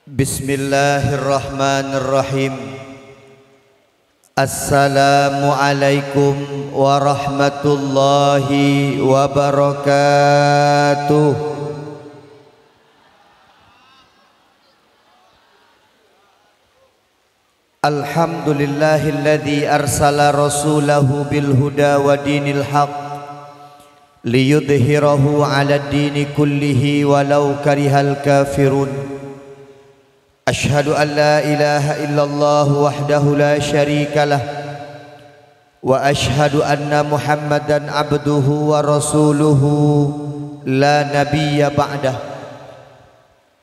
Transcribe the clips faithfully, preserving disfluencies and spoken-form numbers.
Bismillahirrahmanirrahim. Assalamualaikum warahmatullahi wabarakatuh. Alhamdulillahilladzi arsala rasulahu bil huda wa dinil haq liyudhhirahu 'alad dini kullihi walau karihal kafirun. Asyhadu an la ilaha illallah wahdahu la syarikalah, wa asyhadu anna Muhammadan abduhu wa rasuluhu la nabiyya ba'dah.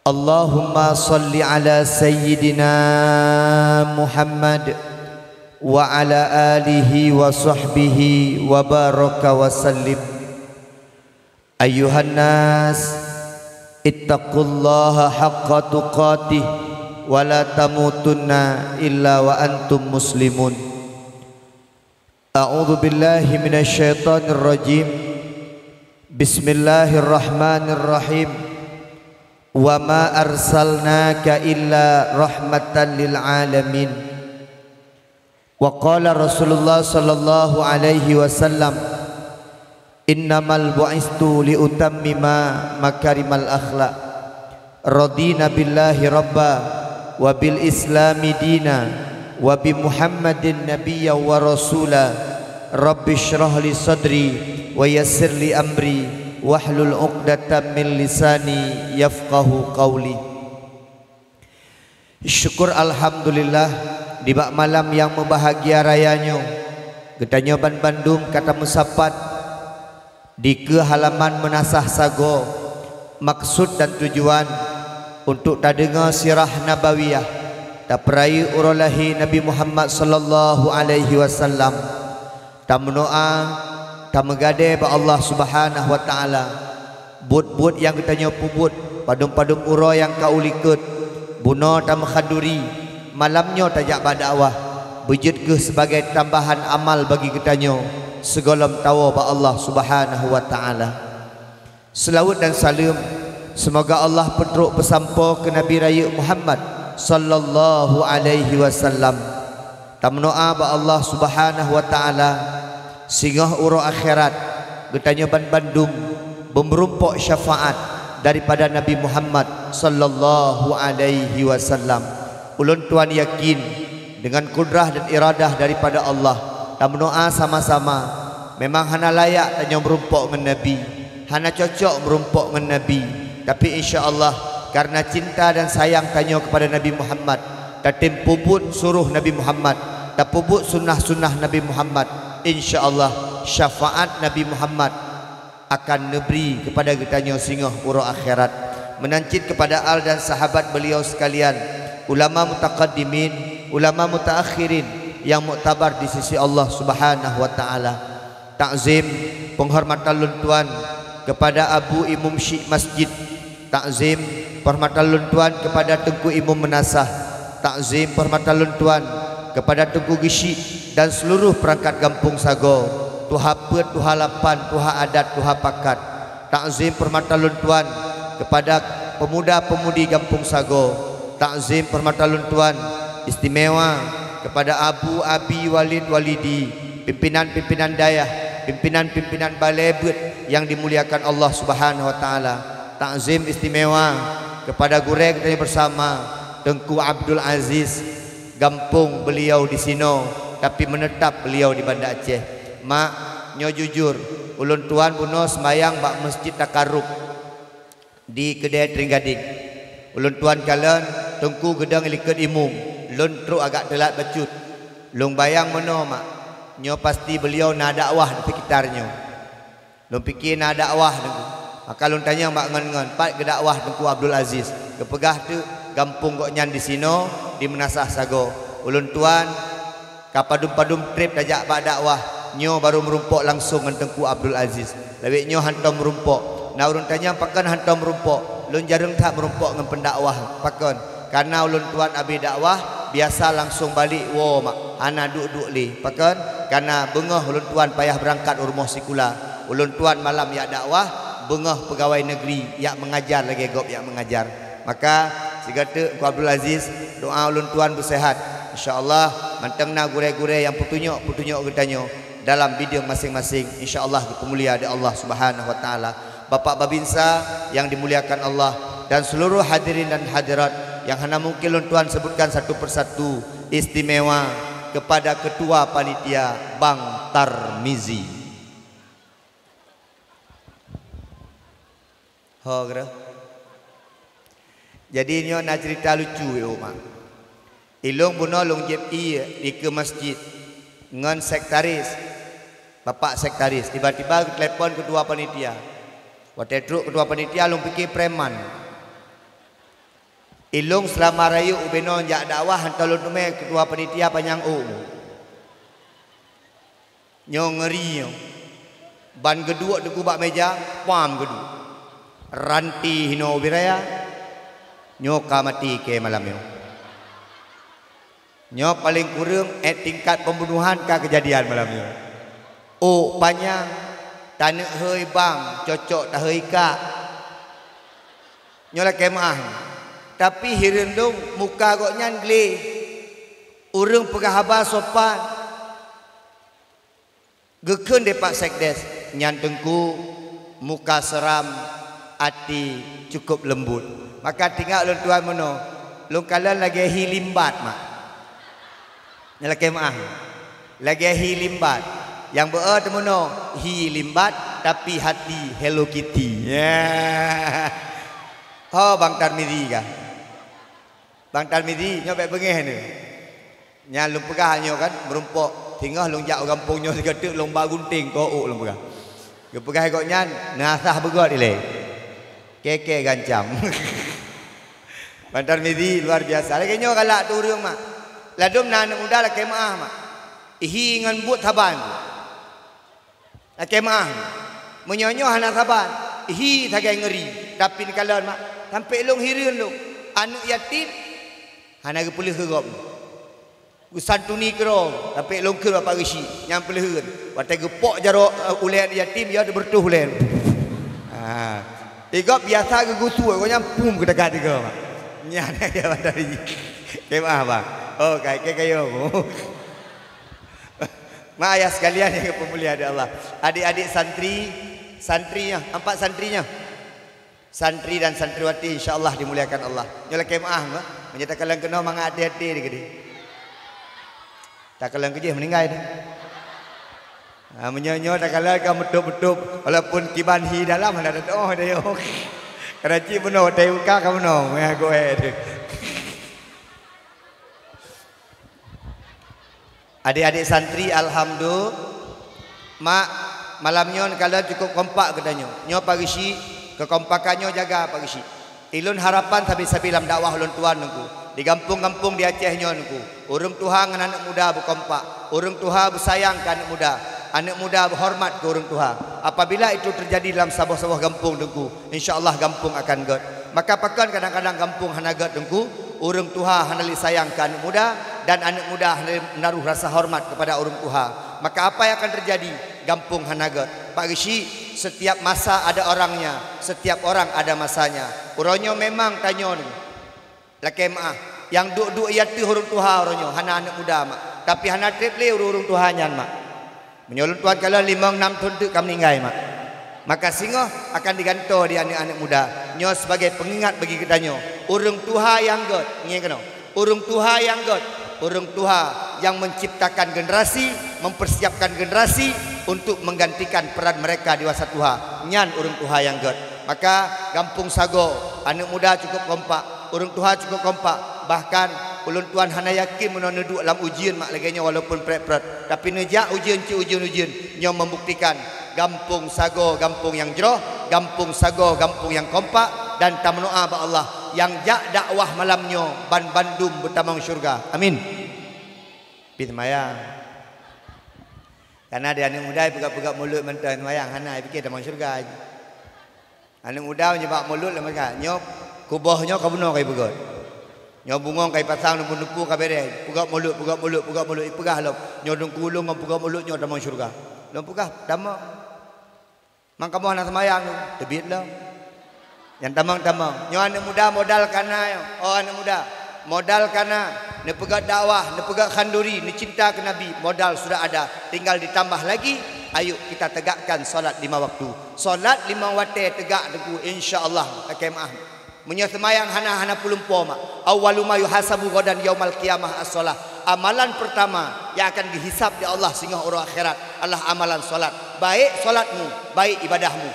Allahumma shalli ala sayyidina Muhammad wa ala alihi wa sahbihi wa baraka wa sallim. Ayyuhan nas, ittaqullaha haqqa tuqatih wa la tamutunna illa wa antum muslimun. A'udzu billahi minasy syaithanir rajim. Bismillahirrahmanirrahim. Wa ma arsalnaka illa rahmatan lil alamin. Wa qala Rasulullah sallallahu alaihi wasallam, "Innamal bu'istu li utammima makarimal akhlak. Radina billahi rabba, wa bil islami dina, wa bi Muhammadin nabiyya wa rasula. Rabbi shrah li sadri, wa yassir li amri, wahlul uqdatam min lisani yafqahu qauli." Syukur alhamdulillah, di bak malam nyang meubahagia raya nyoe, geutanyoe banbandum ka tameusapat dikeue halaman meunasah sagoe, maksud dan tujuan untuk tadeungoe sirah nabawiyah, tapeurayeuk uroe lahé Nabi Muhammad sallallahu alaihi wasallam. Tameudoá, tameugadée bak Allah Subhanahu wa Taala. Buet-buet nyang geutanyoe peubuet, padum-padum uroe nyang ka u likot, bunoe tameukhanduri, malam nyoe tajak bak dakwah, beujeuet kheueh sibagai tambahan amal bagi geutanyoe sigohlom tawoe bak Allah Subhanahu wa Taala. Seulaweuet dan saleuem, seumoga Allah peutrok peusampoe keu Nabi Rayeuk Muhammad sallallahu alaihi wasallam. Tameudoá bak Allah Subhanahu wa Taala, singoh uroe akhirat, geutanyoe banbandum beumeurumpok syafaat daripada Nabi Muhammad sallallahu alaihi wasallam. Ulôn tuan yakin, deungon kudrah dan iradah daripada Allah, tameudoá sama-sama. Memang hana layak tanyoe meurumpok ngon Nabi, hana cocok meurumpok ngon Nabi, tapi insya Allah, kareuna cinta dan sayang tanyoe keupada Nabi Muhammad, tatem peubuet suroh Nabi Muhammad, tapeubuet sunnah-sunnah Nabi Muhammad, insya Allah, syafaat Nabi Muhammad akan neubri keupada geutanyoe singoh uroe akhirat. Meunan cit keupada al dan sahabat beliau sekalian, ulama mutaqaddimin, ulama mutaakhirin nyang muktabar di sisi Allah Subhanahu wa Taala. Takzim, penghormatan lôn tuan kepada Abu Imum Syik Masjid. Takzim, penghormatan lôn tuan kepada Teungku Imum Meunasah. Takzim, penghormatan lôn tuan kepada Teungku Geusyik dan seluruh perangkat gampông sagoe, tuha peuet, tuha lapan, tuha adat, tuha pakat. Takzim, penghormatan lôn tuan kepada pemuda-pemudi gampông sagoe. Takzim, penghormatan lôn tuan istimewa kepada Abu, Abi, Walid, Walidi, pimpinan-pimpinan dayah, pimpinan-pimpinan balée beuet nyang dimuliakan Allah Subhanahu wa Taala. Takzim istimewa kepada gurée geutanyoe bersama, Teungku Abdul Aziz, gampông beliau di sinoe, tapi meunetap beliau di Banda Aceh. Mak, nyoe jujur, ulôn tuan bunoe seumayang bak Meuseujid Takarub di Keudée Trienggadeng. Ulôn tuan kalon Teungku geudong i likot imum, lôn trok agak teulat bacut. Lôn bayang meunoe, Mak, nyoe pasti beliau na dakwah di sekitar nyoe. Lôn pike na dakwah Teungku. Maka lôn tanyong bak ngon-ngon, pat geudakwah Teungku Abdul Aziz. Geupeugah teuk gampông gobnyan di sinoe, di Meunasah sagoe. Ulôn tuan ka padum-padum treb tajak bak dakwah, nyoe barô meurumpok langsong ngon Teungku Abdul Aziz. Lawét nyoe hantom meurumpok. Na ureuëng tanyong pakon hantom meurumpok, lôn jareueng that meurumpok ngon peundakwah. Pakon? Kareuna ulôn tuan abéh dakwah, biasa langsong balek woe, Mak, hana duek-duek lé. Pakon? Kareuna beungoh ulôn tuan payah beurangkat u rumoh sikula. Ulôn tuan malam jak dakwah, beungoh peugawai neugri jak meungajar lagée gob jak meungajar. Maka, Sigateuk Teungku Abdul Aziz, doa ulôn tuan beuseuhat. Insya Allah, mantong na gurée-gurée nyang peutunyok-peutunyok geutanyoe dalam bidang maséng-maséng. Insya Allah, geupeumulia di Allah Subhanahu wa Taala. Bapak Babinsa yang dimuliakan Allah dan seluruh hadirin dan hadirat yang hana mungkin lôn tuan sebutkan satu persatu, istimewa kepada Ketua Panitia Bang Tarmizi. Ho, kira. Jadi, nyoe na cerita lucu, yo, mak. Ilôn bunoe lôn jieb ié dikeue masjid ngon sekretaris, bapak sekretaris. Tiba-tiba geutelepon ketua panitia. Watée trok ketua panitia, lôn pike preman. Ilôn seulama rayeuk ubenoe jak dakwah, hantom lôn teumé ketua panitia panyang ôk. Nyoe ngeuri nyoe. Ban geuduek teungku bak meja, pam geuduek. Ranti hinoe ubit raya, nyoe ka maté kée malam nyoe. Nyoe paleng kureueng ék tingkat pembunuhan ka keujadian malam nyoe. Ôk panyang, taneuk hôi bang, cocok tahôi kak. Nyoe lakée meuáh. Tapi hireuen lôn muka gobnyan gleh. Ureuëng peugah haba sopan. Geukheun deh Pak Sekdes, nyan teungku muka seram, até cukup lembut. Maka tinggai ulôn tuan meunoe, lôn kalon lagée hi limbat mak. Nyan lakée meuáh. Lagée hi limbat. Nyang beu-e teumeunoe hi limbat, tapi hati Hello Kitty. Ya. Ho Bang Tarmizi kah? Bang Tarmizi, nyoe bék beungéh nyoe. Nyan lôn peugah nyoe kan, meurumpok singoh lôn jak u gampông nyoe sigoe teuk lôn ba gunting keu ôk lôn peugah. Geupeugah gobnyan, "Neuasah beugöt ilée." Keke gancam. Bang Tarmizi luar biasa. Lagée nyoe galak teu ureuëng mak. Ladôm na aneuëk muda lakée meuáh mak. Ihi ngon buet saban. Lakée meuáh. Meunyoe nyoe hana saban, hi sagai ngeuri, tapi neukalon mak, sampoe lôn hireuen lôn. Aneuëk yatim hana geupeuleueh keu gob. Geusantuni keudroe, sampoe lôn kheun bapak geuchik nyang peuleuheuen. Watée geupok jaroe, eh, ulée aneuëk yatim, ya teubeureutoh ulée. Ha. Di gob biasa geugusue, gobnyan pum geudagat tiga mak. Nyan ya batari. Lakée meuáh bang. Oh, kai kai kayo. Mak ayah sekalian yang dipemulia oleh Allah. Adik-adik santri, santrinya, empat santrinya. Santri dan santriwati insya Allah dimuliakan Allah. Nyoe lakée meuáh, mak. Meunyoe takalon keunoe mangat hati-hati dikeue. Takalon keujih meuninggai deh. Ha, meunyoe nyoe takalon ka meutup-meutup, walaupun kiban hi dalam hana teutoh deh. Karena cit bunoe watée buka ka bunoe, meuagoe eh deh. Adik-adik santri, alhamdulillah. Mak, malam nyoe neukalon cukup kompak geutanyoe. Nyoe Pak Geuchik, keukompakan nyoe jaga Pak Geuchik. Ilôn harapan sabe-sabe lam dakwah ulôn tuan nungku. Di gampông-gampông di Aceh nyoe nungku. Ureuëng tuha ngon aneuëk muda beukompak. Ureuëng tuha beusayang keu aneuëk muda. Aneuëk muda beuhoreumat keu ureuëng tuha. Apabila itu teujadi lam saboh-saboh gampông nungku, insya Allah gampông akan gét. Maka pakon kadang-kadang gampông hana gét teungku? Ureuëng tuha hana lé sayang keu aneuëk muda, dan aneuëk muda hana lé menaruh rasa hormat kepada ureuëng tuha. Maka apa yang akan terjadi? Gampông hana gét. Pak Geuchik, setiap masa ada orangnya, setiap orang ada masanya. Uroe nyoe memang tanyoe nyoe lakée meuáh, nyang duek-duek i ateueh ureuëng tuha uroe nyoe hana aneuëk muda mak, tapi hana treb lé ureuëng-ureuëng tuha nyan mak. Meunyoe ulôn tuan kalon limong nam thon teuk ka meuninggai mak, maka singoh akan digantoe di aneuëk-aneuëk muda. Nyoe sebagai pengingat bagi geutanyoe, ureuëng tuha nyang gét, ngieng keunoe, ureuëng tuha nyang gét, ureuëng tuha yang menciptakan generasi, mempersiapkan generasi untuk menggantikan peran mereka dewasa tuha. Nyan ureuëng tuha nyang gét. Maka gampông sagoe, aneuëk muda cukup kompak, ureuëng tuha cukup kompak. Bahkan ulôn tuan hana yakin meunyoe neuduek lam ujeuen mak lagée nyoe walaupun prét-prét, tapi neujak ujeuen cit ujeuen-ujeuen. Nyoe membuktikan gampông sagoe gampông nyang jroh, gampông sagoe gampông nyang kompak, dan tameudoá bak Allah nyang jak dakwah malam nyoe banbandum beutamong syeuruga. Amin. Pih seumayang. Karena di aneuëk muda peugah-peugah mulut mantong seumayang hana, pike tamong syeuruga. Aneuëk muda meunyoe bak mulut lom ka, nyoe kuboh nyoe ka bunoe ka ipeugét. Nyoe bungong ka ipasang, numpuk-numpuk ka bereh. Peugét mulut, peugét mulut, peugét mulut, ipeugah lom. Nyoe dungku ulôn ngon peugét mulut nyoe tamong syeuruga. Lôn peugah, tamong. Mang kamoe hana seumayang tu, teubiet lom. Nyang tamong-tamong. Nyoe aneuk muda modal ka na, oh aneuk muda. Modal ka na, neupeugah dakwah, neupeugah khanduri, neucinta keu Nabi, modal sudah ada. Tinggal ditambah lagi, ayo kita tegakkan salat lima waktu. Salat lima watèe tegak Teungku, insya Allah, lakèe meu'ah. Meunyoe seumayang hana, hana peuleumpo mak. Awwalu ma yuhasabu ghadan yaumal qiyamah as-shalah. Amalan pertama yang akan dihisab di Allah singoh uroe akhirat adalah amalan salat. Baik salatmu, baik ibadahmu.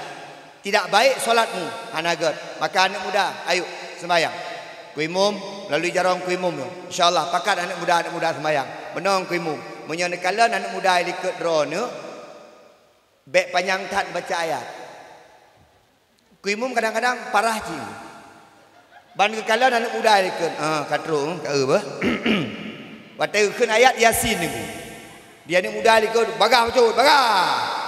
Tidak baik salatmu, hana gèt. Maka aneuk muda, ayo seumayang. Ku imum, lalu jarong ku imum nyoe. Insya Allah, pakat aneuk muda, aneuk muda seumayang. Meunoe ku imum. Meunyoe neukalon aneuk muda likot droeneuh, bèk panyang that baca ayat. Ku imum kadang-kadang parah jih. Ban geukalon aneuk muda likot, ah, ka trok, ka eu beuh. Watèe geukheun ayat Yasin nyoe. Di aneuk muda likot, bagah bacut, bagah!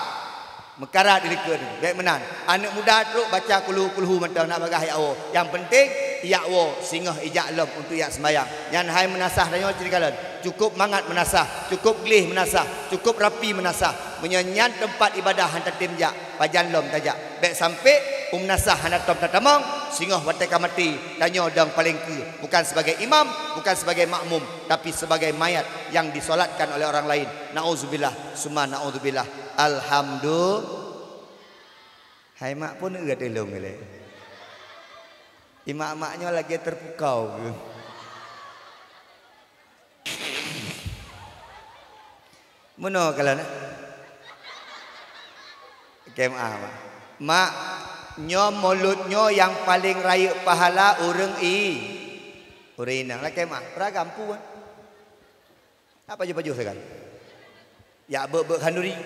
Meukarat di likot, bèk meunan. Aneuk muda trok baca kulhu-kulhu mantong, nak bagah jak woe. Nyang penting, jak woe, singoh ijak lom untuk jak seumayang. Nyan hai meunasah tanyoe cit kalon. Cukup mangat meunasah, cukup gleh meunasah, cukup rapi meunasah. Meunyoe nyan teumpat ibadah han tatem jak, pajan lom tajak. Bèk sampé u meunasah hana tom tatamong, singoh watèe ka maté, tanyoe dong paleng keue, bukan sebagai imam, bukan sebagai makmum, tapi sebagai mayat yang disolatkan oleh orang lain. Naudzubillah, summa naudzubillah. Alhamdulillah. Hai mak pun eu teulông lé. Imak-mak nyoe lagèe teupukau keuh. Meunoe kalon, eh? Lakèe meu'ah, Mak. Mak, nyoe mulod nyoe nyang paleng rayeuk pahala ureueng i-, ureueng inong. Lakèe meu'ah, ragam puan. Apa pajoh-pajoh sagai? Jak beuet-beuet khanduri.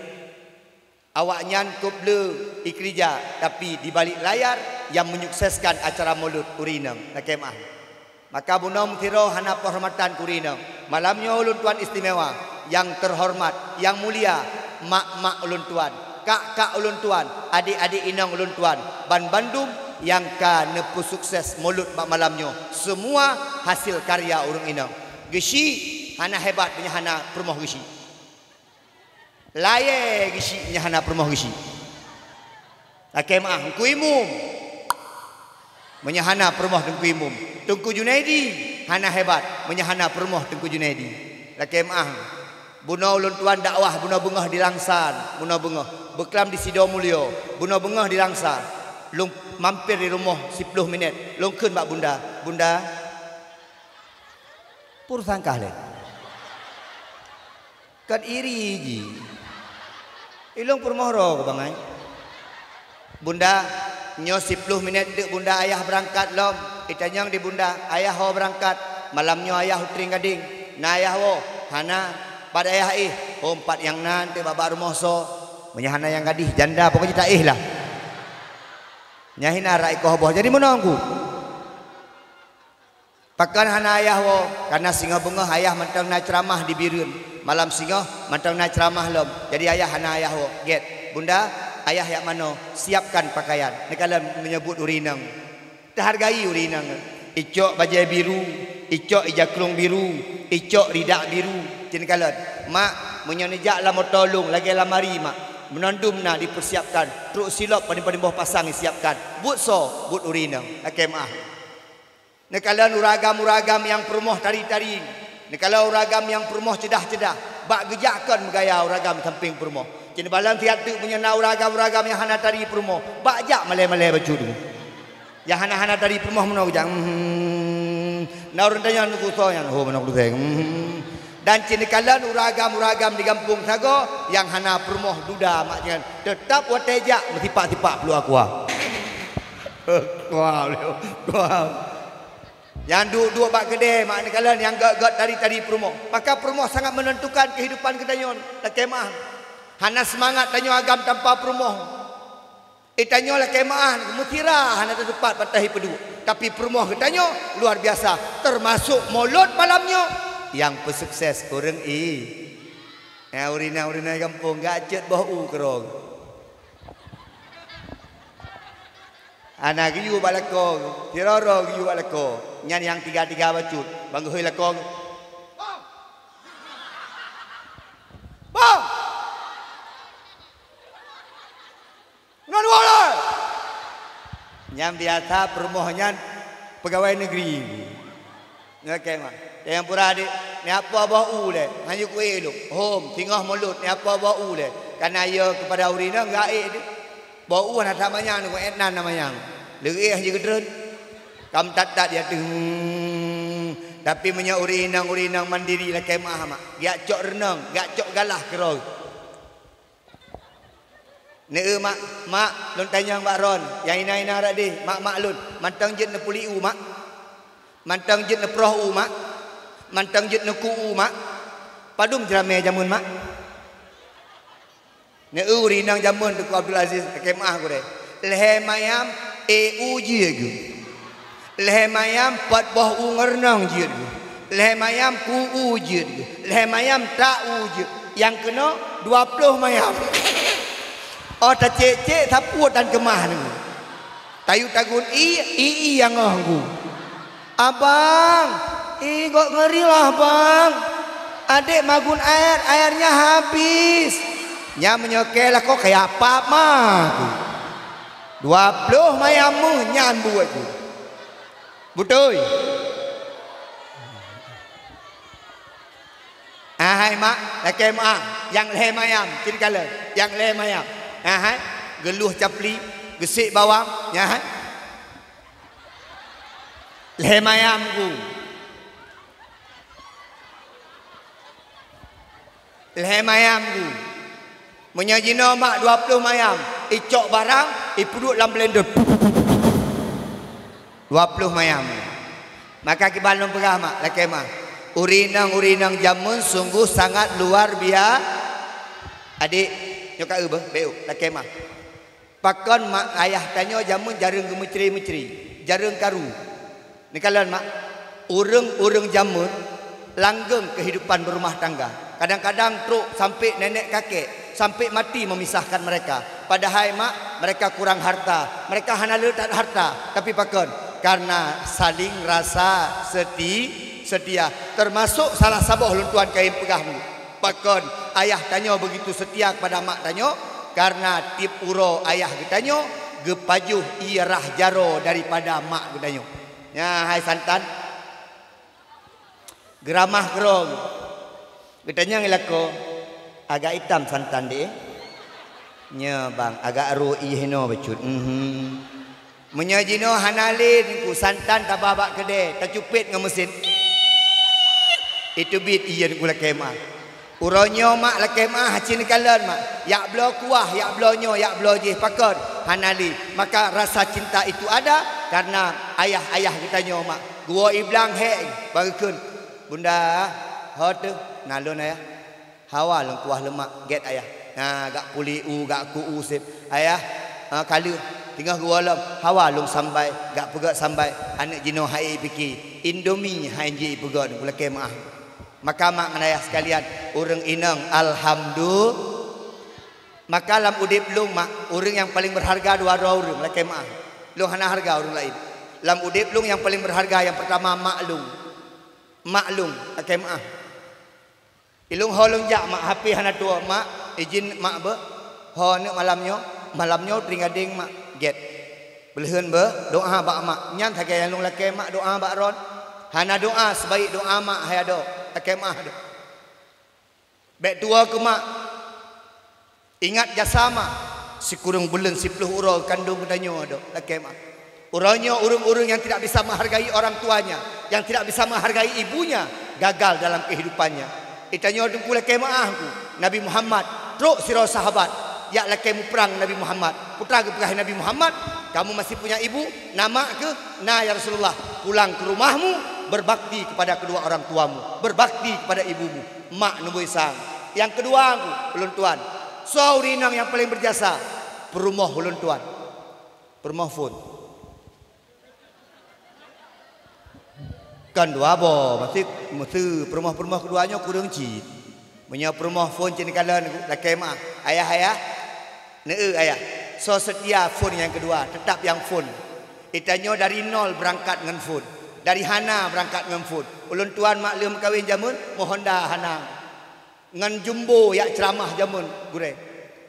Awaknyan kôp le ikeurija, tapi di balik layar nyang menyukseskan acara mulod ureueng inong. Lakèe meu'ah. Maka bunoe meusidroe hana peuhormatan keu ureueng inong. Malam nyoe ulôn tuan istimewa, nyang teuhoreumat, nyang mulia, mak-mak ulôn tuan, kak-kak ulôn tuan, adék-adék inong ulôn tuan, banbandum nyang ka neupeusukses mulod bak malam nyoe, seumua hasil karya ureueng inong. Geusyik hana hebat meunyoe hana peurumoh geusyik. Layèe geusyik meunyoe hana peurumoh geusyik. Lakèe meu'ah, Teungku Imum. Meunyoe hana peurumoh Teungku Imum. Teungku Junaidi hana hebat meunyoe hana peurumoh Teungku Junaidi. Lakèe meu'ah. Bunoe ulôn tuan dakwah bunoe beungoh di Langsa, bunoe beungoh. Beuklam di Sidomulyo, bunoe beungoh di Langsa. Lôn mampir di rumoh siploh minèt. Lôn kheun bak bunda, "Bunda, peue sangkah lé?" Kan iri jih. Ilôn peurumoh droe keu bangai. Bunda, nyoe siploh minèt teuk bunda ayah beurangkat lom. Itanyong di bunda, ayah ho beurangkat. Malam nyoe ayah u Trienggadeng. Na ayah woe? Hana. Pat ayah éh? Hom pat nyang na teuk bak rumoh soe. Meunyoe hana nyang gadih, janda pokok jih taéh lah. Nyan hina rak ikoh boh. Jadi meunoe Teungku. Pakon hana ayah woe? Kareuna singoh beungoh ayah mantong na ceuramah di Bireuen. Malam singoh mantong na ceuramah lom. Jadi ayah hana ayah woe. Gèt, bunda, ayah jak manoe, siapkan pakaian. Neukalon meunyeubut ureueng inong. Teuhargai ureueng inong. Icok bajèe biru, icok ija krông biru, icok ridak biru. Cit neukalon, "Mak, meunyoe neujak lam moto lôn lagèe lamari, Mak. Meunan dum na dipeusiapkan, trok silop padum-padum boh pasang disiapkan." Buet soe? Buet ureueng inong. Lakèe meu'ah. Neukalon ureueng agam-ureueng agam nyang peurumoh tari-tari. Neukalon ureueng agam nyang peurumoh ceudah-ceudah. Bak geujak kon meugaya ureueng agam sampéng peurumoh. Cit neukalon siat teuk meunyoe na ureueng agam-ureueng agam nyang hana tari peurumoh. Bak jak malèe-malèe bacut. Nyang hana-hana tari peurumoh meunoe geujak. Hmm. Na ureueng tanyong, "Nyoe keu soe nyan?" "Oh, meunoe keu lôn." Hmm. Dan cit neukalon ureueng agam-ureueng agam di gampông sagoe nyang hana peurumoh duda mak nyan. Teutap watèe jak meusipak-sipak peuluh aqua. Aqua, aqua. Nyang duek-duek bak keudè, mak neukalon nyang gèt-gèt tari-tari peurumoh. Maka peurumoh sangat menentukan kehidupan geutanyoe. Lakèe meu'ah. Hana seumangat tanyoe agam tanpa peurumoh. Eh, tanyoe lakèe meu'ah, meusira hana teutupat bak tahi peuduek. Tapi peurumoh geutanyoe luar biasa, teumasok mulod malam nyoe nyang peusukses ureueng i-, eh, ureueng inong, ureueng inong gampông, gèt cit boh u keudroe. Hana geuyue bak lakoe, sidroe-droe geuyue bak lakoe. Nyan nyang tiga-tiga bacut, ban geuhôi lakoe. Bang! Bang! Ngon woe lé! Nyang biasa peurumoh nyan peugawai negeri. Nyoe kèe mah. Nyang pura dek, nyoe apo boh u lé? Hana kuék lôn. Hom, singoh mulod, nyoe apo boh u lé? Kana yo keupada ureueng inong geuék deh. Boh u hana that manyang, ngon étnan na manyang. Leuéh hana geutreun. Kam that-that ya teuh. Hmm. Tapi meunyoe ureueng inong, ureueng inong mandiri lakèe meuah mak. Geujak cok reunong, geujak cok galah keudroe. Neu mak, mak, lôn tanyong bak droen, nyang ina-ina rot deh, mak-mak lôn, mantong jeuet neupuli u mak? Mantong jeuet neuproh u mak? Mantong jeuet neuku u mak? Padum jeuramé jameun mak? Neu ureueng inong jameun Teungku Abdul Aziz, lakèe meuah gurèe. Lhèe mayam, ék u jeuet geuh. Lhèe mayam, peuet boh u ngon reunong jeuet geuh. Lhèe mayam, ku u jeuet geuh. Lhèe mayam, tak u jeuet. Nyang keunoe dua ploh mayam. Oh, tacék-cék sapeue tan keumah nyoe. Tayue tagun ie, ie nyang ngoh gu. Abang, ie gok ngeuri lah bang. Adék magun air, airnya habis. Nyan meunyoe kèe lakoe kaya pap mah. Dua ploh mayam meuh nyan buet geuh. Beutôi. Ahai mak, lakèe meuah, nyang lhèe mayam, cit kalon, nyang lhèe mayam. Ahai, geuluh capli, geusék bawang, ahai. Lhèe mayam gu. Lhèe mayam gu. Meunyoe jinoe mak dua ploh mayam, icok barang, ipeuduek lam blender. Dua ploh mayam. Maka kiban lôn peugah mak, lakèe mah. Ureueng inong-ureueng inong jameun sungguh sangat luar bia-, adék, nyoe ka eu beuh, beu, lakèe mah. Pakon mak ayah tanyoe jameun jareueng geumeucre-meucre, jareueng karu. Neukalon mak, ureueng-ureueng jameun langgeng keuhidupan beurumah tangga. Kadang-kadang trok sampoe nenek kakek, sampoe mati memisahkan mereka. Padahai mak, mereka kurang harta, mereka hana le that harta. Tapi pakon? Karena saling rasa seti-, setia. Termasuk salah saboh lôn tuan kayém peugah dulu. Pakon ayah tanyoe beugitu seutia keupada mak tanyoe? Kareuna tieb uroe ayah geutanyoe geupajoh ie rhah jaroe daripada mak geutanyoe. Nyan hai santan. Geuramah keudroe geuh. Geutanyong i lakoe, "Agak itam santan deh?" "Nyo bang, agak rôh ie hinoe bacut." Mhm. Meunyoe jinoe hana lé Teungku, santan taba bak keudè, tacupet ngon meusin. Iteubiet ie Teungku lakèe meuah. Uroe nyoe mak lakèe meuah hase neukalon mak. Yak bloe kuah, yak bloe nyoe, yak bloe jih pakon hana lé. Maka rasa cinta itu ada karena ayah-ayah geutanyoe mak. Geuwoe i blang hék, bang geukheun, "Bunda, ho teuh na lôn ayah." "Hawa lôn kuah leumak, gèt ayah." Na gak puli u, gak ku u seb. "Ayah, ha, ka lheueh, teungoh geuwoe lom, hawa lôn sambai, gak peugöt sambai." Aneuk jinoe hai pike, Indomie hai jih peugöt Teungku lakèe meuah. Maka mak ngon ayah sekalian, ureueng inong alhamdu-, maka lam udeb lôn mak, ureueng nyang paleng berharga dua droe ureueng lakèe meuah. Lôn hana harga ureueng laén. Lam udeb lôn nyang paleng berharga nyang pertama mak lôn. Mak lôn lakèe meuah. Ilôn ho lôn jak mak, hapé hana tuwoe mak, ijin mak beuh. Ho aneuk malam nyoe, malam nyoe teuingat deng mak, gèt. Beuleuheun beuh, doa bak mak. Nyan sagai nyang lôn lakèe mak doa bak droen. Hana doa sebaik doa mak hai adoe, lakèe meuah adoe. Bèk tuwoe keu mak. Ingat jasa mak, sikureueng buleuen siplôh uroe kandong geutanyoe adoe, lakèe meuah. Uroe nyoe ureueng-ureueng nyang tidak bisa menghargai orang tuanya, yang tidak bisa menghargai ibunya, gagal dalam kehidupannya. Geutanyoe Teungku lakèe meuah Teungku, Nabi Muhammad trok sidroe sahabat, jak lakèe muprang Nabi Muhammad. Peue geupeugah Nabi Muhammad, "Kamu masih punya ibu? Na mak keuh?" "Na ya Rasulullah." "Pulang ke rumahmu, berbakti kepada kedua orang tuamu, berbakti kepada ibumu." Mak neubui sang. Nyang keudua Teungku, ulôn tuan. Soe ureueng inong nyang paleng berjasa? Peurumoh ulôn tuan. Peurumoh phôn. Kon dua boh, maksud, maksud peurumoh-peurumoh keudua nyoe kureueng cit. Meunyoe peurumoh phôn cit neukalon lakèe meuah. Ayah-ayah, neu ayah. Soe seutia phôn nyang keudua, teutap nyang phôn. Geutanyoe dari nol beurangkat ngon phôn. Dari hana beurangkat ngon phôn. Ulôn tuan mak lheueh meukawen jameun, meu Honda hana. Ngon jumbo jak ceuramah jameun gurèe.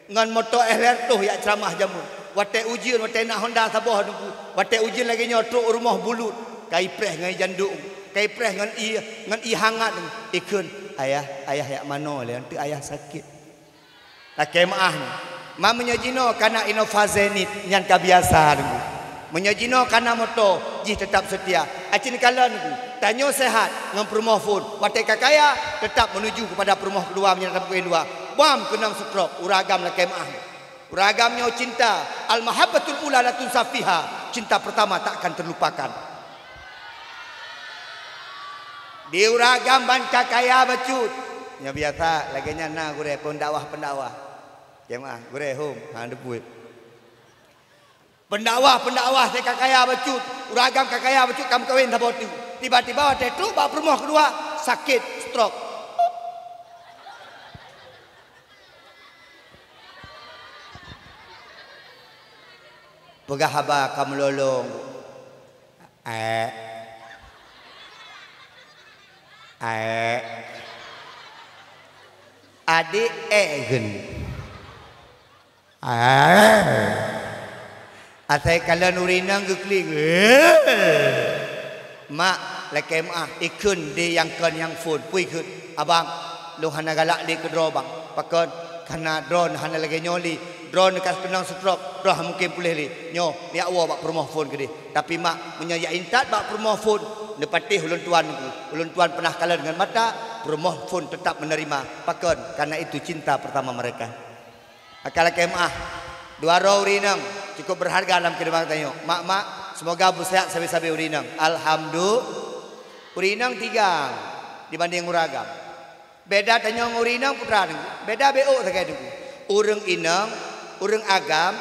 Ngon moto Exeter toh jak ceuramah jameun. Watée ujeuen, watée na honda saboh Teungku, watée ujeuen lagée nyoe trok rumoh bulut, ka ipreh ngon ié janduk, ka ipreh ngon ié, ngon ié hangat, ikheun, "Ayah, ayah jak manoe lé, anteuk ayah sakét." Lakée meuáh nyoe. Ma meunyoe jinoe kana Innova Zenith, nyan ka biasa Teungku. Meunyoe jinoe kana moto, jih teutab seutia. Aci neukalon Teungku, tanyoe seuhat ngon peurumoh phon. Watée ka kaya, teutab meunuju keupada peurumoh keudua meunyoe tapeugah dua. Bam keunong stroke, ureueng agam lakée meuáh nyoe. Ureueng agam nyoe cinta, al-mahabbatul ula la tunsa fiha, cinta pertama tak akan terlupakan. Di ureueng agam ban ka kaya bacut. Nyoe biasa, lagée nyan na gurée pendakwah-pendakwah. Jemaah, gurée hom, ha, debuet. Pendakwah-pendakwah, saya ka kaya bacut. Ureueng agam ka kaya bacut, ka meukawen saboh teuk. Tiba-tiba watée trok bak peurumoh keudua, sakét, stroke. Peugah haba ka meulolong. Ék. Ék. Adék ék kheun. Ék. Asai kalon ureueng inong geuklik. Ék. Mak, lakée meuáh, ikheun di nyang kon nyang phon. Peue ikheun? "Abang, lôn hana galak lé keudroe, Bang. Pakon? Kana droeneuh hana lagée nyoe lé. Droeneuh ka keunong stroke, droeneuh hana mungken puléh lé. Nyoe, neujak woe bak peurumoh phon keudeh. Tapi, Mak, meunyoe jak intat bak peurumoh phon, neupatéh ulôn tuan Teungku. Ulôn tuan peunah kalon ngon mata, peurumoh phon teutab meuneurima. Pakon? Karena itu cinta pertama mereka." Maka lakée meuáh, dua droe ureueng inong cukup berharga lam keuhidupan tanyoe. Mak-mak, semoga beuseuhat sabe-sabe ureueng inong. Alhamdu-, ureueng inong tiga dibanding ureueng agam. Beda tanyoe ngon ureueng inong, putra Teungku. Beda beuh sagai Teungku. Ureueng inong, ureueng agam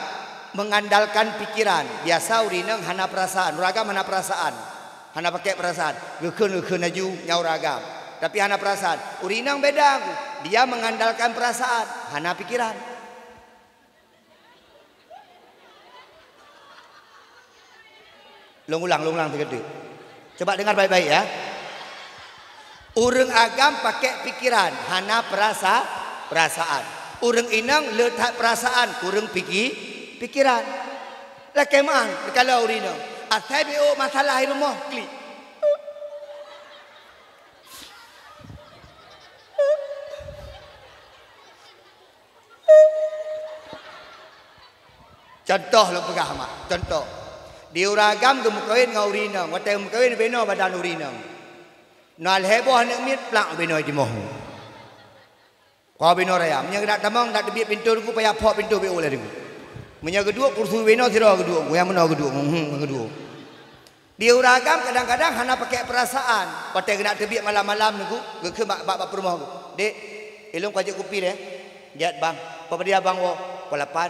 mengandalkan pikiran. Biasa ureueng inong hana perasaan, ureueng agam hana perasaan. Hana pakai perasaan. Geukheun-geukheun laju nyan ureueng agam. Tapi hana perasaan. Ureueng inong beda Teungku. Dia mengandalkan perasaan, hana pikiran. Lôn ulang, lôn ulang sigoe teuk. Coba dengar baik-baik, ya. Ureueng agam pakai pikiran, hana perasa-, perasaan. Ureueng inong le that perasaan, kureueng piki-, pikiran. Lakée meuáh, kalau ureueng inong, asai beuh masalah di rumoh, klik. Contoh lôn peugah, Mak. Contoh. Di ureueng agam geumeukawen ngon ureueng inong. Watée geumeukawen, binoe badan ureueng inong. Na lhée boh aneuk miet, plak binoe timoh. Ka binoe raya. Meunyoe geunak tamong, nak teubiet pintoe Teungku, payah phok pintoe beuh laju. Meunyoe geuduek, kursi binoe sidroe geuduek, nyang meunoe geuduek, hmm, geuduek. Di ureueng agam kadang-kadang hana pakai perasaan. Watée geunak teubiet malam-malam Teungku, geukheun bak, bak, bak peurumoh, "Dek, ilôn ka jeuet kupi lé." "Gét, Bang." "Peue padum abang woe?" "Pukon lapan."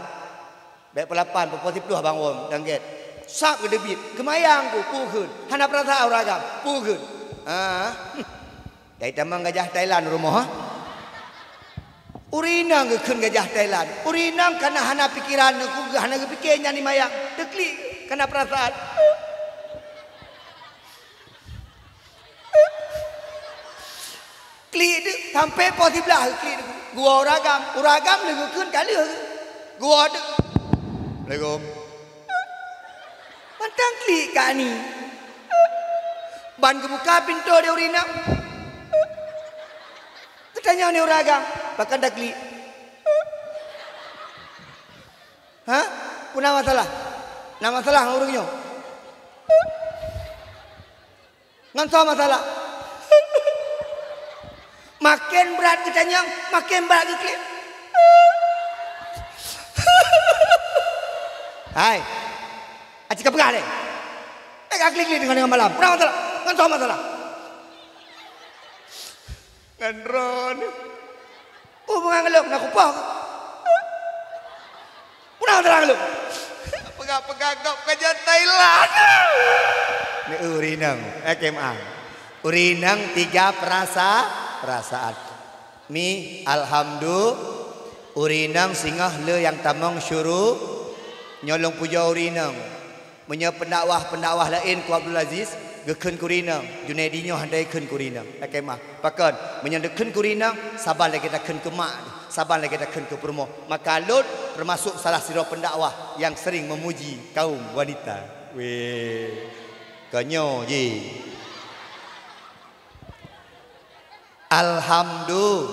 "Bék pukon lapan, pukon siploh abang woe dan gét." Sab geuteubiet, geumayang Teungku, peue kheun. Hana perasaan ureueng agam, peue kheun. Ah. Dari tamong gajah Thailand rumoh, ha? Ureueng inong geukheun gajah Thailand. Ureueng inong kana hana pikiran, hana geupike nyan di mayang. Teuklik, kana perasaan. Klik deuh, sampai poh siblaih klik deuh. Geuwoe ureueng agam, ureueng agam lé geukheun ka lheueh. Geuwoe deuh. Assalamualaikum. Mantong klik ka ni. Ban geubuka pintoe di ureueng inong. Geutanyong di ureueng agam, "Pakon taklik?" "Ha? Peue na masalah? Na masalah ngon ureueng nyoe?" "Ngon soe masalah?" Maken brat geutanyong, maken brat geuklik. "Hai, aci ka peugah lé. Bék ka klik-klik teungoh-teungoh malam. Peue na masalah? Ngon soe masalah?" "Ngon droeneuh." "Peue beungoh ngon lôn, na kupoh keuh?" "Peue na masalah ngon lôn?" "Peugah-peugah gob ka jak Thailand." Ni ureueng inong, eh, keumaang. Ureueng inong tiga perasa-, perasaan. Mi, alhamdu-, ureueng inong singoh le nyang tamong syuru-, nyoe lôn pujoe ureueng inong. Meunyoe pendakwah-pendakwah laén ku Abdul Aziz, geukheun keu ureueng inong, Junaidi nyoe hana geukheun keu ureueng inong. Lakée meuáh. Pakon? Meunyoe geukheun keu ureueng inong, saban lagée takheun keu mak. Saban lagée takheun keu peurumoh, maka lôn teumasok salah sidroe pendakwah nyang sering memuji kaum wanita. Weh, konyo jih. Alhamdu-,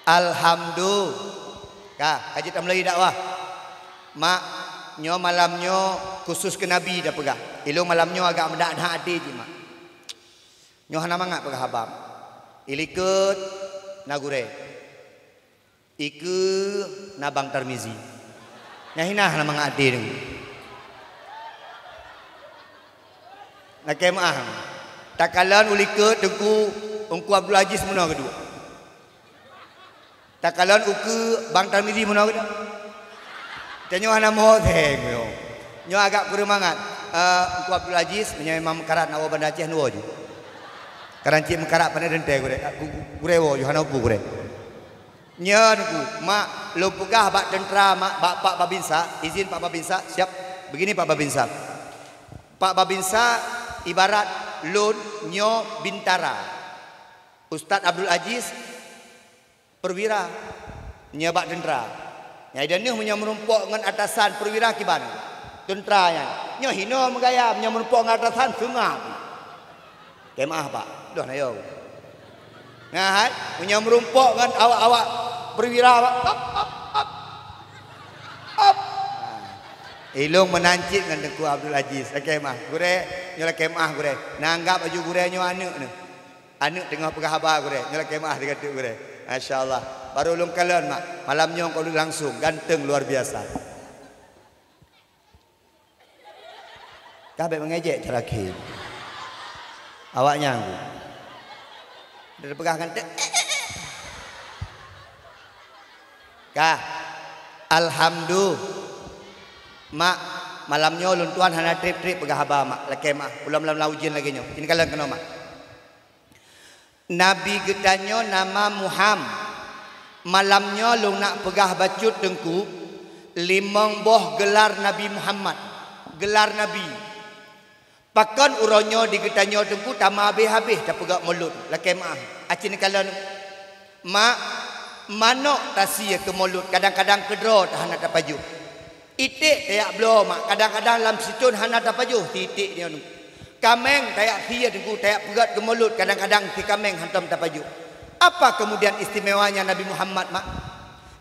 Alhamdu-, ka, ka jeuet tamulai dakwah. Mak, nyoe malam nyoe khusus keu Nabi tapeugah. Ilôn malam nyoe agak meudak that até jih, Mak. Nyoe hana mangat peugah haba. Ilikot na gurée. Ikeue na Bang Tarmizi. Nyang hina hana mangat até deungon. Lakée meu'ah. Takalon u likot Teungku, Teungku Abdul Aziz meunoe keudua. Takalon ukeue Bang Tarmizi meunoe keudua. Tanyoe hana meuho seng nyoe. Nyoe agak kureueng mangat. Eh, Teungku Abdul Aziz, meunyoe memang meukarat nak woe Banda Aceh, neuwoe ju. Karan cit meukarat pané teuntée gurée, gu-, gu-, gurée woe ju, hana peue gurée. Nyan ku, mak, lôn peugah bak teuntra, mak, bak Pak Babinsa, izin Pak Babinsa, siap. Begini Pak Babinsa. Pak Babinsa, ibarat lôn nyoe bintara. Ustaz Abdul Aziz, perwira. Nyoe bak teuntra. Nyang ideh nyoe meunyoe meurumpok ngon atasan perwira kiban. Teuntra nyan. Nyoe hinoe meugaya meunyoe meurumpok ngon atasan seungab. Kemah, Pak. Doh na yo. Nah, hai, meunyoe meurumpok ngon awak-awak perwira, Pak. Hop, hop, hop. Hop. Ilôn meunan cit ngon Teungku Abdul Aziz. Lakée meu'ah, gurée, nyoe lakée meu'ah, gurée. Neuanggab laju gurée nyoe aneuk neuh. Aneuk teungoh peugah haba, gurée. Nyoe lakée meu'ah sigoe teuk, gurée. Masya Allah. Baru lôn kalon, mak. Malam nyoe kon lôn langsung. Ganteng luar biasa. Ka bék meungejek cara khem. Awak nyan ku. Dia peugah ngon te-, ka. Alhamdulillah. Mak, malam nyoe lôn tuan hana treb-treb peugah haba, mak. Lakée meu'ah. Ulôn lam-lam ujeuen lagée nyoe. Ini kalian keunoe, mak. Nabi geutanyoe nama Muham. Malam nyoe lôn nak peugah bacut Teungku, limong boh geular Nabi Muhammad. Geular Nabi. Pakon uroe nyoe di geutanyoe Teungku tama habéh-habéh tapeugét mulod, lakée meu'ah. Aci neukalon, mak, manök tasie keu mulod, kadang-kadang keudroe hana tapajoh. Iték tayak bloe, mak, kadang-kadang lam sithon hana tapajoh si iték nyoe. Kaméng tayak sie Teungku, tayak peugét keu mulod, kadang-kadang si kaméng hantom tapajoh. Apa kemudian istimewanya Nabi Muhammad, mak?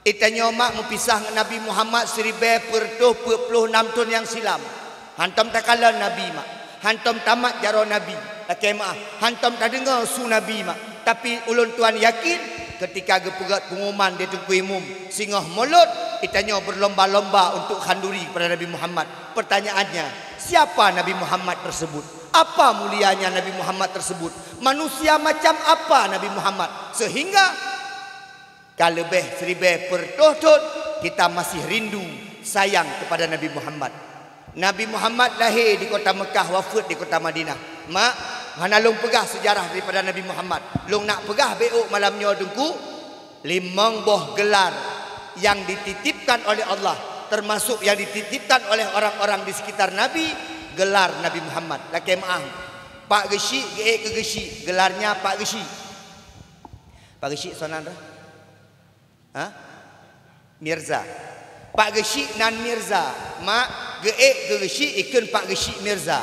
Geutanyoe, mak, meupisah ngon Nabi Muhammad siribée peuet reutôh peuet ploh nam thon nyang silam. Hantom takalon Nabi, mak. Hantom tamat jaroe Nabi, lakée meu'ah. Hantom tadeungoe su Nabi, mak. Tapi ulôn tuan yakin, keutika geupeugét peungumuman di Teungku Imum, singoh mulod, geutanyoe berlomba-lomba untuk khanduri kepada Nabi Muhammad. Pertanyaannya, siapa Nabi Muhammad tersebut? Apa mulianya Nabi Muhammad tersebut? Manusia macam apa Nabi Muhammad? Sehingga ka leubeh siribée peuet reutôh thon, kita masih rindu, sayang kepada Nabi Muhammad. Nabi Muhammad lahé di kota Meukah, wafeuet di kota Madinah. Mak, hana lôn peugah seujarah daripada Nabi Muhammad. Lôn nak peugah bék ôk malam nyoe Teungku, limong boh geular yang dititipkan oleh Allah, termasuk yang dititipkan oleh orang-orang di sekitar Nabi, geular Nabi Muhammad. Lakée meu'ah. Pak Geuchik, geuék keu Geuchik, geularnya Pak Geuchik. Pak Geuchik soe nan roh? Ha? Mirza. Pak Geuchik nan Mirza, mak, geuék keu Geuchik ikheun Pak Geuchik Mirza.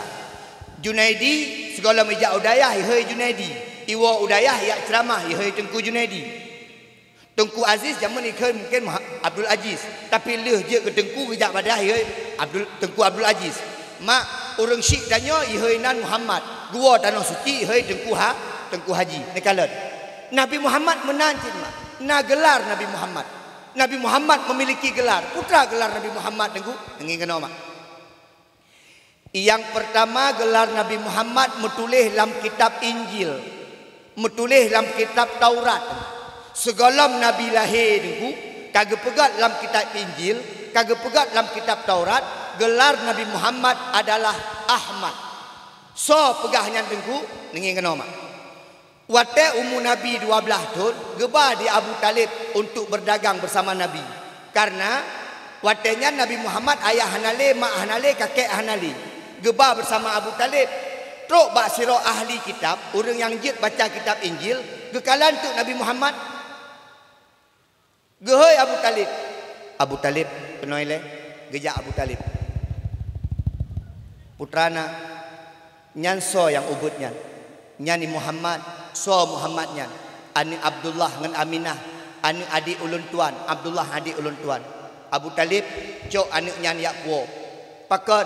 Junaidi, sigohlom ijak u dayah ihôi Junaidi. Iwoe u dayah ijak ceuramah ihôi Teungku Junaidi. Teungku Aziz jameun ikheun mungken Muha-, Abdul Aziz, tapi lheueh jeuet keu Teungku geujak bak dayah ihôi Abdul, Teungku Abdul Aziz. Mak, ureuëng chik tanyoe ihôi nan Muhammad, geuwoe tanoh suci ihôi Teungku Ha-, Teungku Haji. Neukalon. Nabi Muhammad meunan cit, mak. Na geular Nabi Muhammad. Nabi Muhammad memiliki gelar. Peue gelar Nabi Muhammad, Teungku? Ngieng keunoe, mak. Nyang peurtama, geular Nabi Muhammad meutuléh lam kitab Injil, meutuléh lam kitab Taurat. Sigohlom Nabi lahé, Teungku, ka geupeugét lam kitab Injil, ka geupeugét lam kitab Taurat, geular Nabi Muhammad adalah Ahmad. Soe peugah nyan, Teungku? Ngieng keunoe, mak. Watée umu Nabi dua blaih thon, geuba di Abu Thalib untuk berdagang bersama Nabi. Karena watée nyan Nabi Muhammad ayah hana lé, mak hana lé, kakek hana lé. Geuba bersama Abu Thalib. Trok bak sidroe ahli kitab, ureuëng nyang jeuet baca kitab Injil, geukalon teuk Nabi Muhammad. Geuhôi Abu Talib. Abu Talib keunoe lé, geujak Abu Talib. Putra na, nyan soe nyang ubeuet nyan? Nyan ni Muhammad. Soe Muhammad nyan? Aneuk Abdullah ngon Aminah, aneuk adék ulôn tuan, Abdullah adék ulôn tuan. Abu Talib, cok aneuk nyan jak puwoe. Pakon?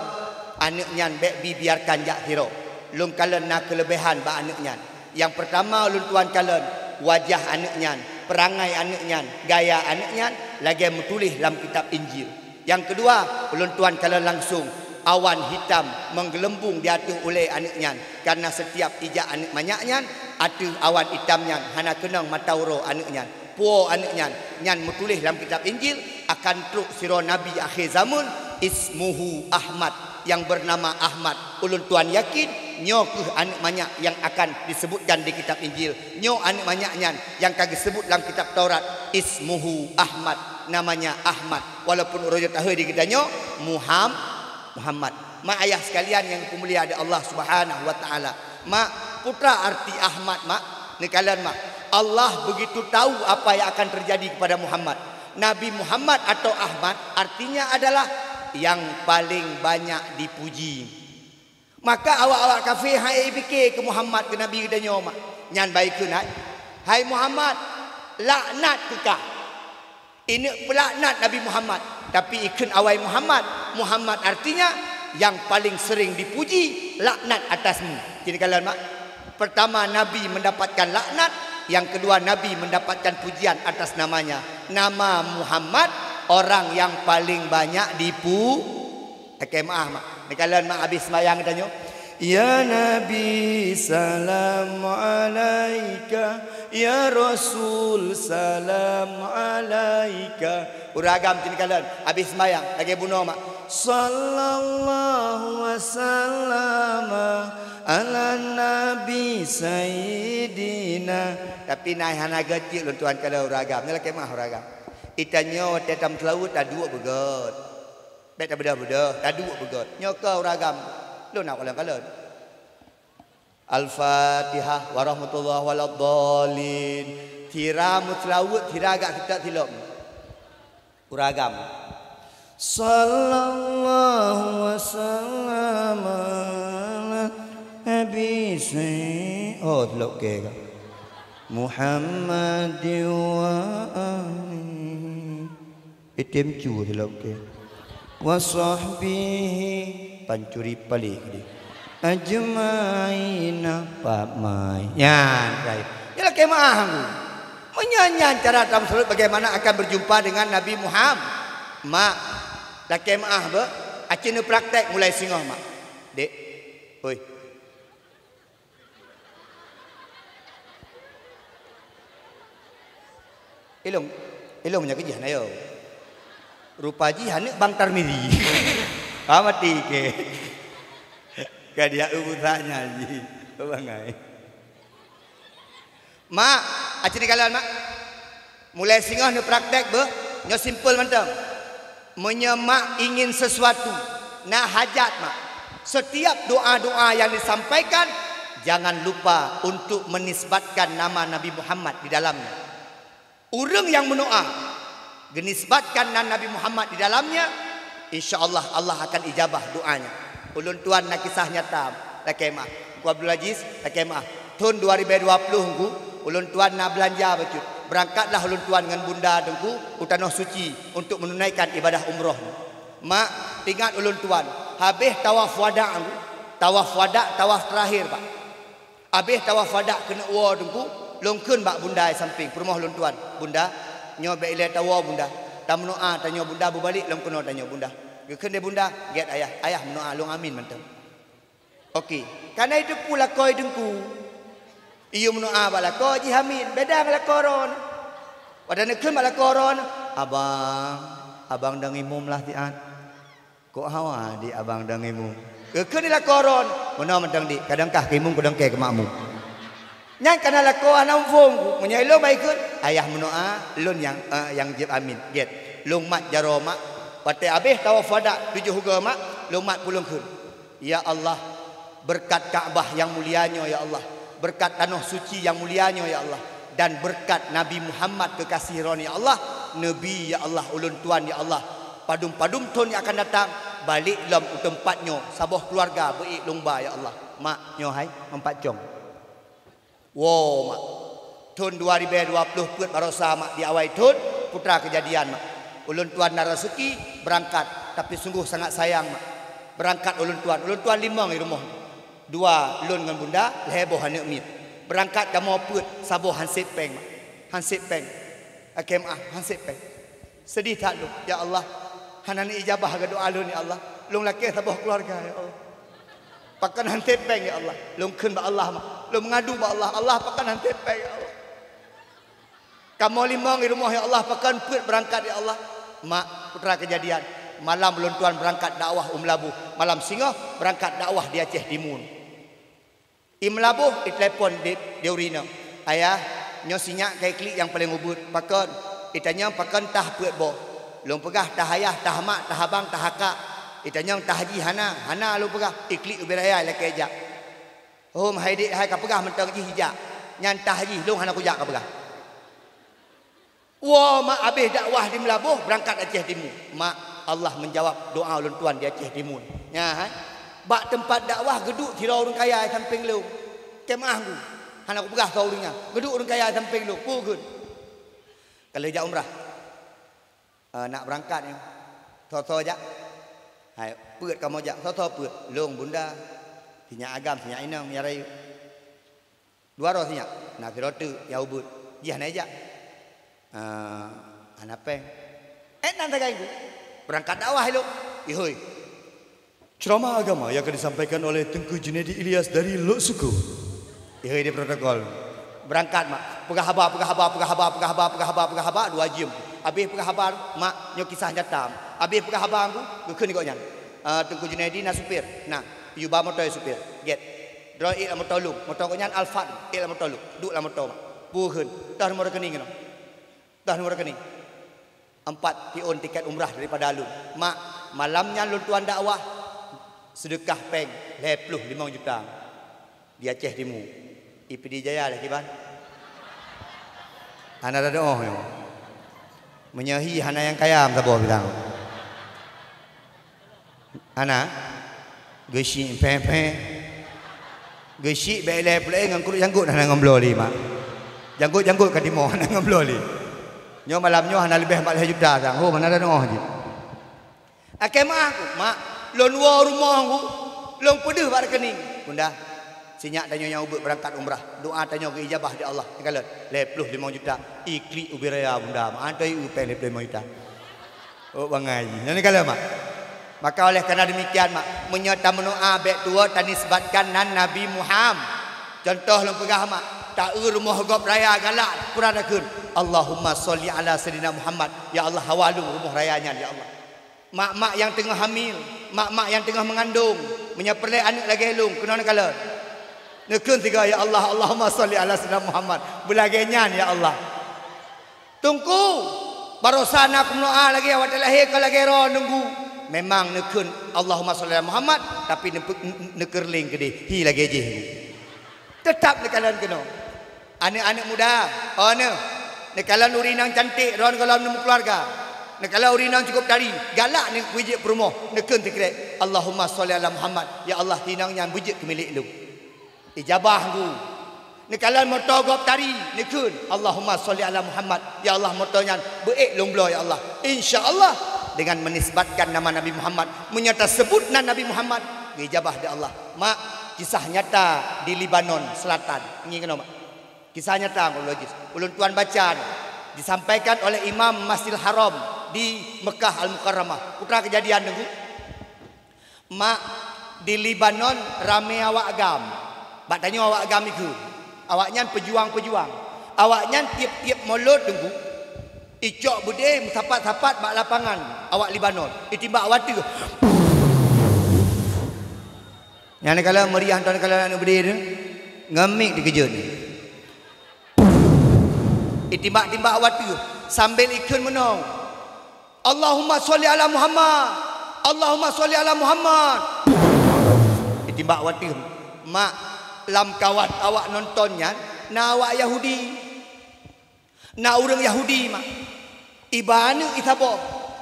Aneuk nyan bék bi biarkan jak sidroe. Lôn kalon na keuleubehan bak aneuk nyan. Nyang peurtama ulôn tuan kalon, wajah aneuk nyan, peurangai aneuk nyan, gaya aneuk nyan lagée meutuléh lam kitab Injil. Nyang keudua, ulôn tuan kalon langsong awan hitam meugeulumbong di ateueh ulée aneuk nyan, kareuna sitiab ijak aneuk manyak nyan, ateueh awan itam nyan hana keunong mata uroe aneuk nyan. Puwoe aneuk nyan, nyan meutuléh lam kitab Injil, akan trok sidroe nabi akhé zamon, ismuhu Ahmad, nyang beunama Ahmad. Ulôn tuan yakin, nyoe kheueh aneuk manyak nyang akan diseubutkan di kitab Injil. Nyoe aneuk manyak nyan nyang ka geuseubut lam kitab Taurat, ismuhu Ahmad, namanya Ahmad. Walaupun uroe nyoe tahôi di geutanyoe Muham-, Muhammad. Mak ayah sekalian nyang dipeumulia lé Allah Subhanahu wa Taala. Mak, peue arti Ahmad, Mak? Neukalon, Mak. Allah begitu tahu apa yang akan terjadi kepada Muhammad. Nabi Muhammad atau Ahmad artinya adalah yang paling banyak dipuji. Maka awak-awak kafé han ék pike keu Muhammad, keu Nabi geutanyoe, Mak. Nyan ban ikheun, hai, "Hai Muhammad, laknat keu kah." Ineuk peulaknat Nabi Muhammad, tapi ikheun awai Muhammad. Muhammad artinya yang paling sering dipuji, laknat atasmu. Ci neukalon, Mak. Pertama Nabi mendapatkan laknat, yang kedua Nabi mendapatkan pujian atas namanya. Nama Muhammad orang yang paling banyak dipu-, Lakée meuah, Mak. Neukalon, Mak, habéh seumayang tanyoe, "Ya Nabi, salam alaika. Ya Rasul, salam alaika." Ureueng agam ci neukalon, habéh seumayang, lagée bunoe, Mak. "Sallallahu wasallama ala Nabi Sayyidina." Tapi na hana geucit lôn tuan kalon ureueng agam. Nyan lakée meuah ureueng agam. Itanyoe watée tameuseulaweuet taduek beugét. Bék tabeudoh-beudoh, taduek beugét. Nyoe keu ureueng agam. Lôn na kalon-kalon. Al-Fatihah, warahmatullahi waladhdallin. Sira meuseulaweuet, sira gak seutôt silop. Ureueng agam. Sallallahu wasallam ala Nabi Sayyid-, oh, silop keu ka. Muhammadin wa alihi. Item cu silop keu. Wa sahbihi, pancuri paléh di. Ajmaina, pamai. Nyan, baik. Nyan lakée meuah, Mak. Meunyoe nyan cara tameuseulaweuet, bagaimana akan berjumpa dengan Nabi Muhammad? Mak, lakée meuah beuh. Aci neupraktek mulai singoh, Mak. Dek. Hoi. Ilong, ilong nyan keu jih na yo. Rupa jih aneuk Bang Tarmizi. Ah, mati ke? Ka dia urusan nyan jih. Bangai. Mak, aci neukalon, Mak. Mulai singoh neupraktek beuh, nyoe simpel mantong. Meunyoe mak ingin sesuatu, na hajat mak, setiap doa-doa yang disampaikan, jangan lupa untuk menisbatkan nama Nabi Muhammad di dalamnya. Ureuëng nyang meudoa, geunisbatkan nan Nabi Muhammad di dalamnya, insya Allah, Allah akan ijabah doanya. Ulôn tuan na kisah nyata, lakée meuah. Teungku Abdul Aziz, lakée meuah. Thon dua ribée dua ploh Teungku, ulôn tuan na beulanja bacut. Beurangkatlah ulôn tuan ngon bunda Teungku u Tanoh Suci untuk menunaikan ibadah umroh. Mak, ingat ulôn tuan, habéh tawaf wada Teungku, tawaf wada, tawaf teurakhir, Pak. Habéh tawaf wada keuneuk woe Teungku, lôn kheun bak bunda di sampéng, peurumoh lôn tuan, "Bunda, nyoe bék ilée tawoe Bunda. Tameudoa tanyoe Bunda, beubalék lom keunoe tanyoe Bunda." Geukheun lé bunda, "Gét ayah, ayah meudoa lôn amin mantong." Oke, kana iteupeu lakoe Teungku. Iyue meudoa bak lakoe jih amin, beda ngon lakoe droeneuh. Watée neukheun bak lakoe droeneuh, "Abang, abang dong imum lah siat." "Kok hawa di abang dong imum?" Geukheun lé lakoe droeneuh, "Meunoe mantong dik, kadang kah keu imum, kadang kah keu makmum." Nyan kana lakoe hana muphom Teungku, meunyoe ilôn bah ikheun, "Ayah meudoa, lôn nyang, eh, nyang jeuet amin." Gét. Lôn mat jaroe mak, watée habéh tawaf wada tujoh ugoe mak, lôn mat pulông kheun. Ya Allah, beureukat Ka'bah nyang mulia nyoe, ya Allah, beureukat Tanoh Suci nyang mulia nyoe, ya Allah, dan beureukat Nabi Muhammad keukasih Droeneuh, ya Allah, Neubi, ya Allah, ulôn tuan, ya Allah. Padum-padum thon nyang akan datang, balek lom u teumpat nyoe, saboh keuluwarga beu-ék lôn ba, ya Allah. Mak, nyoe hai, meupat cong. Woe, mak. Thon dua ribèe dua ploh peuet barosa, mak, di awai thon, Putra Kejadian, mak. Ulôn tuan na raseuki beurangkat, tapi sunggoh sangat sayang, mak. Beurangkat ulôn tuan. Ulôn tuan limong di rumoh. Dua lôn ngon bunda, lhèe boh aneuk miet. Beurangkat kamoe peuet, saboh han sép pèng, mak. Han sép pèng. Akhé meu'ah, han sép pèng. Seudeh that lôn, ya Allah. Hana neuijabah geudoa lôn, ya Allah. Lôn lakèe saboh keuluwarga, ya Allah. Pakon han sép pèng, ya Allah. Lôn kheun bak Allah, mak. Lôn meungadu bak Allah. Allah, pakon han sép pèng, ya Allah. Kamoe limong di rumoh, ya Allah, pakon peuet beurangkat, ya Allah. Mak, Putra Kejadian, malam ulôn tuan beurangkat dakwah u Meulaboh, malam singoh beurangkat dakwah di Aceh Timun. I Meulaboh, i telepon di, di ureueng inong, "Ayah, nyoe sinyak ka iklik nyang paleng ubit. Pakon? Itanyong pakon tah peuet boh." Lôn peugah, "Tah ayah, tah mak, tah abang, tah akak." Itanyong, "Tah jih hana?" "Hana," lôn peugah. "Iklik ubit raya, lakèe jak." "Hom hai dék, hai kapeugah mantong jih ijak. Nyan tah jih, lôn hana kujak," kapeugah. Woe, mak, abéh dakwah di Meulaboh, beurangkat Aceh Timun. Mak, Allah meujawab doa ulôn tuan di Aceh Timun. Nyan hai. Bak teumpat dakwah geuduek sidroe ureueng kaya sampéng lôn. Keu meu'ah geuh. Hana kupeugah soe ureueng nyan. Geuduek ureueng kaya sampéng lôn. Peue kheun? Ka lheueh jak umrah. Eh, nak beurangkat nyoe. Soe-soe jak? Hai, peuet kamoe jak. Soe-soe peuet? Lôn, bunda. Sinyak agam, sinyak inong, ya rayeuk. Dua droe sinyak. Na sidroe teuk nyang ubit. Jih hana jak. Eh, hana pèng. Eh, nan sagai ku. Beurangkat dakwah ilôn. Ihôi. Ceramah agama yang akan disampaikan oleh Teungku Junaidi Ilyas dari Lhoksukon. Ihôi di protokol. Beurangkat, mak. Peugah haba, peugah haba, peugah haba, peugah haba, peugah haba, peugah haba, dua jeuem. Abéh peugah haba, mak, nyoe kisah nyata. Abéh peugah haba, ku, geukheun gobnyan. Eh, Teungku Junaidi na supir. Nah, yue ba moto supir. Gét. Droe ék lam moto lôn. Moto gobnyan Alphard. Ék lam moto lôn. Duek lam moto, mak. Peue kheun? Toh nomor rekening keunoe. Toh nomor rekening. Empat pion tiket umrah daripada lôn. Mak, malam nyan lôn tuan dakwah, seudeukah pèng lhèe ploh limong juta di Aceh Timu. I Pidie Jaya lé kiban. Hana tadeuh nyoe. Meunyoe hi hana nyang kaya meusaboh bilang. Hana? Geusyik phé-phé. Geusyik bèk ilèe pulèe ngon kruet janggot hana ngon bloe lé, mak. Janggot-janggot ka timoh hana ngon bloe lé. Nyoe malam nyoe hana leubeh mat lhèe juta sang. Ho, hana tanoh jih. Akhé meu'ah ku, "Mak, lôn woe rumoh ku, lôn peudeuh bak rekening." Bunda, sinyak tanyoe nyang ubit beurangkat umrah. Doa tanyoe geuijabah di Allah. Teukalon, lhèe ploh limong juta. Iklik ubit raya, bunda. Mak, antoi u pèng lhèe ploh limong juta. Oh, bangai jih. Nyan ka lheueh, mak. Maka oleh karena demikian, mak, meunyoe tameudoa bèk tuwoe tanisbatkan nan Nabi Muham-, contoh lôn peugah, mak, taeu rumoh gob raya galak, peue takheun, "Allahumma sholli ala Sayyidina Muhammad." Ya Allah, hawa lôn rumoh raya nyan, ya Allah. Mak-mak nyang teungoh hamil, mak-mak nyang teungoh meungandong, meunyoe peureulèe aneuk lagèe lôn, keunoe neukalon. Neukheun sigoe, "Ya Allah, Allahumma sholli ala Sayyidina Muhammad." Beulagèe nyan, ya Allah. Teungku, barosa na kumeudoa lagèe watèe lahé ka lagèe droe nunggu. Memang neukheun, "Allahumma sholli ala Muhammad," tapi neupe-, neukeureuléng keudéh, hi lagèe jih. Teutap neukalon keunoe. Aneuk-aneuk muda, oh, neuh, neukalon ureueng inong cantik, droen gohlom neumeukeuluwarga. Neukalon ureueng inong cukup tari, galak neuh keu jeuet peurumoh, neukheun sikrek, "Allahumma sholli ala Muhammad." Ya Allah, inong nyan beujeuet keu milék lôn. Ijabah geuh. Neukalon moto gob tari, neukheun, "Allahumma sholli ala Muhammad." Ya Allah, moto nyan beuék lôn bloe, ya Allah. Insya Allah, dengan menisbatkan nama Nabi Muhammad, meunyoe taseubut nan Nabi Muhammad, geuijabah di Allah. Mak, kisah nyata di Lebanon Selatan. Ngieng keunoe, mak. Kisah nyata, ulôn jih. Ulôn tuan baca ni. Disampaikan oleh Imam Masjidil Haram di Mekah Al-Mukarramah. Peue teuma keujadian teungku. Mak, di Lebanon ramé awak GAM. Bak tanyoe awak GAM ikheun. Awaknyan peujuang-peujuang. Awaknyan tiep-tiep molot teungku, icok beudé meusapat-sapat bak lapangan awak Lebanon. Itimbak watèe. Nyan neukalon meuriah, nyan neukalon aneuk beudé teuh, ngon mik dikeujot. Itimbak-timbak watèe sambil ikheun meunoe, "Allahumma sholli ala Muhammad, Allahumma sholli ala Muhammad." Itimbak watèe, mak, lam kawan awak nonton nyan na awak Yahudi. Na ureueng Yahudi, mak. Iba aneuk isaboh.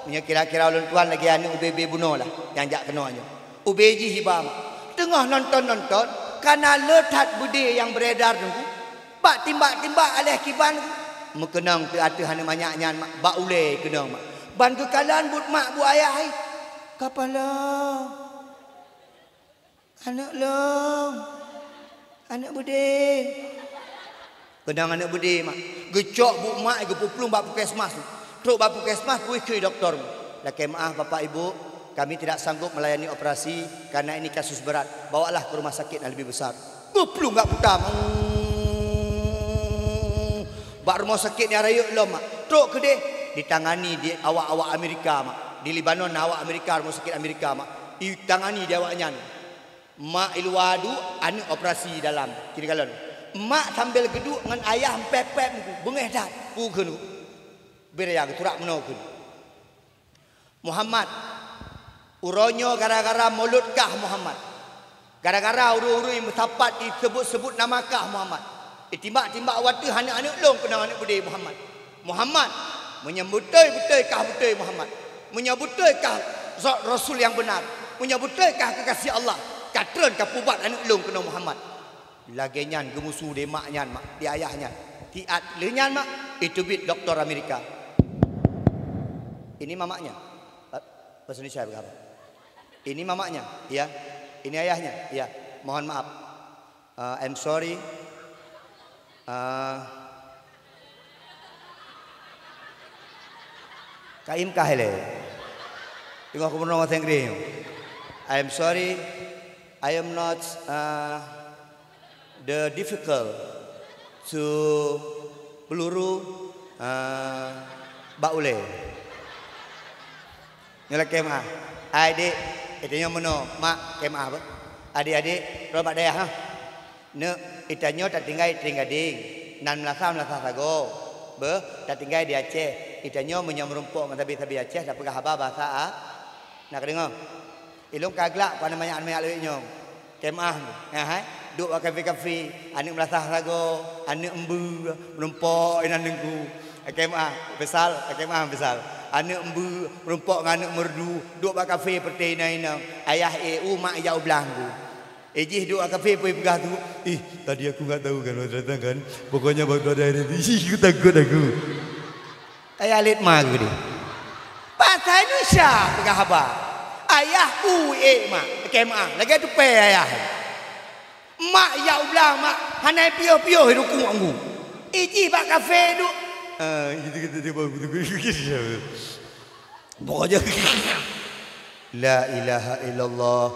Meunyoe kira-kira ulôn tuan lagèe aneuk ubé-bé bunoe lah nyang jak keunoe nyoe. Ubé jih iba mak. Teungoh nonton-nonton, kana le that beudé nyang beredar teungku. Bak timbak-timbak aléh kiban, meukeunong teuh ateueh aneuk manyak nyan mak, bak ulèe keunong mak. Ban geukalon buet mak buet ayah hai. Ka palong. Aneuk lôn, aneuk beudé. Keunong aneuk beudé mak. Geucok buet mak geupeuplueng bak puskesmas. Trok bak puskesmas, pui keu doktor. Lakèe meu'ah Bapak Ibu, kami tidak sanggup melayani operasi karena ini kasus berat. Bawalah ke rumah sakit yang lebih besar. Geuplueng bak puta. Bak rumoh sakét nyang rayeuk lom mak. Trok keudeh ditangani di awak-awak Amerika mak. Di Lebanon na awak Amerika, rumoh sakét Amerika mak. Ditangani di awaknyan. Mak i luwa duek, aneuk operasi dalam. Kiri kalon. Mak sambil geuduek ngon ayah mpèp-pèp muku. Beungéh that. Ku kheun ku. Beu raya geuturak meunoe kheun. Muhammad, uroe nyoe gara-gara mulôt kah Muhammad. Gara-gara ureuëng-ureuëng meusapat jiseubut-seubut nama kah Muhammad. Jitimbak-timbak watèe aneuk-aneuk lôn keunong aneuk beudé Muhammad. Muhammad, meunyoe beutôi-beutôi kah beutôi Muhammad. Meunyoe beutôi kah zat Rasul nyang beunar. Meunyoe beutôi kah keukaséh Allah. Ka treun ka peuubat aneuk lôn keunong Muhammad. Lagèe nyan geumusu di mak nyan mak, di ayah nyan. Siat lheueh nyan mak, iteubiet doktor Amerika. Ini mamaknya. Ba-, bahasa Indonesia berapa? Ini mamaknya, ya. Ini ayahnya, ya. Mohon maaf. Uh, I'm sorry. Uh, Kaim kah ilèe. Tengok aku pernah bahasa Inggris. I'm sorry, I am not uh, the difficult to peluru uh, bak ulèe. Nyoe lakèe meu'ah. Hai dik, ita nyoe meunoe, mak, kèe meu'ah beuh. Adik-adik, droe bak dayah ha. Neuk, ita nyoe tatinggai Trienggadeng, nan meulasah-meulasah sagoe. Beuh, tatinggai di Aceh. Ita nyoe meunyoe meurumpok ngon sabe-sabe Aceh, tapeugah haba bahasa A. Na kadeungoe? Ilôn ka glak keu aneuk manyak-manyak lawét nyoe. Kèe meu'ah, nyan hai, duek bak kafe-kafe, aneuk meulasah sagoe, aneuk embeue, meurumpok inan teungku. Kèe meu'ah, peusal, kèe meu'ah, peusal. Aneuk embeue, meurumpok ngon aneuk meureudu, duek bak kafe peureuteh inong-inong. Ayah, eh, u, mak, ijak u blang ku. Eh, jih duek bak kafe peue peugah tu. Ih, tadi aku nggak tahu kan, waktu datang kan. Pokoknya waktu ada air itu, ih, aku takut aku. Kaya lét ma geuh deh. Bahasa Indonesia peugah haba. Ayah u ék mak, kèe meu'ah, lagèe tupè ayah. Mak jak u blang mak, hana piôh-piôh rukuk anggu. Ijih bak kafe duek. Ah, gitu, gitu, gitu, bagus, bagus, bagus. Pokoknya, la ilaha illallah.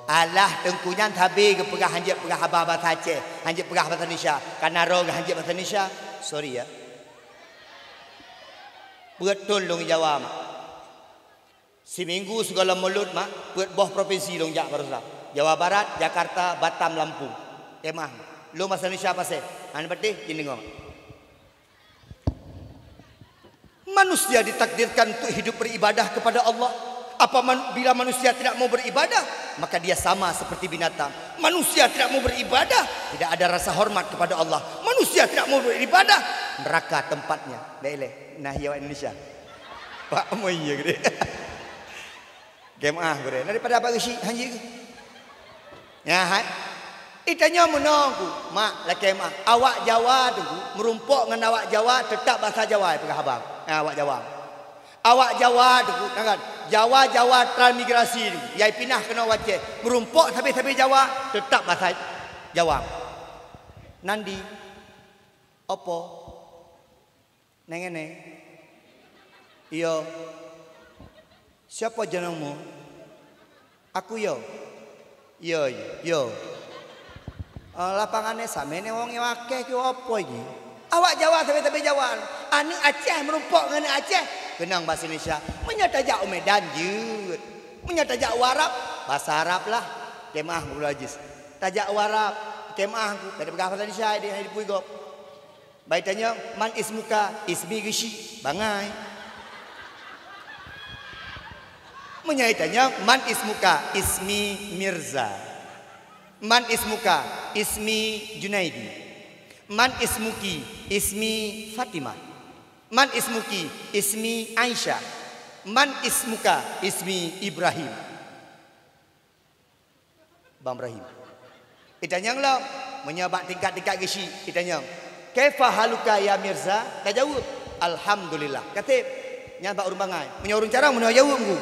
Alah teungku nyan sabe geupeugah hanjeuet peugah haba bahasa Aceh, hanjeuet peugah bahasa Indonesia. Kana roh hanjeuet bahasa Indonesia. Sorry ya. Peuet thon lôn Jawa mak. Siminggu sigohlom mulod mak, peuet boh propinsi lôn jak baroesa. Jawa Barat, Jakarta, Batam, Lampung. Kèe meu'ah. Lôn bahasa Indonesia pasé. Hana patéh, jih deungoe mak. Manusia ditakdirkan untuk hidup beribadah kepada Allah. Apa man-, bila manusia tidak mau beribadah, maka dia sama seperti binatang. Manusia tidak mau beribadah, tidak ada rasa hormat kepada Allah. Manusia tidak mau beribadah, neraka tempatnya. Dah ilèe. Nah, ya, Indonesia. Pak, mau iya gede. Kèe meu'ah gurèe. Daripada apa geusyik hanjeuet geuh. Nyan hai. Itanyoe meunoe ku, mak lakèe meu'ah. Awak Jawa tu ku, meurumpok ngon awak Jawa, teutap bahasa Jawa peugah haba. Nyan awak Jawa. Awak Jawa tu ku, kan? Jawa-Jawa transmigrasi tu, nyang pinah keunoe u Aceh. Meurumpok sabe-sabe Jawa, teutap bahasa Jawa. Nandi, opo? Neng Ene. Iyo. Siapa jenengmu? Aku yo. Yo, yo. Eh, lapangan nyoe samé nyoe wong nyang akeh keu apa ini? Awak Jawa sabe-sabe Jawa. Aneuk Aceh meurumpok ngon aneuk Aceh. Keunong bahasa Indonesia. Meunyoe tajak u Medan, jeuet. Meunyoe tajak u Arab, bahasa Arab lah. Kèe meu'ah, Abdul Aziz. Tajak u Arab, kèe meu'ah, ku. Tadi peugah bahasa Indonesia, di, di pui gob. Bai tanyong, "Man ismuka?" "Ismi geusyik." Bangai. Meunyoe tanyong, "Man ismuka?" "Ismi Mirza." "Man ismuka?" "Ismi Junaidi." "Man ismuki?" "Ismi Fatimah." Man ismuki? Ismi Aisyah. Man ismuka? Ismi Ibrahim. Bang Ibrahim. Itanyong lom, meunyoe bak tingkat-tingkat geusyik, itanyong, "Kaifa haluka ya Mirza?" Tajaweueb, "Alhamdulillah." Ka treb. Nyan bak ureueng bangai. Meunyoe ureueng carông, meunyoe jaweueb, Teungku.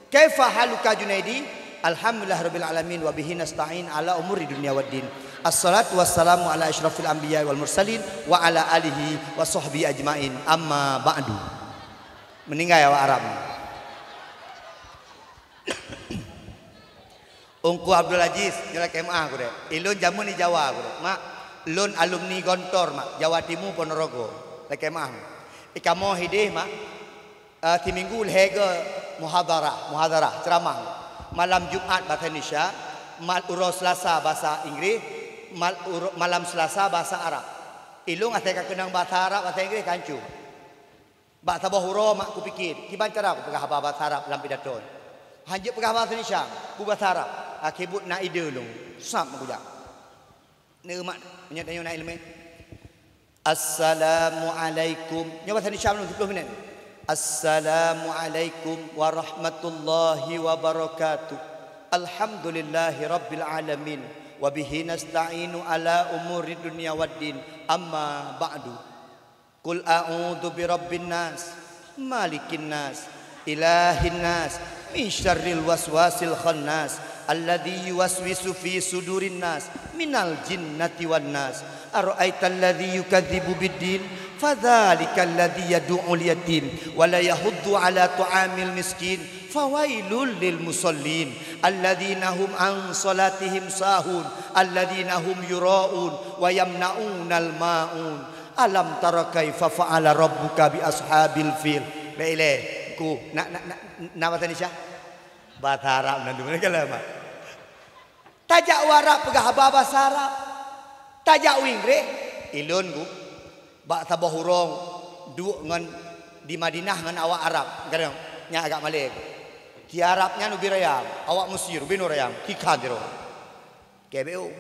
"Kaifa haluka Junaidi?" "Alhamdulillah rabbil alamin wa bihi nasta'in ala umuri dunya waddin. Assalatu wassalamu ala asyrafil anbiya wal mursalin wa ala alihi wa sahbihi ajmain. Amma ba'du." Meuninggai awak Arab. Teungku Abdul Aziz, nyoe lakèe meu'ah gurèe. Ilôn jameun di Jawa gurèe. Mak, lôn alumni Gontor, mak, Jawa Timu, Ponorogo. Lakèe meu'ah. Di kamoe hideh, mak, eh, siminggu lhèe go muhadharah, muhadharah, ceramah. Malam Jumat bahasa Indonesia, mal-, uroe Selasa bahasa Inggris, mal-, uro-, malam Selasa bahasa Arab. Ilôn asai ka keunong bahasa Arab, bahasa Inggris ka hanco. Bak saboh uroe mak kupiké, kiban cara kupeugah haba bahasa Arab lam pidato. Hanjeuet peugah bahasa Indonesia, peubahasa Arab. Akhé buet na ide lôn. Sab meukuyak. Neumat, meunyoe tanyoe na ileumèe. Assalamualaikum. Nyoe bahasa Indonesia lôn, sepuluh minit. Assalamualaikum warahmatullahi wabarakatuh. Alhamdulillahi rabbil alamin. Wa bihi nasta'inu ala umuri dunya waddin. Amma ba'du. Qul a'udzu birabbin nas, malikin nas, ilahin nas, min syarril waswasil khannas, alladzi yuwaswisu fi sudurin nas, minal jinnati wan nas. Ara'aital ladzi yukadzibu biddin, fadzalikal ladzi yadu'ul yatim, wa la yahuddu ala ta'amil miskin, fawailul lil musallin, alladzina hum an salatihim sahun, alladzina hum yura'un, wa yamna'unal ma'un. Alam tara kaifa fa'ala rabbuka bi ashabil fil. Lé, lé, ku, na, na, na, na bahasa Indonesia? Bahasa Arab nan dulu, kan lama. Tajak u Arab peugah haba bahasa Arab. Tajak u Inggréh, ilôn ku, bak saboh uroe duek ngon di Madinah ngon awak Arab, kadang nyan agak malèe. Di Arab nyan ubé raya, awak Mesir ubé nuraya, kikhan jiro. K B O.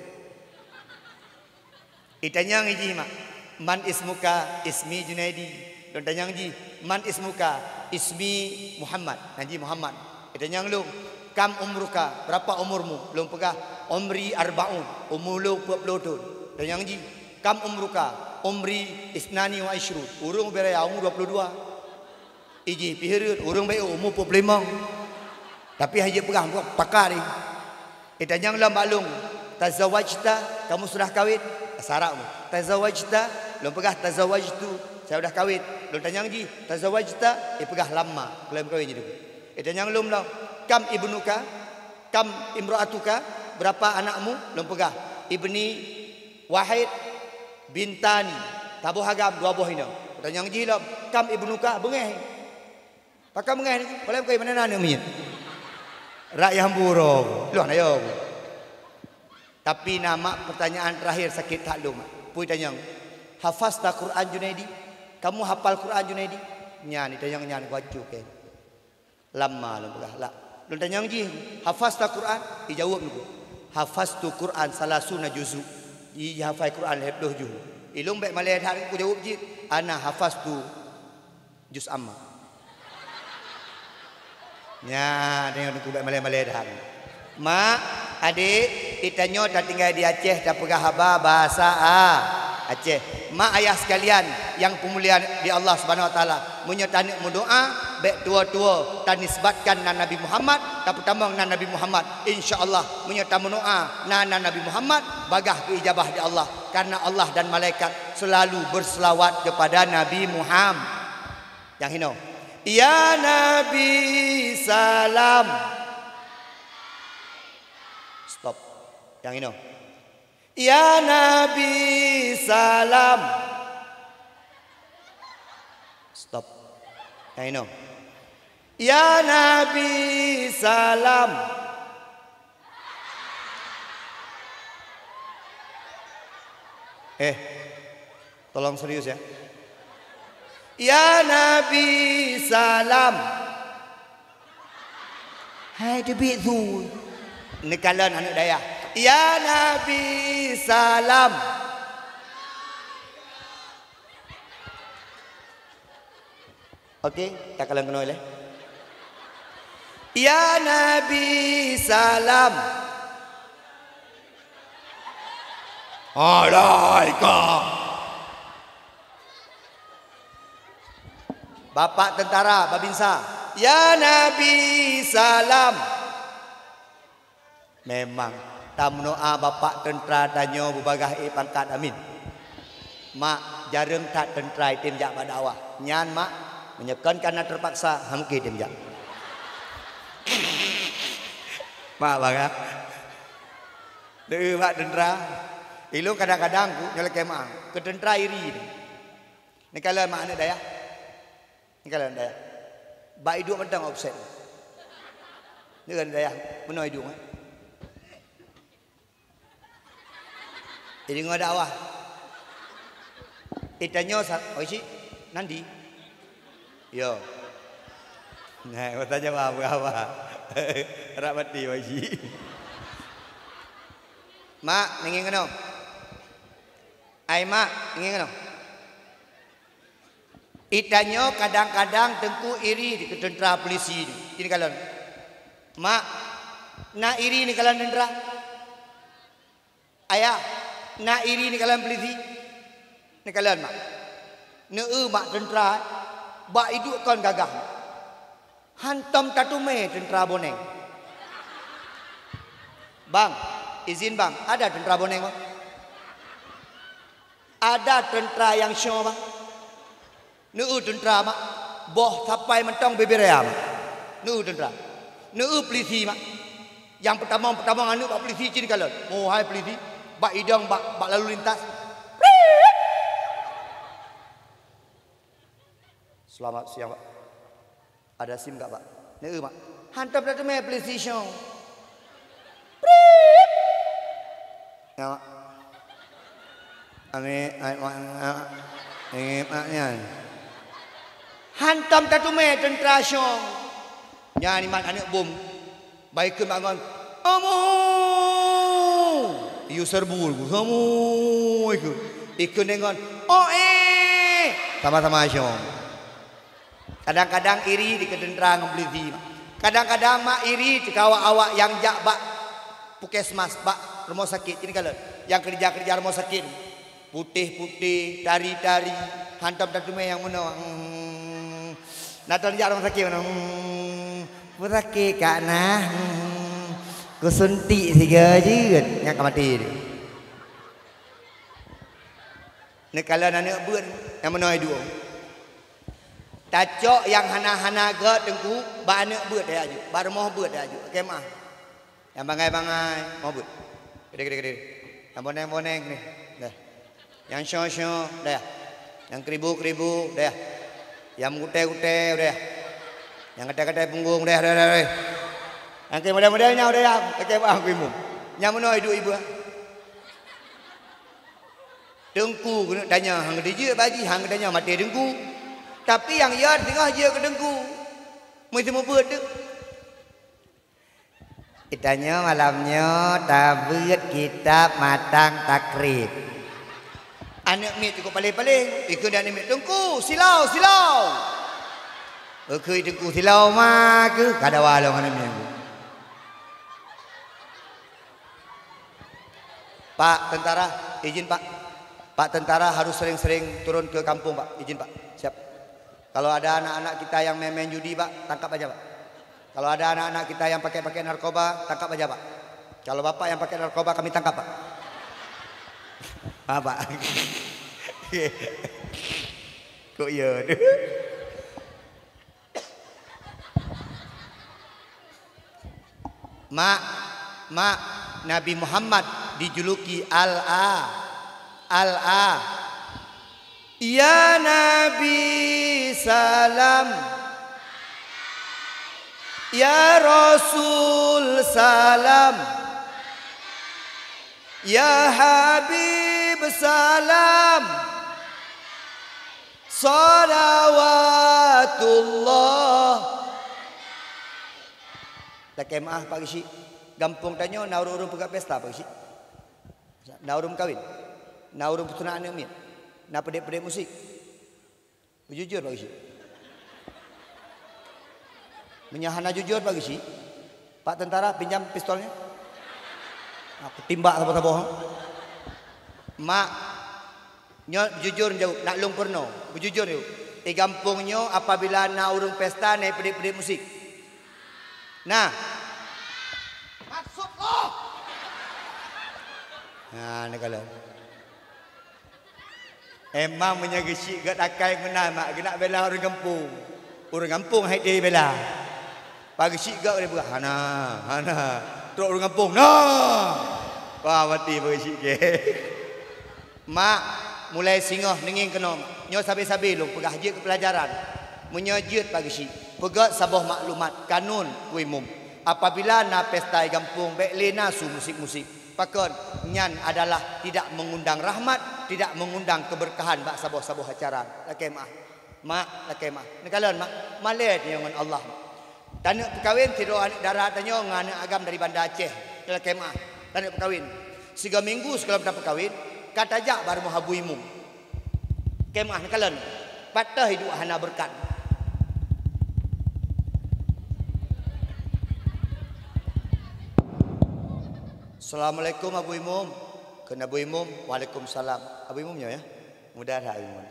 Itanyong jih mak, "Man ismuka?" "Ismi Junaidi." Lôn tanyong jih, "Man ismuka?" "Ismi Muhammad." Nan jih Muhammad. Itanyong lôn, "Kam umruka?" "Berapa umurmu?" Lôn peugah, "Umri arbaun." "Umu lôn peuet ploh thon." Tanyong jih, "Kam umruka?" "Umri isnani wa ishrun." Ureueng ubé raya umu dua puluh dua. Ijih pih rhot, ureueng bèk umu peuet ploh limong. Tapi hana jipeugah, pakak deh. Itanyong lom bak lôn, "Tazawajta?" "Kamu sudah kawin?" Bahasa Arab. "Tazawajta?" Lôn peugah, "Tazawajtu." "Saya sudah kawin." Lôn tanyong jih, "Tazawajta?" Ipeugah, "Lamma." Lôn kawin jih. Itanyong lôn lom, "Kam ibnuka? Kam imra'atuka?" "Berapa anakmu?" Lôn peugah, "Ibni wahid, bintani." Saboh agam, dua boh inong. Tanyong jih lom, "Kam ibnuka?" Beungèh. Pakon beungèh nyoe? Paléng keu meunan aneuk miet. Rak nyang buroe, lôn ayo. Tapi na mak pertanyaan terakhir sakét that lôn. Peue tanyong, "Hafazta Quran Junaidi?" "Kamu hafal Quran Junaidi?" Nyan, itanyong nyan, kuacu kèe. Lamma lôn peugah, "La." Lôn tanyong jih, "Hafazta Quran?" Ijaweueb lôn, "Hafaztu Quran salasuna juzu." Ijihafai Quran lhèe ploh juzu. Ilôn bèk malèe that, kujaweueb jih, "Ana hafaztu juz amma." Nyan, tengok Teungku bèk malèe-malèe that. Mak, adék, geutanyoe tatinggai di Aceh, tapeugah haba bahasa A-, Aceh. Mak ayah sekalian nyang peumulia di Allah Subhanahu Wa Taala, meunyoe taneuk meudoa, bèk tuwo-tuwo tanisbatkan nan Nabi Muhammad, tapeutamong nan Nabi Muhammad. Insya Allah, meunyoe tameudoa na nan Nabi Muhammad, bagaih geuijabah di Allah, karena Allah dan malaikat selalu berselawat kepada Nabi Muhammad. Nyang hinoe. Ya Nabi salam. Stop. Nyang hinoe. Ya Nabi salam. Stop. Nyang hinoe. Ya Nabi salam. Eh, tolong serius ya. Ya Nabi salam. Hai teubiet su. Neukalon aneuk dayah. Ya Nabi salam. Oke, takalon keunoe lé. Ya Nabi salam. Alaika. Bapak tentara Babinsa. Ya Nabi salam. Memang, tameudoa bapak teuntara tanyoe beubagaih ék pangkat, amin. Mak, jareueng that teuntara item jak bak dakwah. Nyan, Mak, meunyoe kon kareuna teupaksa, han mungken item jak. Mak, bang, ya. Deuh, Mak, teuntara. Ilôn kadang-kadang ku nyoe lakée meu'ah, keu teuntara iri. Neukalon, Mak, aneuk dayah. Neukalon dayah. Bak iduek mantong offset. Neukalon dayah, meunoe iduek, eh. Jadi ngon dakwah. Itanyoe sa-, oh, isi, Nandi. Yo. Nah, bertanya apa, apa? Rak mati, oh, isi. Mak, ninggi keunoe. Ai, Mak, ninggi keunoe. Itanyoe kadang-kadang teungku iri keu teuntara polisi nyoe. Ini kalon. Mak, na iri neukalon teuntara? Ayah, na iri neukalon polisi? Neukalon, Mak. Neueu, Mak, teuntara, bak iduek kon gagah. Hantom tateumé teuntara Boneng. Bang, izin, Bang, ada teuntara Boneng, Bang? Ada teuntara nyang shoe, Bang? Neueu teuntara, Mak. Boh sapai mantong bibir raya, Mak. Neueu teuntara. Neueu polisi, Mak. Nyang peutamong-peutamong aneuk bak polisi cit kalon. Mohai polisi, bak idong, bak, bak lalu lintas. Selamat siang, Pak. Ada sim nggak, Pak? Neueu, Mak. Hantom tateumé polisi shoe. Prit! Ya, Mak. Ame, ai, Mak, Mak. Ingat, Mak, nyan. Hantom tateumé teuntara shoe. Nyan iman aneuk bom. Baikon bangon. Amu! Yue serbu, amu! Ikeu. Ikeu dengan. Oh, eh! Sama-sama shoe. Kadang-kadang iri di keu teuntara ngon polisi, Mak. Kadang-kadang, Mak, iri di keu awak-awak nyang jak bak puskesmas, bak rumoh sakét. Ini kalon, nyang keurija-keurija rumoh sakét. Putéh-putéh, tari-tari, hantom tateumé nyang meunoe. Hmm. Na ton jak rumoh sakét meunoe. Hmm. Peue sakét, Kak, nah? Hmm. Kusuntik sigoe jeuet, nyan ka maté. Neukalon aneuk beuet nyang meunoe duek. Tacok nyang hana-hana gét teungku, bak aneuk beuet dayah jeuet, bak rumoh beuet dayah jeuet, keu meu'ah. Nyang bangai-bangai, rumoh beuet. Gede, gede, gede. Nyang boneng-boneng nyoe. Deh. Nyang shoe-shoe, dayah. Nyang keuribu-keuribu, dayah. Nyang meugutée-gutée, dayah. Nyang katai-katai punggong, dayah, dayah, dayah. Nyang keu model-model nyoe, dayah. Keu meu'ah, keu imum. Nyang meunoe duek ibu. Teungku keuneuk tanyong, han geutanyong bak jih, han geutanyong maté teungku. Tapi nyang yot singoh jeuet keu teungku. Meusi mubuet teuk. Geutanyoe malam nyoe tabeuet kitab matan takrib. Aneuk miet cukôp paléh-paléh, ikheun aneuk miet, "Teungku, silau, silau!" Ikheun teungku, "Silau ma keuh?" Ka dawa lom aneuk miet. Pak tentara, izin, Pak. Pak tentara harus sering-sering turun ke kampung, Pak. Izin, Pak. Siap. Kalau ada anak-anak kita yang main-main judi, Pak, tangkap aja, Pak. Kalau ada anak-anak kita yang pakai-pakai narkoba, tangkap aja, Pak. Kalau Bapak yang pakai narkoba, kami tangkap, Pak. Apa, Pak? Kok iya tu? Mak, mak, Nabi Muhammad dijuluki Al-A. Al-A. Ya Nabi salam. Ya Rasul salam. Ya Habib salam. Salawatullah. Lakée meu'ah, Pak Geuchik. Gampông tanyoe na ureuëng-ureuëng peugah pesta, Pak Geuchik. Na ureuëng meukawen. Na ureuëng peutunak aneuk miet. Na peudeh-peudeh musik. Beujujur, Pak Geuchik. Meunyoe hana jujur, Pak Geuchik, Pak Tentara, pinjam pistolnya. Aku timbak saboh-saboh. Mak, nyoe jujur jaweueb, nak lôn peurunoe. Beujujur jaweueb. Di gampông nyoe apabila na ureuëng pesta, na peudiet-peudiet musik? Nah. Maksud lo? Nah, ni kalau. Emang meunyoe Geuchik gét akai meunan, mak, geunak bela ureuëng gampông. Ureuëng gampông hai deh bela. Pak Geuchik gét lé peugah, "Hana, hana." Trok ureuëng gampông, "Nah!" Wah, mati Pak Geuchik ke. Mak, mulai singoh neungieng keunoe, mak. Nyoe sabe-sabe lôn peugah jeuet keu peulajaran. Meunyoe jeuet Pak Geuchik, peugét saboh maklumat kanun keu imum. Apabila na pesta di gampông, bék lé na su musik-musik. Pakon? Nyan adalah tidak mengundang rahmat, tidak mengundang keberkahan bak saboh-saboh acara. Lakée meuah. Mak, lakée meuah. Neukalon, mak. Malée tanyoe ngon Allah, mak. Taneuk peukawen sidroe aneuëk dara tanyoe ngon aneuëk agam dari Banda Aceh. Lakée meuah. Taneuk peukawen. Sigoe minggu sigohlom tapeukawén, ka tajak bak rumoh Abu Imum. Lakée meuah, neukalon. Pat teuh iduek hana beureukat. "Assalamualaikum, Abu Imum." Kheun Abu Imum, "Waalaikumsalam." Abu Imum nyoe, ya? Muda that Abu Imum.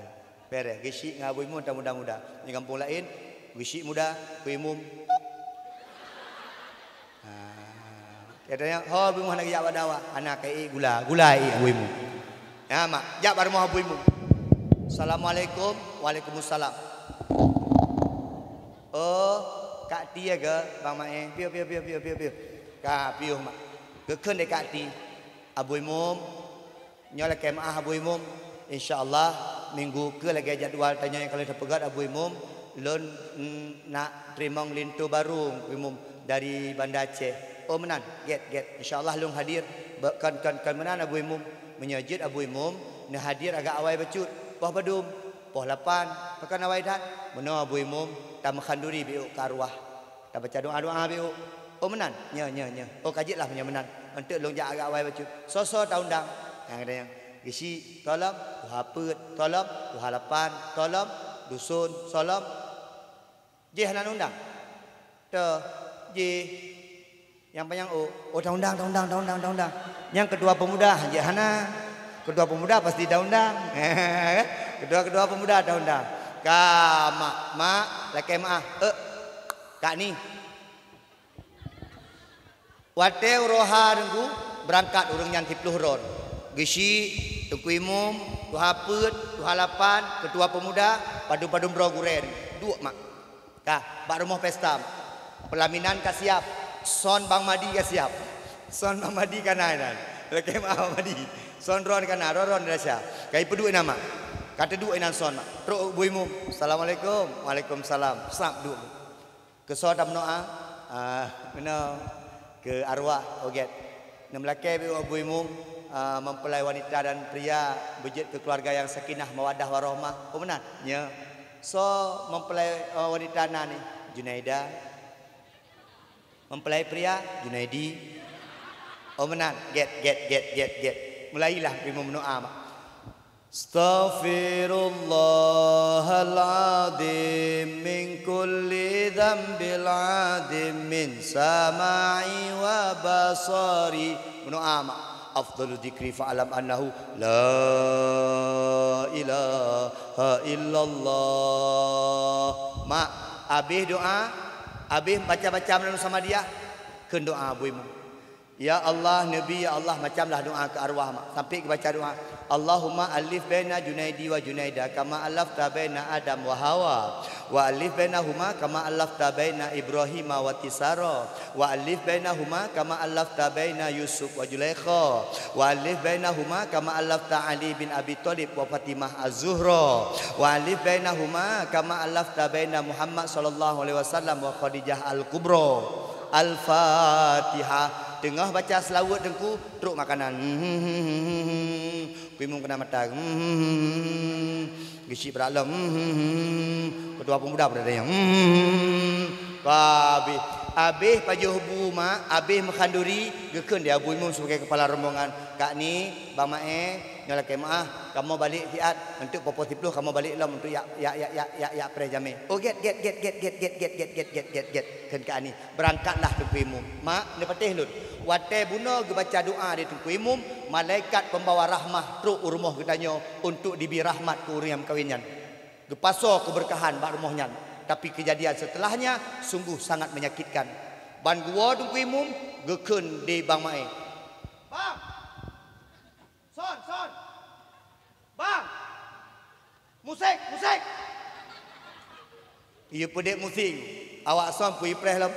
Beres, Geuchik ngon Abu Imum tan muda-muda. Di gampông laén, Geuchik muda, Abu Imum. Ha. Katanya, "Ho, Abu Imum hana geujak bak dakwah." "Hana, ka ék gula." Gula ék Abu Imum. Ya, mak, jak bak rumoh Abu Imum. "Assalamualaikum." "Waalaikumsalam." "Oh, Kak Ti ya ke, Bang Mae?" "Piôh, piôh, piôh, piôh, piôh, piôh." Ka piôh, mak. Geukheun lé Kak Ti, "Abu Imum, nyoe lakée meuah Abu Imum. Insya Allah, minggu keu lagée jadwal tanyoe nyang ka lheueh tapeugét Abu Imum, lôn, mm, nak teurimong linto barô Abu Imum dari Banda Aceh." "Oh, meunan, gét, gét. Insya Allah lôn hadir." "Kon, kon, kon meunan Abu Imum. Meunyoe jeuet Abu Imum, neuhadir agak awai bacut." "Poh padum?" "Poh lapan." "Pakon awai that?" "Meunoe Abu Imum, tameukhaduri bak keu arwah. Tabaca doa-doa bak keu." "Oh, meunan?" "Nyo, nyo, nyo." "Oh, ka jeuet lah meunyoe meunan. Eunteuk lôn jak agak awai bacut." "Soe-soe taundang?" Nyang ada nyang, "Geuchik, soe lom?" "Tuha Peuet, soe lom?" "Tuha Lapan, soe lom?" "Dusun, soe lom?" "Jih hana undang?" "Toh, jih." "Nyang panyang, oh, oh, taundang, taundang, taundang, taundang. Nyang keutua peumuda, jih hana. Keutua peumuda pasti taundang." Keutua-keutua peumuda taundang. "Ka, mak, mak, lakée meuah." "Eh, Kak Ni." Watée uroe ha Teungku, beurangkat ureuëng nyan siplôh droe. Geuchik, Teungku Imum, Tuha Peuet, Tuha Lapan, keutua peumuda, padum-padum droe gurée. Duek, mak. Ka, bak rumoh pesta. Peulaminan ka siab. Son Bang Madi ka siab. Son Bang Madi ka na inan. Lakée meuah Bang Madi. Son droen ka na, droen-droen desya. Ka ipeuduek inan, mak. Ka teuduek inan son, mak. Trok Abu Imum. "Assalamualaikum." "Waalaikumsalam." Sab duek. Keu soe tameudoa? Ah, meunoe keu arwah, oh gét. Neumeulakée bak Abu Imum, ah, mempelai wanita dan pria beujeuet keu keuluwarga nyang sakinah, mawaddah, warahmah. Oh, meunan? Nyo. Soe mempelai, eh, wanita na ni? Junaida. Mempelai pria? Junaidi. Oh, meunan? Gét, gét, gét, gét, gét. Mulailah Abu Imum meudoa, mak. Astaghfirullahal azim min kulli dzambil azim min sama'i wa basari. Meudoa, mak. Afdalu dzikri fa'lam annahu la ilaha illallah. Mak, abéh doa, abéh baca-baca meunan Samadiyah, kheun doa Abu Imum. Ya Allah, Nabi, ya Allah, macamlah doa keu arwah, mak. Sampai geubaca doa, "Allahumma alif baina Junaidi wa Junaida kama alafta baina Adam wa Hawa, wa alif bainahuma kama alafta baina Ibrahima wa Tisara, wa alif bainahuma kama alafta baina Yusuf wa Zulaikha, wa alif bainahuma kama alafta Ali bin Abi Thalib wa Fatimah Az-Zuhra, wa alif bainahuma kama alafta baina Muhammad sallallahu alaihi wasallam wa Khadijah Al-Kubra." Al-Fatihah. Teungoh baca seulaweuet Teungku, trok makanan. Abu Imum keunan mata. Geuchik brat lom. Keutua peumuda brat dayang. Ka abéh. Abéh pajoh bu, mak, abéh meukhanduri, geukheun di Abu Imum sebagai kepala rombongan. Kak Ni, Bang Mae, Nyoe lakée meuáh, kamoe balek siat, eunteuk poh-poh siplôh kamoe balek lom eunteuk jak, jak, jak, jak, jak, jak preh jamé. Oh, gét, gét, gét, gét, gét, gét, gét, gét, gét, gét, gét, gét, kheun keu Ani. Beurangkatlah Teungku Imum. Mak, neupatéh lôn. Watée bunoe geubaca doá di Teungku Imum, malaikat peumbawa rahmah trok u rumoh geutanyoe untuk dibri rahmat keu ureuëng nyang meukawen nyan. Geupasoe keubeurkahan bak rumoh nyan. Tapi keujadian seuteulahnya sungguh sangat menyakitkan. Ban geuwoe Teungku Imum, geukheun di Bang Mae. Bang! Son, son! Bang! Musik, musik! Iya peudép musik. Awak son pui preh lom.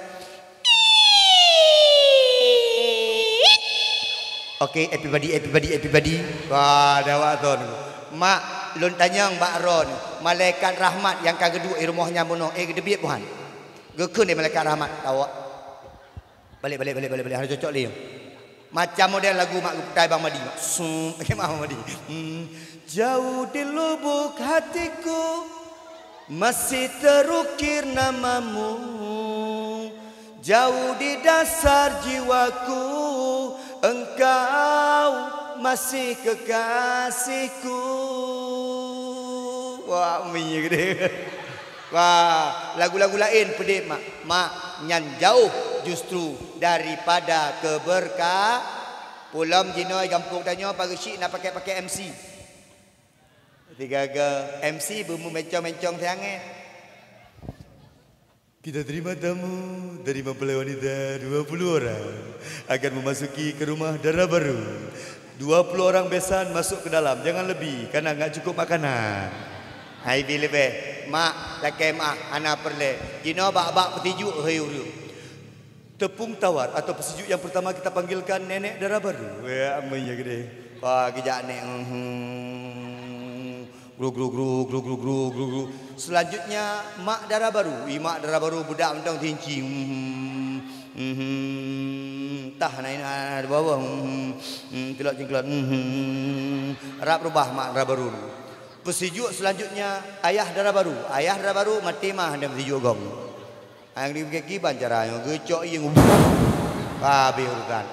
Oke, everybody, everybody, everybody. Wah, ada awak son. Mak, lôn tanyong bak droen, malaikat rahmat nyang ka geuduek di rumoh nyan bunoe, eh, geuteubiet buhan? Geukheun lé malaikat rahmat, tawak. Balek, balek, balek, balek, balek. Hana cocok lé. Macam model lagu mak geuputai Bang Madi, mak. Sum, Bang Madi. Hmm. Jauh di lubuk hatiku masih terukir namamu. Jauh di dasar jiwaku engkau masih kekasihku. Wah, mi gede. Wah, lagu-lagu laén peudép, Mak. Mak, nyan jauh justru daripada keubeurka-, Pulom jinoe gampông tanyoe pageusyik na pakai-pakai M C. Tiga-tiga M C beumeumencong-mencong siangét. Kita terima tamu dari mempelai wanita dua puluh orang akan memasuki ke rumah dara baru. Dua puluh orang besan masuk ke dalam, jangan lebih karena enggak cukup makanan. Hai bi leubeh, mak lakée meuáh hana peureulée. Jinoe bak-bak peusijuek hei ureuëng. Tepung tawar atau peusijuek yang pertama kita panggilkan nenek dara baru. Ya, amin ya gede. Wah, geujak nek. Mhm. Gru, gru, gru, gru, gru, gru, gru, gru. Selanjutnya, mak dara baru. Ih, mak dara baru bedak mantong tinci. Mhm. Mhm. Tah na ina di bawah. Mhm. Mhm. Tilok cingklot. Mhm. Rap rubah mak dara baru. Peusijuek selanjutnya, ayah dara baru. Ayah dara baru maté mah hana peusijuek gong. Nyang dipiké kiban cara nyoe, geucok ié ngon, habéh urusan.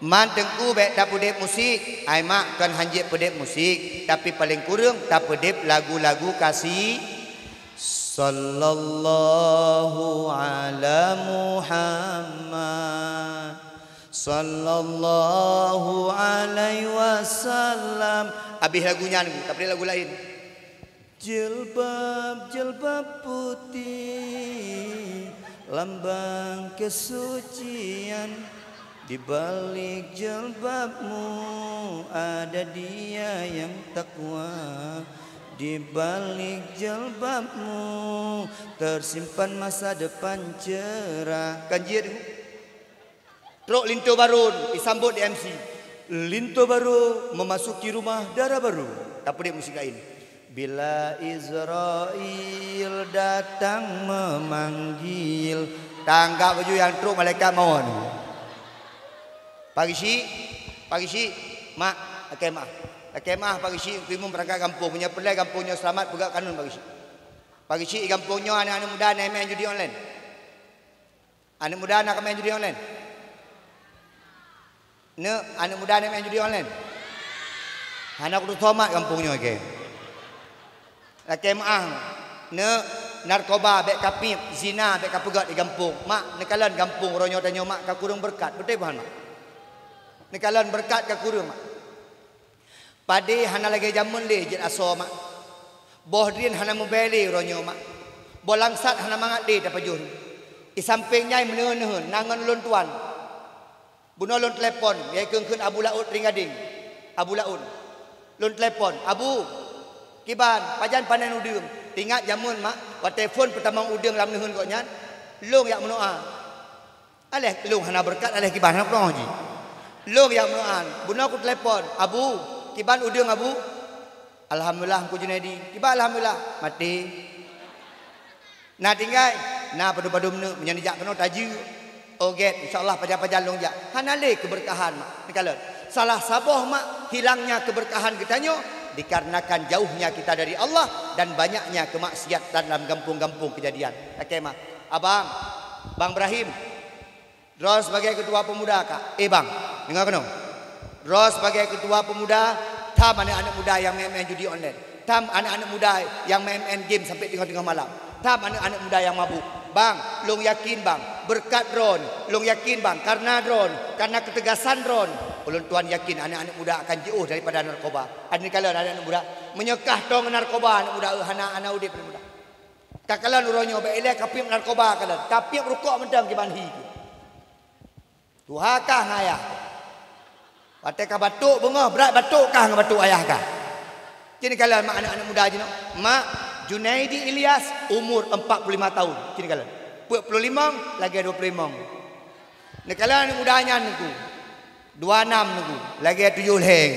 Man teungku bék tapeudeb musik, ai mak kon hanjeuet peudeb musik, tapi paleng kureueng tapeudeb lagu-lagu kasi-, Sallallahu ala Muhammad, sallallahu alaihi wasallam. Habéh lagu nyan, tapeudeb lagu laén. Jilbab-jilbab putih, lambang kesucian. Di balik jilbabmu ada Dia yang takwa. Di balik jilbabmu tersimpan masa depan cerah. Kan jeuet? Trok linto barô, disambot di M C. Linto barô memasuki rumah dara barô. Tapeudeb musik laén. Bila Israel datang memanggil. Tanggap baju nyang trok malaikat mawon. Pageusyik, pageusyik, mak, lakée meuáh. Lakée meuáh pageusyik, Teungku Imum peurangkat gampông. Meunyoe peureulée gampông nyoe seulamat, peugah kanun pageusyik. Pageusyik gampông nyoe aneuëk-aneuëk muda na meu'en judi online. Aneuëk muda na ka meu'en judi online? Neuk, aneuëk muda na meu'en judi online? Hana kuteupue mat gampông nyoe, oke. Lakée meuáh, neuk, narkoba bék kapiep, zina bék kapeugét di gampông. Mak, neukalon gampông uroe nyoe tanyoe, mak, ka kureueng beureukat. Beutôi buhan, mak? Neukalon beureukat ka kureueng, mak? Padé hana lagée jamén lé jeuet asoe, mak. Boh drien hana meubée lé uroe nyoe, mak. Boh langsat hana mangat lé tapajoh. Di sampéng nyan meuneuheun-neuheun na ngon ulôn tuan. Bunoe lôn telepon, lagée kheun-kheun Abu Laôt Trienggadeng. Abu Laôt. Lôn telepon, "Abu, kiban, pajan panen udeueng?" Teuingat jamén, mak, watée phon peutamong udeueng lam neuheun gobnyan, lôn jak meunoe. Aléh lôn hana beureukat, aléh kiban hana peunoh jih. Lôn jak meunoe, bunoe kutelepon, "Abu, kiban udeueng, Abu?" "Alhamdulillah, Teungku Junaidi." "Kiban alhamdulillah?" "Maté." "Na tinggai?" "Na padum-padum neuk, meunyoe neujak keunoe tajeuet." "Oh gét, insya Allah pajan-pajan lôn jak." Hana lé keubeurkahan, mak. Neukalon. Salah saboh, mak, hilangnya keberkahan geutanyoe dikarenakan jauhnya kita dari Allah dan banyaknya kemaksiatan dalam gampông-gampông keujadian. Lakée meuáh. Abang, Bang Ibrahim, droe sibagai keutua peumuda ka. Eh, bang, deungoe keunoe. Droe sebagai ketua pemuda, tham aneuk-aneuk muda nyang main-main judi online. Tham aneuk-aneuk muda nyang main-main game sampai teungoh-teungoh malam. Tham aneuk-aneuk muda nyang mabuk. Bang, lôn yakin, Bang, beureukat droeneuh, lôn yakin, Bang, kareuna droeneuh, kareuna keutegasan droeneuh, ulôn tuan yakin aneuk-aneuk muda akan jiôh daripada narkoba. Aneuk kalon aneuk-aneuk muda, meunyoe kah toe ngon narkoba, aneuk muda, eh, hana, hana udép aneuk muda. Ka kalon uroe nyoe, bèk ilèe ka piep narkoba kalon, ka piep rukok mantong kiban hi. Tuha kah ngon ayah. Watèe ka batuk beungoh, brat batuk kah ngon batuk ayah kah. Ci neukalon mak aneuk-aneuk muda jinoe. Mak, Junaidi Ilyas, umur empat puluh lima tahun. Ci neukalon. Peuet ploh limong, lagèe dua ploh limong. Neukalon aneuk muda nyan Teungku. Dua nam Teungku, lagèe tujoh lhèe.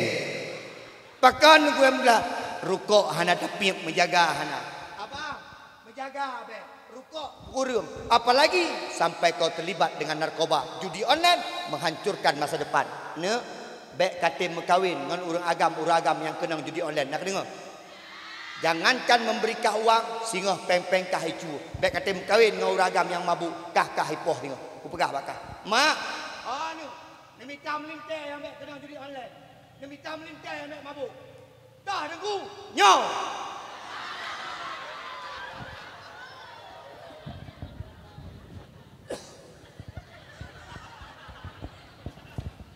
Pakon Teungku nyang muda? Rukok hana tapiep, meujaga hana. Abang, meujaga bèk. Rukok, kureueng, apalagi sampai kau terlibat dengan narkoba, judi online, menghancurkan masa depan. Neuk, bèk katem meukawen ngon ureueng agam, ureueng agam nyang keunong judi online. Na kadeungö? Jangankan memberi kah uang, singoh péng-péng kah icu. Bèk katem meukawen ngon ureueng agam nyang mabuk, kah, kah ipoh singoh. Kupeugah bak kah. Mak! Oh, neuk, neumita meulintèe nyang bèk keunong judi online. Neumita meulintèe nyang bèk mabuk. Dah Teungku, nyoe!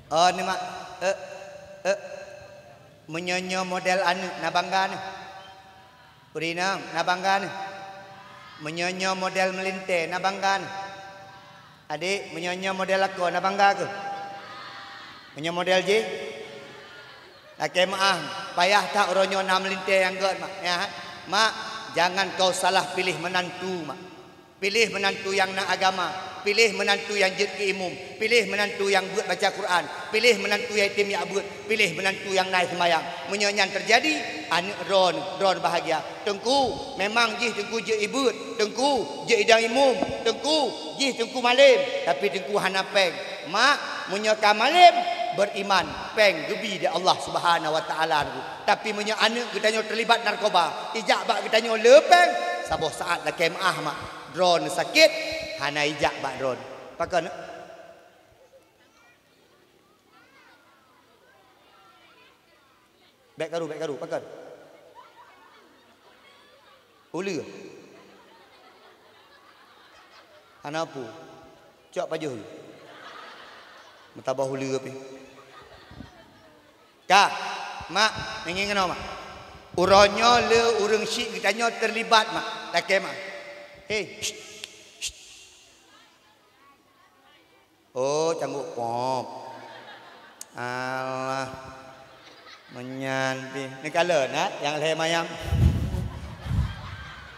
Oh, ni mak, eh, eh, meunyoe nyoe model aneuk na bangga neuh. Ureueng inong, na bangga neuh. Meunyoe nyoe model meulintèe, na bangga neuh. Adék, meunyoe nyoe model lakoe, na bangga keuh? Meunyoe model jih? Lakèe meu'ah, payah that uroe nyoe na meulintèe nyang göt, Mak. Ya, Mak, jangan kau salah pilih menantu, Mak. Pilih menantu nyang na agama, pilih menantu nyang jeuet keu imum, pilih menantu nyang beuet baca Quran, pilih menantu nyang item jak beuet, pilih menantu nyang na seumayang. Meunyoe nyan teujadi, aneuk droeneuh, droeneuh bahagia. Teungku, memang jih Teungku jeuet ibeut, Teungku jeuet idong imum, Teungku jih Teungku malém, tapi Teungku hana péng. Mak, meunyoe ka malém, beriman, péng geubi di Allah Subhanahu wa Taala Teungku. Tapi meunyoe aneuk geutanyoe teulibat narkoba, ijak bak geutanyoe le péng, saboh saat lakèe meu'ah, Mak, droeneuh sakét, hana ijak bak droeneuh. Pakon? Bèk karu, bèk karu, pakon? Uleue. Hana peue. Cok pajoh. Meutabah uleue pih. Ka, Mak, ngieng-ngieng keunoe, Mak. Uroe nyoe le ureueng syiek geutanyoe teulibat, Mak. Lakèe, Mak. Hei. Oh, cangguek pop. Alah. Meunyan pih. Neukalon, ha? Nyang lhèe mayam.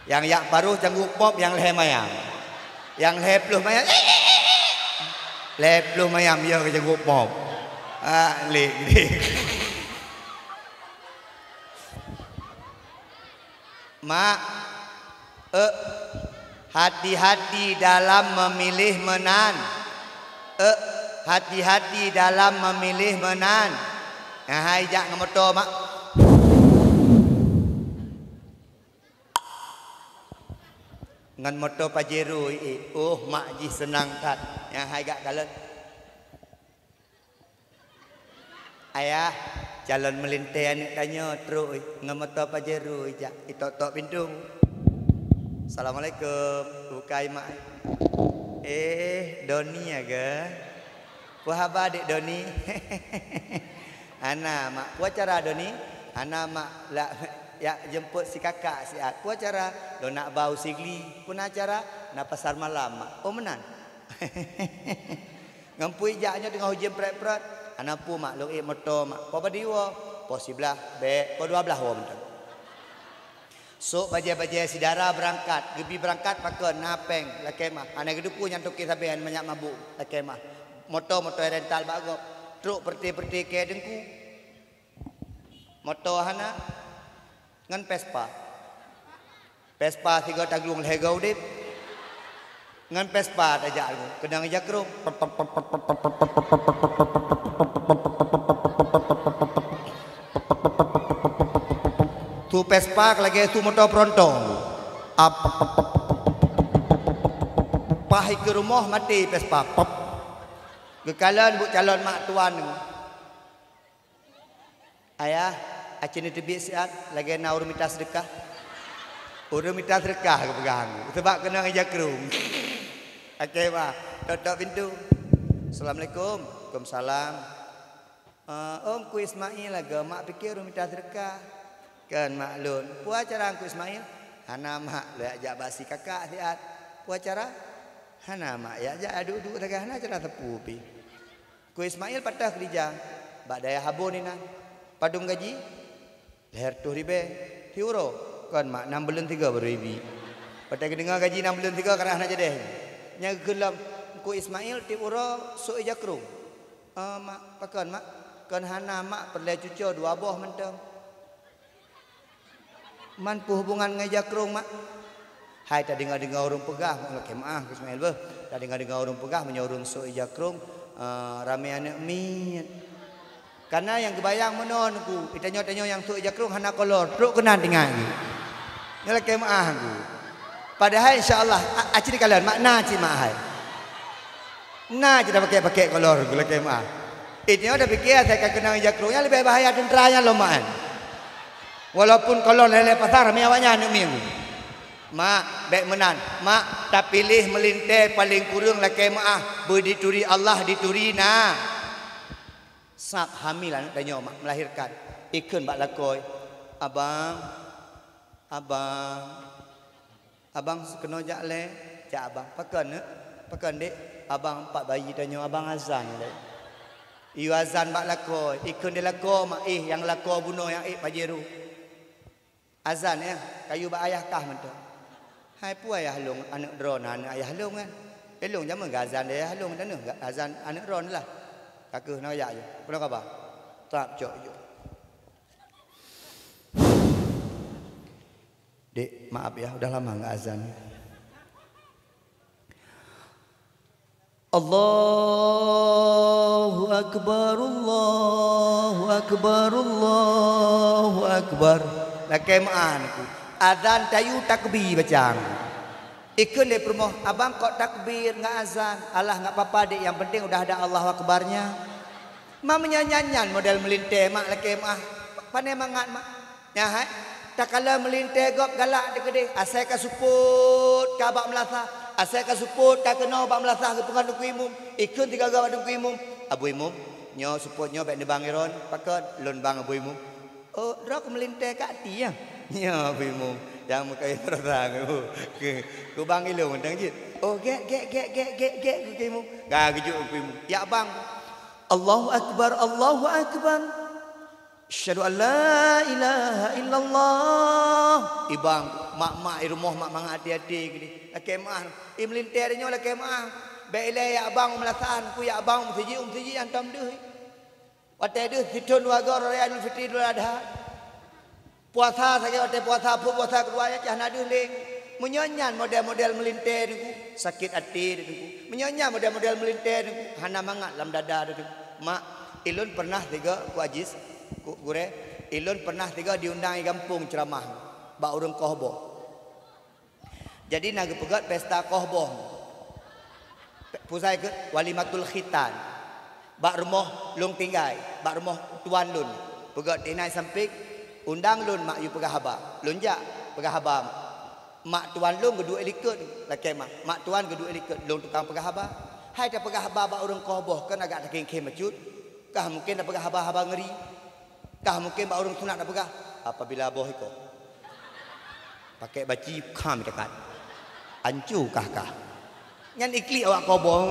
Nyang jak paroh cangguek pop, nyang lhèe mayam. Nyang lhèe ploh mayam. Lhèe ploh mayam, ya, keu cangguek pop. Ah, lik, lik. Mak, eh, hati-hati dalam memilih meunan. Eh, hati-hati dalam memilih meunan. Nyang hai jak ngon moto, Mak. Ngon moto Pajero, eh, oh, mak jih seunang that. Nyang hai gak kalon. Ayah, calon meulintèe aneuk tanyoe trok, eh, ngon moto Pajero jak, itok-tok pintoe. Assalamualaikum. Bukai mak. Eh, Doni ya ke? Peue haba dek Doni? Hana mak. Peue acara Doni? Hana mak, lak jak jemput si kakak siat. Peue acara? Lôn nak ba u Sigli. Peue na acara? Na pasar malam mak. Oh meunan. Ngon peue jak nyoe teungoh ujeuen prot-prot. Hana peue mak, lôn ék moto mak. Po padum woe? Po siblaih, bèk, po dua blaih woe mantong. Sok bajèe-bajèe si dara beurangkat, geubi beurangkat pakon na péng lakèe mah. Hana geuteupeue nyang toke sabe nyan manyak mabök lakèe mah. Moto-moto rental bak gob. Trok peureute-peureute kèe Teungku. Moto hana, ngon Vespa. Vespa sigoe taglueng lhèe goe udép. Ngon Vespa tajak, keunong ija krông. Su Vespa lagèe su moto Bronto. Ap. Paih keu rumoh maté Vespa. Pop. Geukalon buet calon mak tuan. "Ayah, aci neuteubiet siat lagée na ureuëng mita seudeukah." "Ureuëng mita seudeukah," geupeugah anggô, "seubab keunong ija krueng." Oke, bah. Tok-tok pintu. "Assalamualaikum." "Waalaikumsalam." "Eh, oh, Teungku Ismail lagée mak piké ureuëng mita seudeukah." "Kon mak lôn." "Peue acara Teungku Ismail?" "Hana mak, lôn jak bak si kakak siat." "Peue acara?" "Hana mak, jak, jak duek-duek sagai, hana acara sapeue pih." "Teungku Ismail pat keurija?" "Bak dayah Abon inan." "Padum gaji?" "Lhée reutôh ribée." "Tiep uroe?" "Kon mak, nam buleuen sigoe barô ibi." Watée geudeungoe gaji nam buleuen sigoe, karah hana jadeh. Nyang geukheun lom, "Teungku Ismail tiep uroe sôk ija krueng?" "Eh, mak, pakon mak?" "Kon hana mak, peureulée cucoe dua boh mantong." "Man peue hubungan ngon ija krueng, mak?" "Hai, tadeungoe-deungoe ureuëng peugah," lakée meuáh Teungku Ismail beuh, "tadeungoe-deungoe ureuëng peugah meunyoe ureuëng sôk ija krueng, eh, ramé aneuëk miet." Kareuna nyang geubayang meunoe Teungku, tanyoe-tanyoe nyang sôk ija krueng hana kolor, trok keunan tinggai. Nyoe lakée meuáh Teungku. Padahai insya Allah, a-, aci dikalon, mak na cit mak hai. Na cit tapakék-pakék kolor Teungku, lakée meuáh. Tanyoe tapiké asai ka keunong ija krueng, nyan leubeh bahaya teuntra nyan lom mak. Walaupun kolor lhée-lhée pasar, ramé awaknyan aneuëk miet. "Mak, bék meunan. Mak, tapiléh meulintée paleng kureueng lakée meuáh, beudituri Allah dituri na." Sab hamil aneuëk tanyoe, mak, meulahirkan. Ikheun bak lakoe, "Abang, abang, abang keunoe jak lé." "Jak, abang." "Pakon, neuk?" "Pakon, dek?" "Abang pat bayi tanyoe, abang azan lé." Iyue azan bak lakoe, ikheun di lakoe, mak, "Ih, nyang lakoe bunoe nyang ék Pajero." "Azan, ya, kayue bak ayah kah mantong." "Hai, peue ayah lôn, aneuëk droeneuh aneuëk ayah lôn, kan? Ilôn jameun geuazan di ayah lôn, dan neuh geuazan aneuëk droeneuh lah." "Ka keuh, na jak ju. Peue kaba?" Trap cok ju. "Dek, maaf ya, udah lama nggak azan." Allahu Akbar, Allahu Akbar, Allahu Akbar. Lakée meuáh Teungku. Azan tayue takbir bacaan. Ikheun lé peurumoh, "Abang kok takbir nggak azan?" "Alah, nggak papa, dek, nyang penting udah ada Allahu Akbarnya." Ma meunyoe nyan, nyan model meulintée, mak, lakée meuáh. Pane mangat, mak. Nyan hai, takalon meulintée gob galak teuh keudeh, asai ka seupôt ka bak meulasah, asai ka seupôt ka keunoe bak meulasah geupeugah Teungku Imum, ikheun sigoe-goe bak Teungku Imum, "Abu Imum, nyoe seupôt nyoe bék neubang droeneuh." "Pakon?" "Lôn bang Abu Imum." "Oh, droe keuh meulintée ka até, ya?" "Nyoe Abu Imum, nyang meukawen rasa ngon Ibu. Keu, keu bang ilôn mantong jeuet." "Oh, gét, gét, gét, gét, gét, gét," keu Imum. Ka geujok Teungku Imum. "Ya bang." "Allahu Akbar, Allahu Akbar. Asyhadu an la ilaha illallah." Ibang, mak-mak i rumoh mak mangat até-até geude. Lakée meuáh, i meulintée tanyoe lakée meuáh. Bék ilée yak bang u meulasan, ku yak bang u meuseujid, u meuseujid hantom deuh. Watée deuh sithon dua goe raya Idul Fitri, Idul Adha. Puasa sagai watée puasa, peuet puasa keudua nyan cit hana deuh lé. Meunyoe nyan model-model meulintée Teungku, sakét até Teungku. Meunyoe nyan model-model meulintée Teungku, hana mangat lam dada Teungku. Mak, ilôn pernah sigoe ku Ajis, ku gurée, ilôn pernah sigoe diundang i gampông ceuramah bak ureuëng koh boh. Jadi na geupeugét pesta koh boh. Pe-, peue sa keuh, walimatul khitan. Bak rumoh lôn tinggai, bak rumoh tuan lôn. Peugét inan sampéng, undang lôn mak yue peugah haba. Lôn jak peugah haba mak. Mak tuan lôn geuduek i likot, lakée meuáh. Mak tuan geuduek i likot, lôn tukang peugah haba. Hai tapeugah haba bak ureuëng koh boh, kan agak takhém-khém bacut. Kah mungken tapeugah haba-haba ngeuri. Kah mungken bak ureuëng sunat tapeugah, "Apabila boh iko." Pakai baci kham dekat. Ancu kah-kah. Nyan iklik awak koh boh,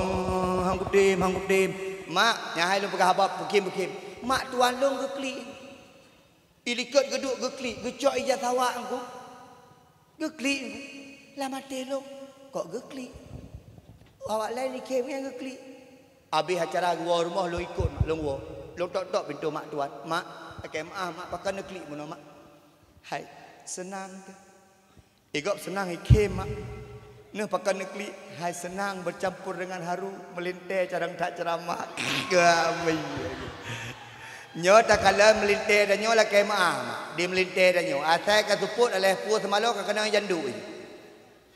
"Hang kutem, hang kutem." "Mak, nyan hai lôn peugah haba peukhém-peukhém." Mak tuan lôn geuklik. I likot geuduek geuklik, geucok ija sawak Teungku. Geuklik Teungku. Lam até lôn, kok geuklik? Awak laén ikhém nyan geuklik. Abéh acara geuwoe rumoh lôn ikot mak, lôn woe. Lôn tok-tok pintoe mak tuan. "Mak, lakée meuáh mak, pakon neuklik meunoe mak?" "Hai, seunang teuh." Igob seunang ikhém mak. "Neuh pakon neuklik?" "Hai seunang bercampur dengan haru, meulintée carông that ceuramah." Kami. Nyoe takalon meulintée tanyoe lakée meuáh mak. Di meulintée tanyoe, asai ka seupôt aléh pue seumaloe ka keunong janduk.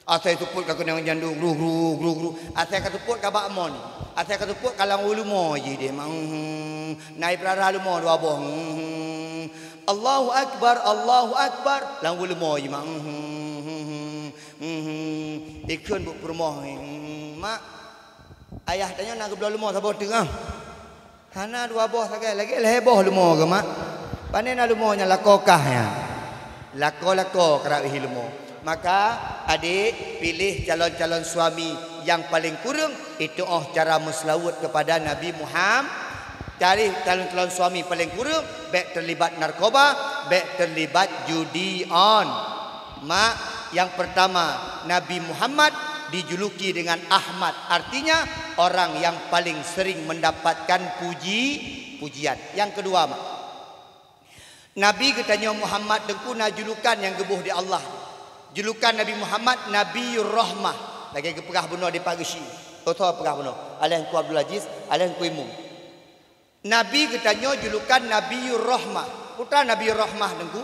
Asai seupôt ka keunong janduk, gru, gru, gru, gru. Asai ka seupôt ka bak mon. Asai ka seupôt ka lam ulumo jih deh mak. Hmm, na i peurara lumo dua boh. Hmm. Allahu Akbar, Allahu Akbar. Lam uleue leumo jih, mak. Hmm, hmm, hmm, hmm. Ikheun buet peurumoh, hmm, mak. Ayah tanyoe na geubloe leumo saboh teungoh. Hana dua boh sagai, lagèe lhèe boh leumo geuh, mak. Pane na leumo nyang lakoe kah nyan. Lakoe-lakoe karab ihi leumo. Maka, adik, pilih calon-calon suami nyang paleng kureueng, itu oh cara meuseulaweuet keupada Nabi Muham-, cari calon-calon suami paleng kureueng, bèk teulibat narkoba, bèk teulibat judi on. Mak, yang pertama, Nabi Muhammad dijuluki dengan Ahmad, artinya orang yang paling sering mendapatkan puji-pujian. Yang kedua, mak, Nabi geutanyoe Muhammad teungku na julukan nyang geuboh di Allah. Julukan Nabi Muhammad Nabiur Rahmah. Lagèe geupeugah bunoe di Pak Geuchik. Toh-toh peugah bunoe. Alèh Teungku Abdul Aziz, alèh Teungku Imum. Nabi geutanyoe julukan Nabiur Rahmah. Peue treuk Nabiur Rahmah teungku?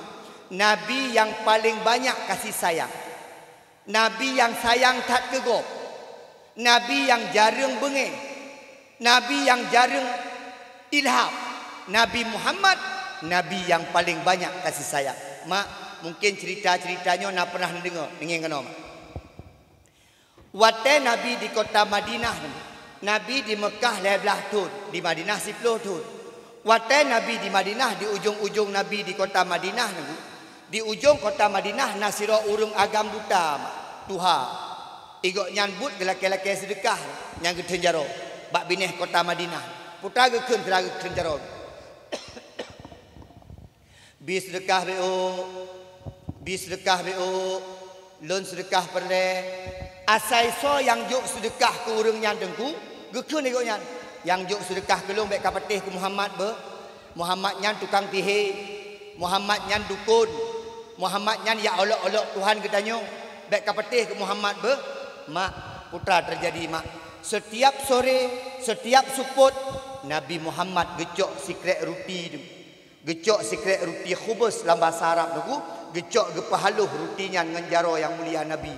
Nabi nyang paleng banyak kasih sayang. Nabi nyang sayang that keu gob. Nabi nyang jareueng beungèh. Nabi nyang jareueng ilham. Nabi Muhammad, Nabi nyang paleng banyak kasih sayang. Mak, mungken cerita-cerita nyoe na pernah neudeungoe, neungieng keunoe, mak. Watèe Nabi di kota Madinah, Nabi di Meukah lhèe blah thôn, di Madinah siplôh thôn. Watèe Nabi di Madinah, di ujong-ujong Nabi di kota Madinah, di ujong kota Madinah na sidroe ureueng agam buta, mak, tuha. Di gobnyan buet geulakèe-lakèe seudeukah nyang geutheun jaroe bak binéh kota Madinah. Peue treuk geukheun sira geutheun jaroe. Bi seudeukah beu, bi seudeukah beu, lôn seudeukah peureulèe. Asai soe nyang jok seudeukah keu ureueng nyan teungku, geukheun lé gobnyan, "Nyang jok seudeukah keu lôn bèk kapatéh keu Muhammad beuh. Muhammad nyan tukang tihé. Muhammad nyan dukon. Muhammad nyan jak olok-olok Tuhan geutanyoe. Bèk kapatéh keu Muhammad beuh." Mak, peue treuk teujadi, mak. Setiap sore, setiap seupôt, Nabi Muhammad geucok sikrek ruti teungku. Geucok sikrek ruti khubus lam bahasa Arab teungku, geucok geupeuhaloh ruti nyan ngon jaroe nyang mulia Nabi.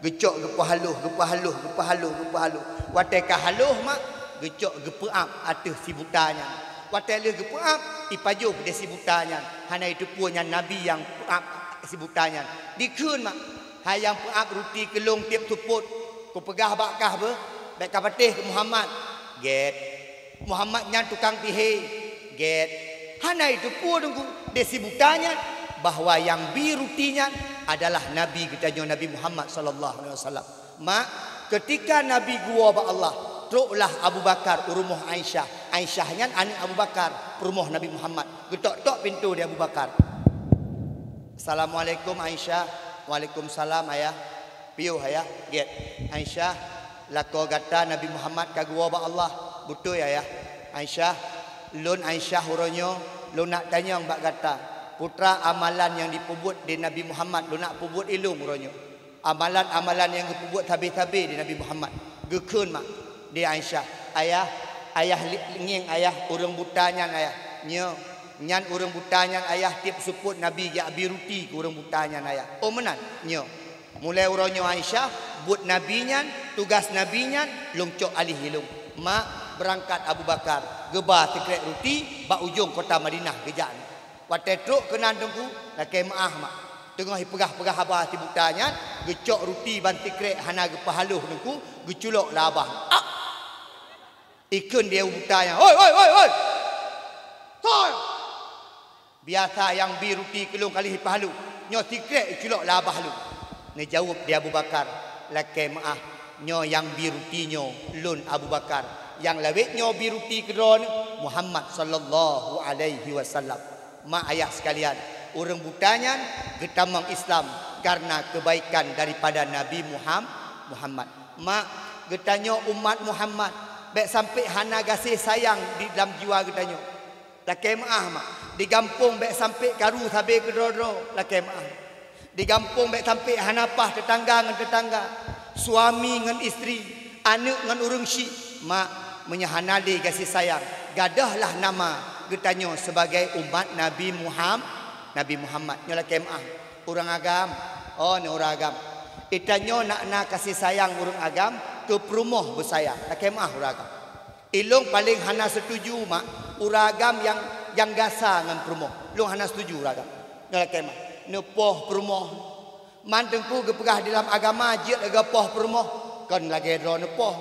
Geucok geupeuhaloh, geupeuhaloh, geupeuhaloh, geupeuhaloh. Watèe ka haloh mak, geucok geupeuab ateueh si buta nyan. Watèe lheueh geupeuab, ipajoh di si buta nyan. Hana iteupeue nyan Nabi nyang peuab si buta nyan. Dikheun mak, "Hai nyang peuab ruti keu lôn tiep seupôt, kupeugah bak kah beuh, bèk kapatéh keu Muhammad." Gèt. "Muhammad nyan tukang tihé." Gèt. Hana iteupeue teungku di si buta nyan bahwa nyang bi ruti nyan adalah Nabi geutanyoe Nabi Muhammad sallallahu alaihi wasallam. Mak, keutika Nabi geuwoe bak Allah, troklah Abu Bakar u rumoh Aisyah. Aisyah nyan aneuk Abu Bakar, peurumoh Nabi Muhammad. Geutok-tok pintoe di Abu Bakar. "Assalamualaikum, Aisyah." "Waalaikumsalam, Ayah." "Piôh, Ayah?" "Gèt." "Aisyah, lakoe gata Nabi Muhammad ka geuwoe bak Allah." "Beutôi, Ayah." "Aisyah, lôn Aisyah uroe nyoe, lôn nak tanyong bak gata. Peue treuk amalan nyang jipeubuet di Nabi Muhammad, lôn nak peubuet ilôn uroe nyoe. Amalan-amalan nyang geupeubuet sabe-sabe di Nabi Muhammad." Geukheun mak di Aisyah, "Ayah, Ayah li-, ngieng Ayah, ureueng buta nyan Ayah." "Nyo, nyan ureueng buta nyan Ayah, tiep seupôt Nabi geubri ruti keu ureueng buta nyan Ayah." "Oh meunan?" "Nyo." "Mulai uroe nyoe Aisyah, buet Nabi nyan, tugaih Nabi nyan, lôn cok aléh ilôn." Mak, beurangkat Abu Bakar, geuba sikrek ruti bak ujong kota Madinah geujak. Watèe trok keunan teungku, lakèe meu'ah mak. Teungoh ipeugah-peugah haba si buta nyan, geucok ruti ban sikrek hana geupeuhaloh teungku, geuculok lam babah. Ak! Ikheun di buta nyan, "Hoi, hoi, hoi, hoi! Soe?" "Biasa nyang bi ruti keu lôn ka lheueh ipeuhaloh, nyoe sikrek iculok lam babah lôn." Neujaweueb di Abu Bakar, "Lakèe meu'ah, nyoe nyang bi ruti nyoe lôn Abu Bakar, nyang lawét nyoe bi ruti keudroe neuh Muhammad sallallahu alaihi wasallam." Mak ayah sekalian, ureueng buta nyan geutamong Islam karena kebaikan daripada Nabi Muham-, Muhammad. Mak, geutanyoe umat Muhammad, bèk sampai hana gaséh sayang di dalam jiwa geutanyoe. Lakèe meu'ah mak, di gampông bèk sampai karu sabe keudroe-droe, lakèe meu'ah. Di gampông bèk sampai hana paih teutangga ngon teutangga, suami ngon istri, aneuk ngon ureueng syik. Mak, meunyoe hana lé gaséh sayang, gadôhlah nama geutanyoe sebagai umat Nabi Muham-, Nabi Muhammad. Nyoe lakèe meu'ah, ureueng agam, oh, nyoe ureueng agam. Geutanyoe nak na gaséh sayang ureueng agam keu peurumoh beusayang, lakèe meu'ah ureueng agam. Ilôn paleng hana seutuju mak, ureueng agam nyang, nyang gasa ngon peurumoh. Lôn hana setuju ureueng agam. Nyoe lakée meuah. Neupoh peurumoh. Man Teungku geupeugah di lam agama jeuet lagée poh peurumoh. Kon lagée droe neupoh.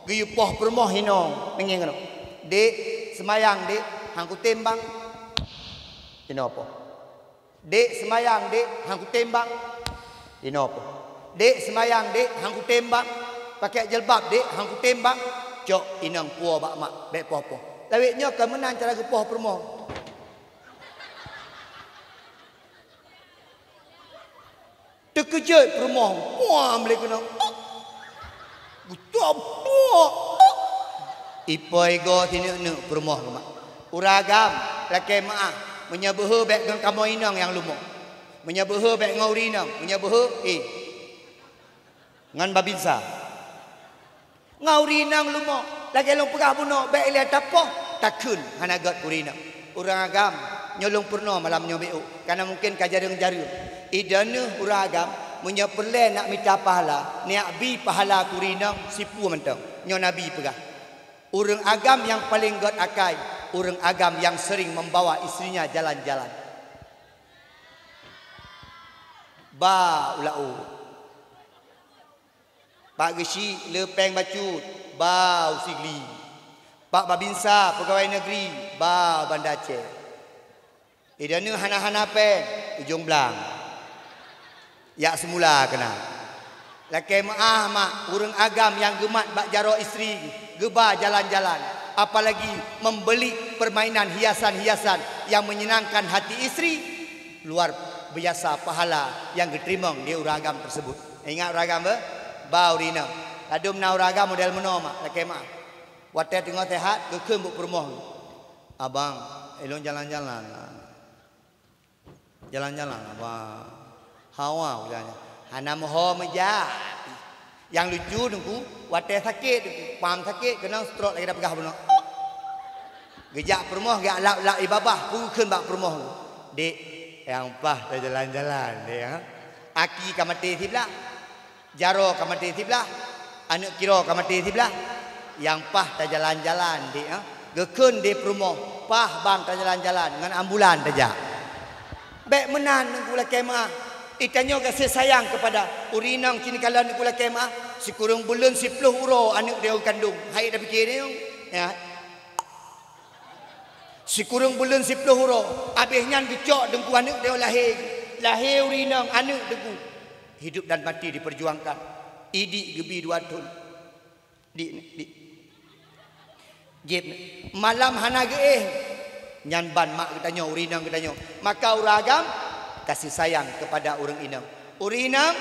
Geuyue poh peurumoh hinoe. Neungieng keunoe. "Dek, seumayang, Dek, han kutem bang." Hinoe poh. "Dek, seumayang, Dek, han kutem bang." Hinoe poh. "Dek, seumayang, Dek, han kutem bang. Pakai jilbab, Dek, han kutem bang." Cok inong puwoe bak mak, bék poh-poh. Lawét nyoe ka meunan cara geupoh peurumoh. Teukeujot peurumoh, muam lé keunoe. Geucok. Ipoi goe sineuk-neuk peurumoh rumoh. Ureueng agam, lakée meuah, meunyoe beuhe bék ngon kamoe inong nyang leumoh. Meunyoe beuhe bék ngon ureueng inong, meunyoe beuhe, eh. Ngon babinsa. Ngon ureueng inong leumoh, lagée lôn peugah bunoe, bék ilée tapoh, takheun hana gét keu ureueng inong. Ureueng agam, nyoe lôn peurunoe malam nyoe bék ôk, kareuna mungken ka jareueng-jareueng. Ideh neuh ureueng agam, meunyoe peureulée nak mita pahala, neujak bi pahala keu ureueng inong sipeue mantong. Nyoe Nabi peugah, "Ureueng agam nyang paleng gét akai, ureueng agam nyang seuring membawa istrinya jalan-jalan." Ba u laôt. Pak Geuchik le péng bacut, ba u Sigli. Pak Babinsa Peugawai Negeri, ba u Banda Aceh. Ideh neuh hana-hana péng, ujong blang. Jak seumula keunan. Lakée meuah mak, ureueng agam nyang geumat bak jaroe istri, geuba jalan-jalan, apalagi membeli permainan hiasan-hiasan yang menyenangkan hati istri, luar biasa pahala nyang geuteurimong di ureueng agam tersebut. Ingat ureueng agam beuh, ba ureueng inong. Ladôm na ureueng agam model meunoe mak, lakée meuah. Watée teungoh sehat, geukheun bak peurumoh, "Abang, ilôn jalan-jalan." Jalan-jalan, wah. Hawa jalan. Hana meuho meujak. Nyang lucu Teungku, watée sakét Teungku, pam sakét keunong stroke lagée tapeugah bunoe. Geujak peurumoh, geujak lap-lap ie babah, geukheun bak peurumoh. "Dek, nyang paih tajalan-jalan, Dek, ha? Aki ka maté siblah." Jaroe ka maté siblah, aneuëk kiroe ka maté siblah. Nyang paih tajalan-jalan, Dek, ha? Geukheun di peurumoh, paih bang tajalan-jalan ngon ambulan tajak. Bék meunan Teungku lakée meuah. Geutanyoe gaséh sayang keupada ureueng inong cit kalon Teungku lakée meuah. Sikureueng buleuen siploh uroe aneuëk droe kandong. Hai tapiké nyoe, ya. Sikureueng buleuen siploh uroe, abéh nyan geucok Teungku aneuëk droe lahé. Lahé ureueng inong aneuëk Teungku. Hidup dan mati diperjuangkan. Idik geubi dua thon. Dik, dik. Jieb. Malam hana geuéh. Nyan ban mak geutanyoe, ureueng inong geutanyoe. Maka ureueng agam, kasih sayang kepada ureueng inong. Ureueng inong,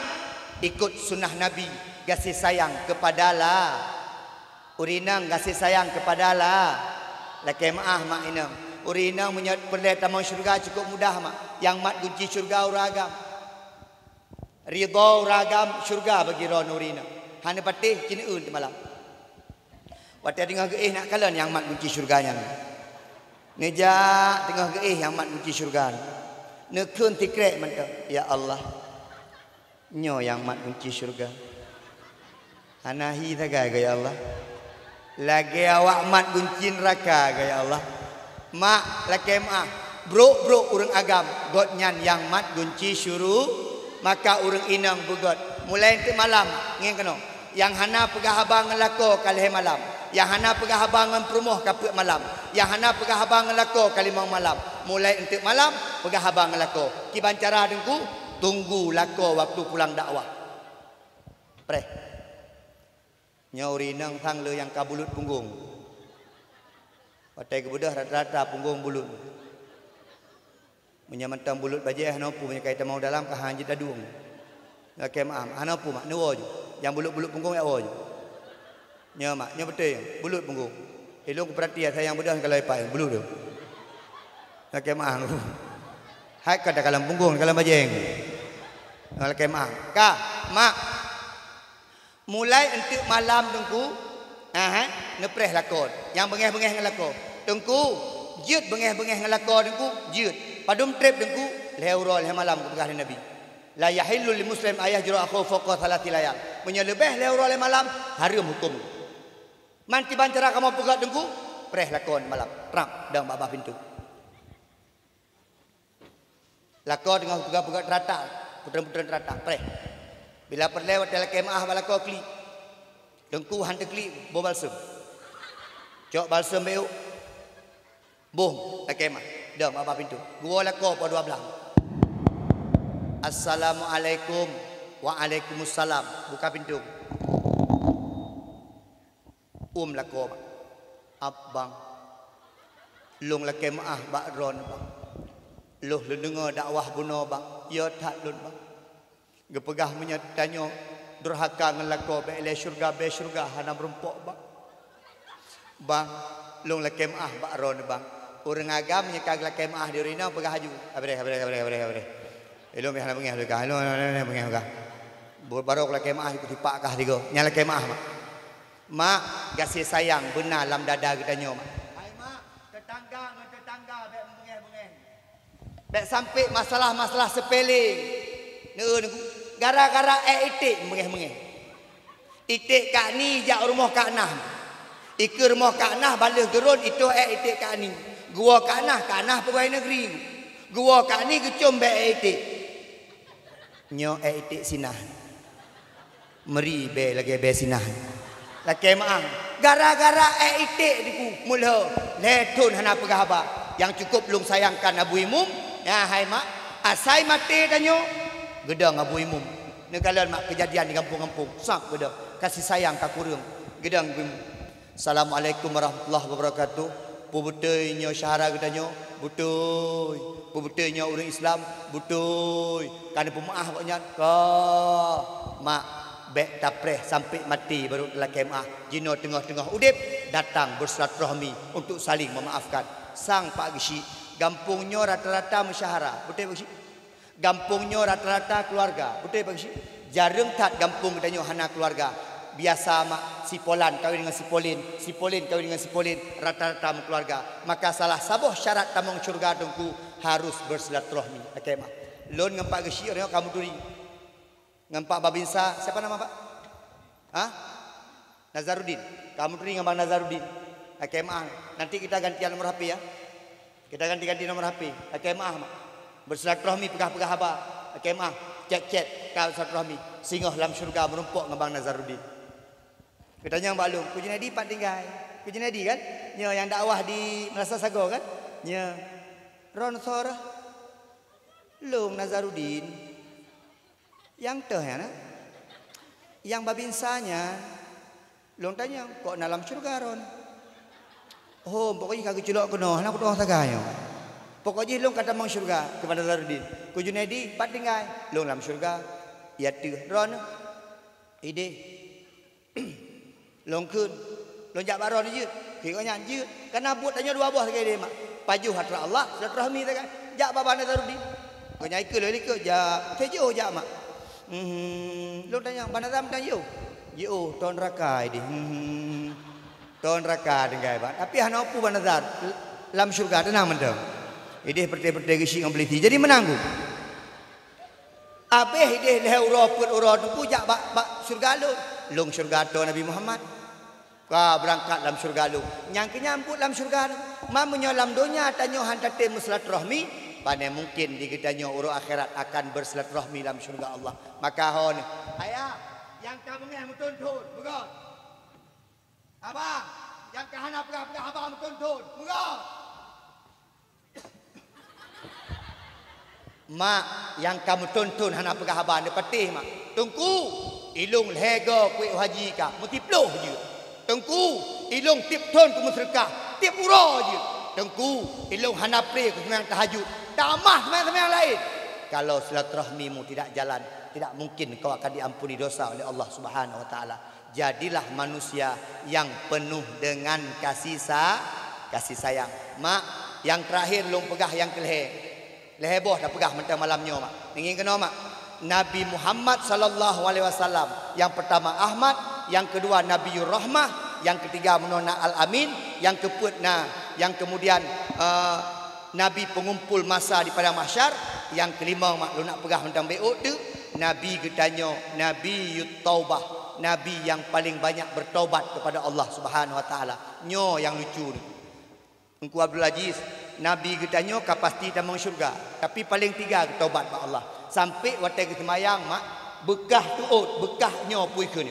ikut sunnah Nabi, gaséh sayang kepada la. Ureueng inong gaséh sayang kepada la. Lakée meuah mak inong. Ureueng inong meunyoe peureulée tamong syeuruga cukôp mudah mak. Nyang mat gunci syeuruga ureueng agam. Ridha ureueng agam syeuruga bagi droeneuh ureueng inong. Hana patéh, ci neueu teumalam. Watée teungoh geuéh nak kalon nyang mat gunci syeuruga nyan. Neujak teungoh geuéh nyang mat gunci syeuruga. Neukheun sikrek mantong, "Ya Allah, nyoe nyang mat gunci syeuruga." Hana hi sagai, ya Allah. Lagée awak mat gunci neuraka, ya Allah. Mak, lakée meuah, brok-brok ureuëng agam, gobnyan nyang mat gunci syuru-, maka ureuëng inong beugét. Mulai eunteuk malam, ngieng keunoe. Nyang hana peugah haba ngon lakoe ka lhée malam. Nyang hana peugah haba ngon peurumoh ka peuet malam. Nyang hana peugah haba ngon lakoe ka limong malam. Mulai eunteuk malam, peugah haba ngon lakoe. Kiban cara Teungku, tunggu lakoe waktu pulang dakwah. Preh. Nyoe ureuëng inong sang le nyang ka bulut punggong. Watée geubeudôh rata-rata punggong bulut. Meunyoe mantong bulut bajée hana peue, meunyoe ka itamong dalam ka hana jeuet tadueng. Lakée meuah, hana peue mak, neuwoe ju. Nyang bulut-bulut punggong jak woe ju. Nyoe mak, nyoe beutôi, bulut punggong. Ilôn kupeurati asai nyang beudôh kalon ipat, bulut tu. Lakée meuah. Hai ka takalon punggong, takalon bajée. Lakée meuah. Ka, mak. Mulai eunteuk malam Teungku, aha, neupreh lakoe. Nyang beungéh-beungéh ngon lakoe. Teungku, jeuet beungéh-beungéh ngon lakoe Teungku, jeuet. Padum treb Teungku, lhée uroe lhée malam geupeugah lé Nabi. "La yahillu li muslim an yahjura akhahu fauqa thalathi layal." Meunyoe leubeh lhée uroe lhée malam, hareuem huköm. Man kiban cara kamoe peugét Teungku, preh lakoe malam. Trab, dong bak babah pintoe. Lakoe teungoh peugah-peugah teurata, putreun-putreun teurata, preh. Bila peureulèe watèe lakèe meu'ah bak lakoe klik. Teungku han teuklik, boh balsem. Cok balsem beuh. Boh lakèe meu'ah. Dong bak pintoe. Geuwoe lakoe poh dua blah. "Assalamualaikum." "Waalaikumsalam." Buka pintoe. Uem lakoe, bang. "Abang, lôn lakèe meu'ah bak droeneuh, bang. Lôn leudeungoe dakwah bunoe, bang. Yo that lôn, bang. Geupeugah meunyoe tanyoe durhaka ngon lakoe, bèk lé syeuruga, bèk syeuruga hana meurumpok, bang. Bang, lôn lakèe meu'ah bak droeneuh, bang." Ureueng agam nyang ka geulakèe meu'ah di ureueng inong peugah laju, "Habéh, habéh, habéh, habéh, habéh. Ilôn pih hana beungèh lôn kah, ilôn hana beungèh lôn kah. Barô lakèe meu'ah ikôt tipak kah tigo." Nyang lakèe meu'ah, mak. Mak, gaséh sayang beuna lam dada geutanyoe, mak. Hai mak, teutangga ngon teutangga bèk meubungèh-bungèh. Bèk sampé masalah-masalah seupele. Neu-, neu-, gara-gara èk iték meubungèh-bungèh. Iték Kak Ni jak rumoh Kak Nah. Ikeue rumoh Kak Nah baleueh geurôn itôh èk iték Kak Ni. Geuwoe Kak Nah, Kak Nah peugawai neugeri. Geuwoe Kak Ni geucôm bèe èk iték. Nyoe èk iték si Nah. Meuri bèe lagèe bèe si Nah. Lakèe meu'ah. Gara-gara èk iték diku, meulhô lhèe thôn hana peugah haba. Nyang cukôp lôn sayangkan Abu Imum, nyan hai mak, asai maté tanyoe, geudong Abu Imum. Neukalon mak keujadian di gampông-gampông, sab geudong. Kasih sayang ka kureueng, geudong Abu Imum. "Assalamualaikum warahmatullahi wabarakatuh. Peubeutôi nyoe syedara geutanyoe?" "Beutôi." "Peubeutôi nyoe ureueng Islam?" "Beutôi." "Ka neupeumeu'ah gobnyan?" "Ka." "Mak, bèk tapreh sampé maté barô talakèe meu'ah. Jinoe teungoh-teungoh udép, datang bersilaturahmi untuk saling memaafkan." Sang Pak Geuchik, gampông nyoe rata-rata meusyedara. Beutôi, Pak Geuchik? Gampông nyoe rata-rata keuluwarga. Beutôi, Pak Geuchik? Jareueng that gampông geutanyoe hana keuluwarga. Biasa mak, si Polan kawin ngon si Polin, si Polin kawin ngon si Polin, rata-rata meukeuluwarga. Maka salah saboh syarat tamong syeuruga Teungku harus bersilaturahmi. Lakèe meu'ah. Lôn ngon Pak Geuchik nyoe ka meuturi. Ngon Pak Babinsa, siapa nama Pak? Hah? Nazaruddin. Ka meuturi ngon Bang Nazaruddin. Lakèe meu'ah. Nanti kita gantian nomor H P ya. Kita ganti-ganti nomor H P. Lakèe meu'ah, mak. Bersilaturahmi, peugah-peugah haba. Lakèe meu'ah. Chat-chat, ka bersilaturahmi. Singoh lam syeuruga meurumpok ngon Bang Nazaruddin. Geutanyong bak lôn, "Ku Junaidi pat tinggai?" Ku Junaidi kan? Nyoe nyang dakwah di Meunasah Sagoe kan? Nyoe. "Droeneuh soe?" "Lôn Nazaruddin." "Nyang toh nyan na?" "Nyang Babinsa nyan." Lôn tanyong, "Kok na lam syeuruga droeneuh?" "Oh, pokok jih ka geuculok keunoe, hana kutu'oh sagai nyoe. Pokok jih lôn ka tamong syeuruga," kheun Bang Nazaruddin. "Ku Junaidi pat tinggai?" "Lôn lam syeuruga." "Ya teuh, droeneuh?" "Idéh." "Lôn kheun, lôn jak bak droeneuh jeuet." Kheun gobnyan jeuet. Ka na buet tanyoe dua boh sagai deh, mak. Pajoh atra Allah, silaturahmi sagai. Jak bak Bang Nazaruddin. Gobnyan ikheun lôn ikheun, "Jak." Sijoh jak, mak. Hmm, lôn tanyong, "Bang Nazar mantong jiôh?" "Jiôh, tô neuraka idéh." Hmm. Tô neuraka tinggai, bang. Tapi hana peue Bang Nazar, lam syeuruga teunang mantong. Idéh peureté-peureté Geuchik ngon Peulisi. Jadi meunang ku. Abéh idéh lhèe uroe peuet uroe Teungku jak bak, bak syeuruga lôn. Lôn syeuruga tô Nabi Muhammad. Ka beurangkat lam syeuruga lôn. Nyang keu nyan buet lam syeuruga lôn. Ma meunyoe lam donya tanyoe han tatem meusilaturahmi, pane mungken di geutanyoe uroe akhirat akan bersilaturahmi lam syeuruga Allah. Maka ho nyoe, ayah, nyang ka beungèh meuthon-thon, beugöt. Abang, nyang ka hana peugah-peugah haba meuthon-thon, beugöt. Mak, nyang ka meuthon-thon hana peugah haba, neupatéh, mak. "Teungku, ilôn lhèe goe kuék haji ka, meusiploh jeuet. Teungku, ilôn tiep thon kumeuseudeukah, tiep uroe jeuet. Teungku, ilôn hana pré kuseumayang tahajud, tamah seumayang-seumayang laén." Kalau silaturahmimu tidak jalan, tidak mungkin kau akan diampuni dosa oleh Allah Subhanahu wa Taala. Jadilah manusia yang penuh dengan kasih sa-, kasih sayang. Mak, nyang teurakhir lôn peugah nyang keu lhèe. Lhèe boh tapeugah mantong malam nyoe, mak. Neungieng keunoe, mak. Nabi Muhammad sallallahu alaihi wasallam. Nyang peurtama Ahmad, nyang keudua Nabiur Rahmah, nyang keutiga meunoe na Al-Amin, nyang keupeuet na, nyang keumudian, eh, Nabi pengumpul masa di Padang Mahsyar, nyang keulimong, mak, lôn nak peugah mantong beuôt teuk, Nabi geutanyoe, Nabiut Taubah, Nabi nyang paleng banyak bertaubat kepada Allah Subhanahu wa Taala. Nyoe nyang lucu nyoe. Teungku Abdul Aziz, Nabi geutanyoe ka pasti tamong syeuruga, tapi paleng tiga geutobat bak Allah. Sampai watée geuseumayang, mak, beukah teuôt, beukah nyoe pui kheun.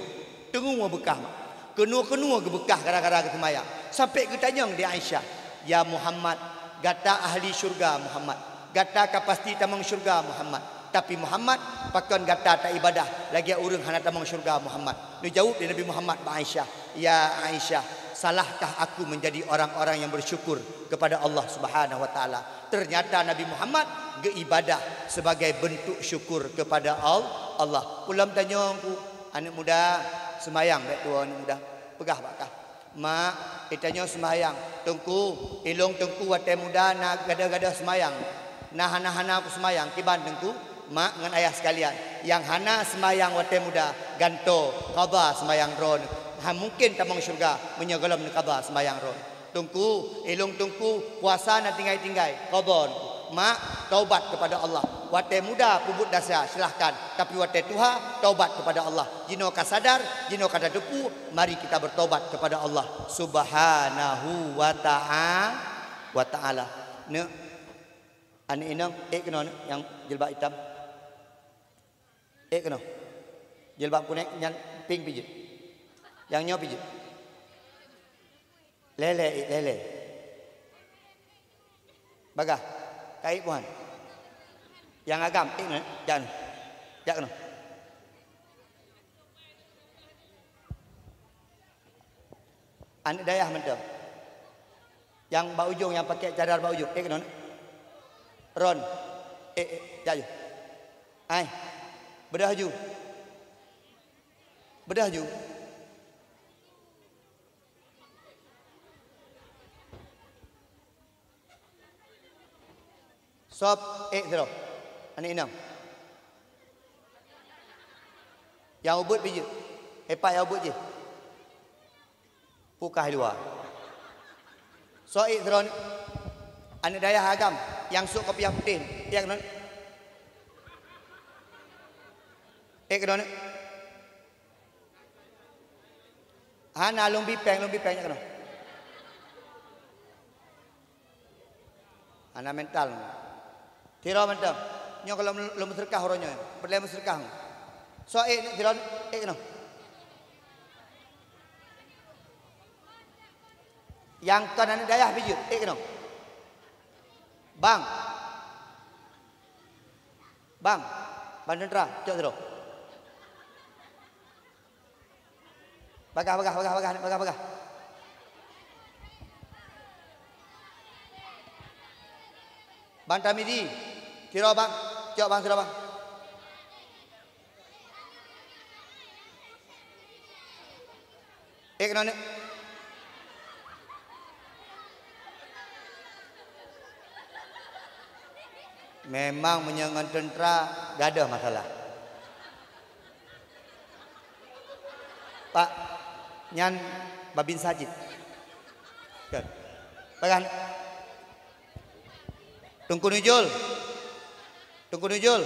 Teungoh beukah, mak. Keunoe-keunoe geubeukah gara-gara geuseumayang. Sampai geutanyong di Aisyah, "Ya Muhammad, gata ahli syeuruga, Muhammad. Gata ka pasti tamong syeuruga, Muhammad. Tapi Muhammad, pakon gata taibadah lagée ureuëng hana tamong syeuruga, Muhammad?" Neujaweueb lé Nabi Muhammad bak Aisyah, "Ya Aisyah, salahkah aku menjadi orang-orang yang bersyukur kepada Allah Subhanahu wa Taala?" Ternyata Nabi Muhammad geuibadah sebagai bentuk syukur kepada Al-, Allah. Ulôn tanyong ku, aneuëk muda, seumayang bék tuwoe aneuëk muda, peugah bak kah, "Mak, geutanyoe seumayang." "Teungku, ilong teungku watée muda na gadôh-gadôh seumayang, na hana-hana ku seumayang, kiban teungku?" Mak ngon ayah sekalian, nyang hana seumayang watée muda, gantoe, qadha seumayang droe. Hana mungken tamong syeuruga meunyoe gohlom neuqadha seumayang droe. "Teungku, ilong teungku, puasa na tinggai-tinggai, qadha teungku." Mak, taubat kepada Allah. Watée muda peubuet desya, silahkan. Tapi watée tuha, taubat kepada Allah. Jinoe ka sadar, jinoe ka tateupeue, mari kita bertobat kepada Allah Subhanahu wa ta'a-, wa Ta'ala. Neuk, aneuëk inong, ék keunoe neuk, nyang jilbab itam. Ék keunoe. Jilbab kunéng nyan pink pih jeuet. Nyang nyoe pih jeuet. Lé-lé, ék lé-lé. Bagah. Ka ék buhan. Nyang agam, ék nyoe, jak nyoe. Jak keunoe. Aneuëk dayah mantong. Nyang bak ujong, nyang pakai cadar bak ujong. Ék keunoe. Ron. Ék, ék, jak ju. Ai. Beudôh ju. Beudôh ju. Sob, ék sidroe. Aneuëk inong. Nyang ubit pih jeuet. Ék pat nyang ubit jih. Pukah luwa. Sob ék sidroe. Aneuëk dayah agam nyang sôk kopiah putéh. Ék keunoe. Ék keunoe. Hana, lôn bi péng, lôn bi péng, jak keunoe. Hana mental. Sidroe mantong. Nyoe gohlom lôn meuseudeukah uroe nyoe. Peureulée meuseudeukah. Soe ék sidroe, ék keunoe. Nyang kon aneuëk dayah pih jeuet, ék keunoe. Bang. Bang. Bang teuntra, cok sidroe. Bagah, bagah, bagah, bagah, bagah, bagah. Bang Tarmizi, sidroe bang, cok bang sidroe bang. Ék keunoe neuk. Memang meunyoe ngon teuntra gadôh masalah. Pak, nyan babinsa cit. Kan. Pagan. Teungku Nujul. Teungku Nujul.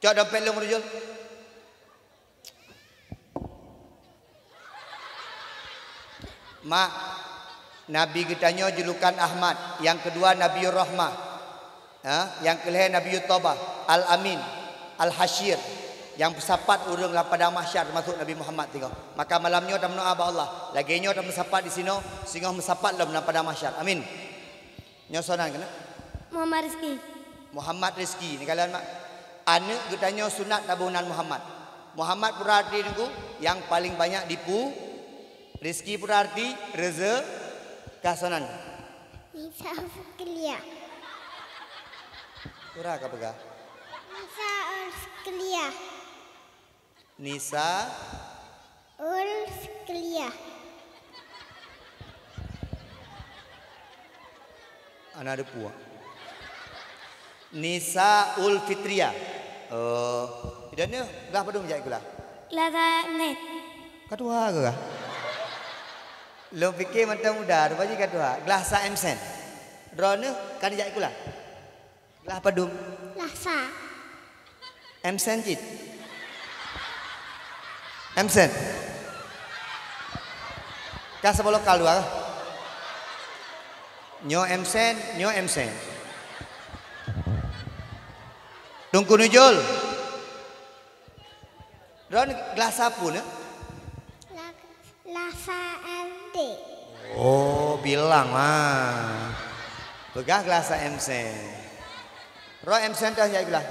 Cok dompet lôn, Nujul. Mak, Nabi geutanyoe julukan Ahmad, nyang keudua Nabiur Rahmah, ha, nyang keulhée Nabiut Tobah, Al-Amin, Al-Hasyir, nyang peusapat ureuëng lam Padang Mahsyar teumasok Nabi Muhammad singoh. Maka malam nyoe tameudoá bak Allah, lagée nyoe tameusapat disinoe, singoh meusapat lom lam Padang Mahsyar. Amin. Nyoe soe nan keunoe? Muhammad Rizki. Muhammad Rizki, neukalon mak. Aneuëk geutanyoe sunat taboh nan Muhammad. Muhammad peue arti teungku? Nyang paleng banyak dipu-, Rizki peue arti? Reuzeu-, ka soe nan? Nisa Ulfikriah. Peue ka peugah? Nisa Ulfikriah. Nisa. Ulfikriah. Ana deupue. Nisa Ulfitriah. Oh, idane glah padum jak kula? Glah sa net. Ka tuha ke kah? Lôn pike mantong muda, rupa jih ka tuha. Glah sa M sen. Droeneuh kan jak kula? Glah padum? Glah sa. M sen cit. M sen. Ka saboh lokal dua kah? Nyoe M Sen, nyoe M Sen. Teungku Nujul. Droen glasa peue nyoe? La-, glasa S D. Oh, bilang lah. Peugah glasa M Sen. Droen M Sen teuh jak sikula?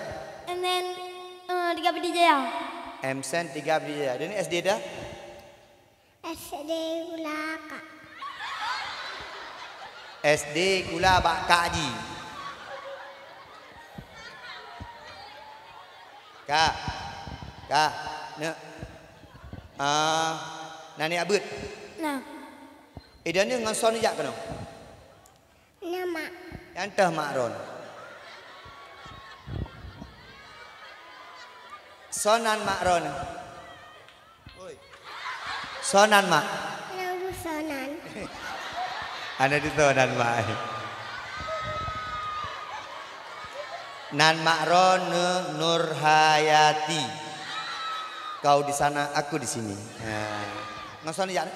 M Sen, eh, Tiga Pidie Jaya. M Sen Tiga Pidie Jaya. Dan S D teuh? S D Kulaka. S D Kula bak Kak Ji. Kak, Kak, neuk. Ah, na neujak beuet? Na. Eh, dan nyoe ngon soe neujak keunoe? Na mak. Nyang teuh mak droen. Soe nan mak droen? Oi. Soe nan mak? Nyang dusoe nan. Hana dusoe nan mak. Nan mak droen Nurhayati. Kau di sana, aku di sini. Ha. Ngon soe neujak?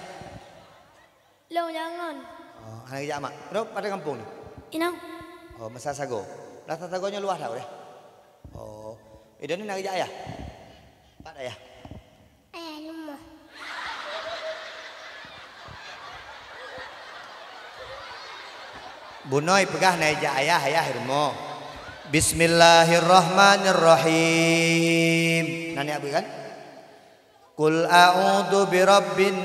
Lôn jak ngon. Oh, hana geujak mak. Droe pat gampông nyoe? Inong. Oh, masa sagoe. Masa sagoe nyoe luwah that udeh? Oh. Eh, dan nyoe hana geujak ayah? Pat ayah? Ayah rumoh. Bunoe peugah na jak ayah, ayah rumoh. Bismillahirrahmanirrahim. Na neujak beuet kan? Qul a'udzu birabbin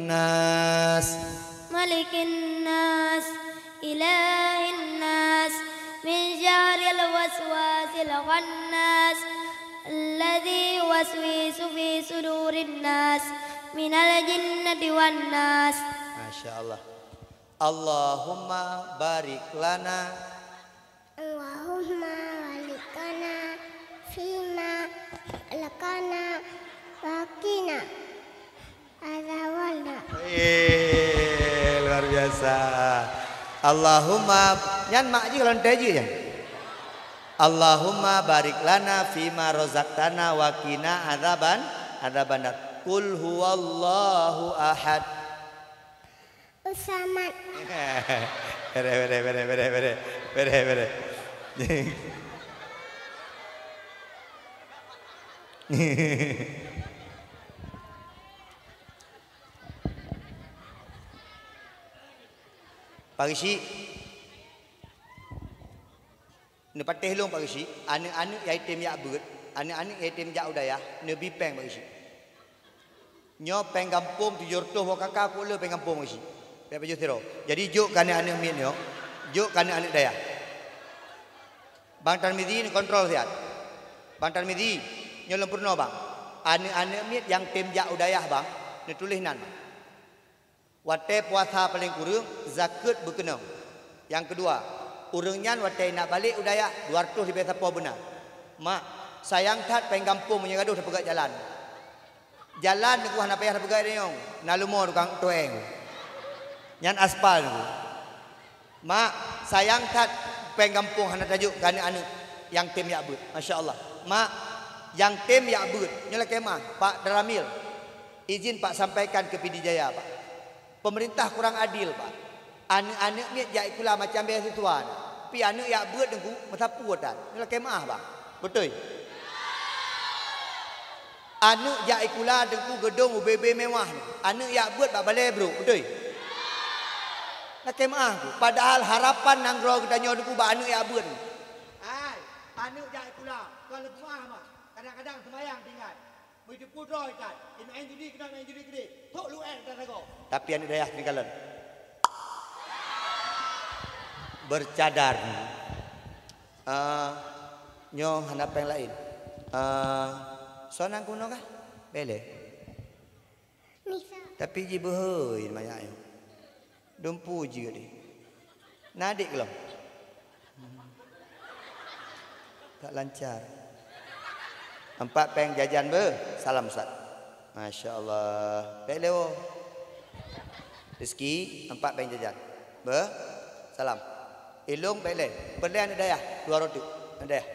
nas. Malikin nas, ilahin nas, min syarril waswasil khannas, alladzi yuwaswisu fi sudurin nas, minal jinnati wan nas. Masya Allah. Allahumma barik lana. Allahumma barik lana fima razaqtana wa qina adzabannar. Eh, luar biasa. Allahumma, nyan mak jih kalau teuh jih nyan. Allahumma barik lana fima razaqtana wa qina adzaban, adzabannar. Qul huwallahu ahad. Usamat. Bere, bere, bere, bere, bere. Bere, bere. Pak Geuchik. Neupatéh lôn Pak Geuchik, aneuëk-aneuëk nyang tem jak beuet, aneuëk-aneuëk nyang tem jak u dayah, neubi péng Pak Geuchik. Nyoe péng gampông tujoh reutôh boh kaka keu le péng gampông Pak Geuchik. Bék pajoh sidroe. Jadi jok keu aneuëk-aneuëk miet nyoe, jok keu aneuëk-aneuëk dayah. Bang Tarmizi neukontrol siat. Bang Tarmizi, nyoe lôn peurunoe bang. Aneuëk-aneuëk miet nyang tem jak u dayah bang, neutuléh nan bang. Watée puasa paleng kureueng, zakeuet beukeunong. Nyang keudua, ureuëng nyan watée inat balek u dayah, dua reutôh ribée sapoe beuna. Mak, sayang that péng gampông meunyoe gadôh tapeugét jalan. Jalan nyoe hana payah tapeugét deungoe, na leumo tukang tueng. Nyan aspal nyoe. Mak, sayang that péng gampông hana tajok keu aneuëk-aneuëk nyang tem jak beuet. Masya Allah. Mak, nyang tem jak beuet, nyoe lakée meuáh, Pak Daramil. Izin Pak sampaikan keu Pidie Jaya, Pak. Pemerintah kurang adil, Pak. Aneuëk-aneuëk miet jak sikula macam beasiswa na. Pi aneuëk jak beuet Teungku, meusapeue tan. Nyoe lakée meuáh, Bang. Beutôi? Aneuëk jak sikula Teungku geudong ubé-bé mewah na. Aneuëk jak beuet bak balée brôk, beutôi? Lakée meuáh, Bu. Padahal harapan nanggroe geutanyoe Teungku bak aneuëk jak beuet. Hai, aneuëk jak sikula, kon leupeue meuáh mah. Kadang-kadang seumayang tinggai. Meuteupeue droe that, main judi keunoe, main judi keudeh. Thok lu'en that sagoe. Tapi aneuëk dayah teukalon. Bercadar. Ah, nyoe hana péng laén. Ah, soe nan keunoe kah? Bele. Nisa. Tapi jibeuhôi manyak nyoe. Dumpu jeuet deh. Na adik keulom? Tak lancar. Empat péng jajan beuh. Salam Ustaz. Masya Allah. Pék lewo. Rezeki empat péng jajan. Beuh. Salam. Ilong pék le. Peureulée aneuëk dayah. Dua rotik. Aneuëk dayah.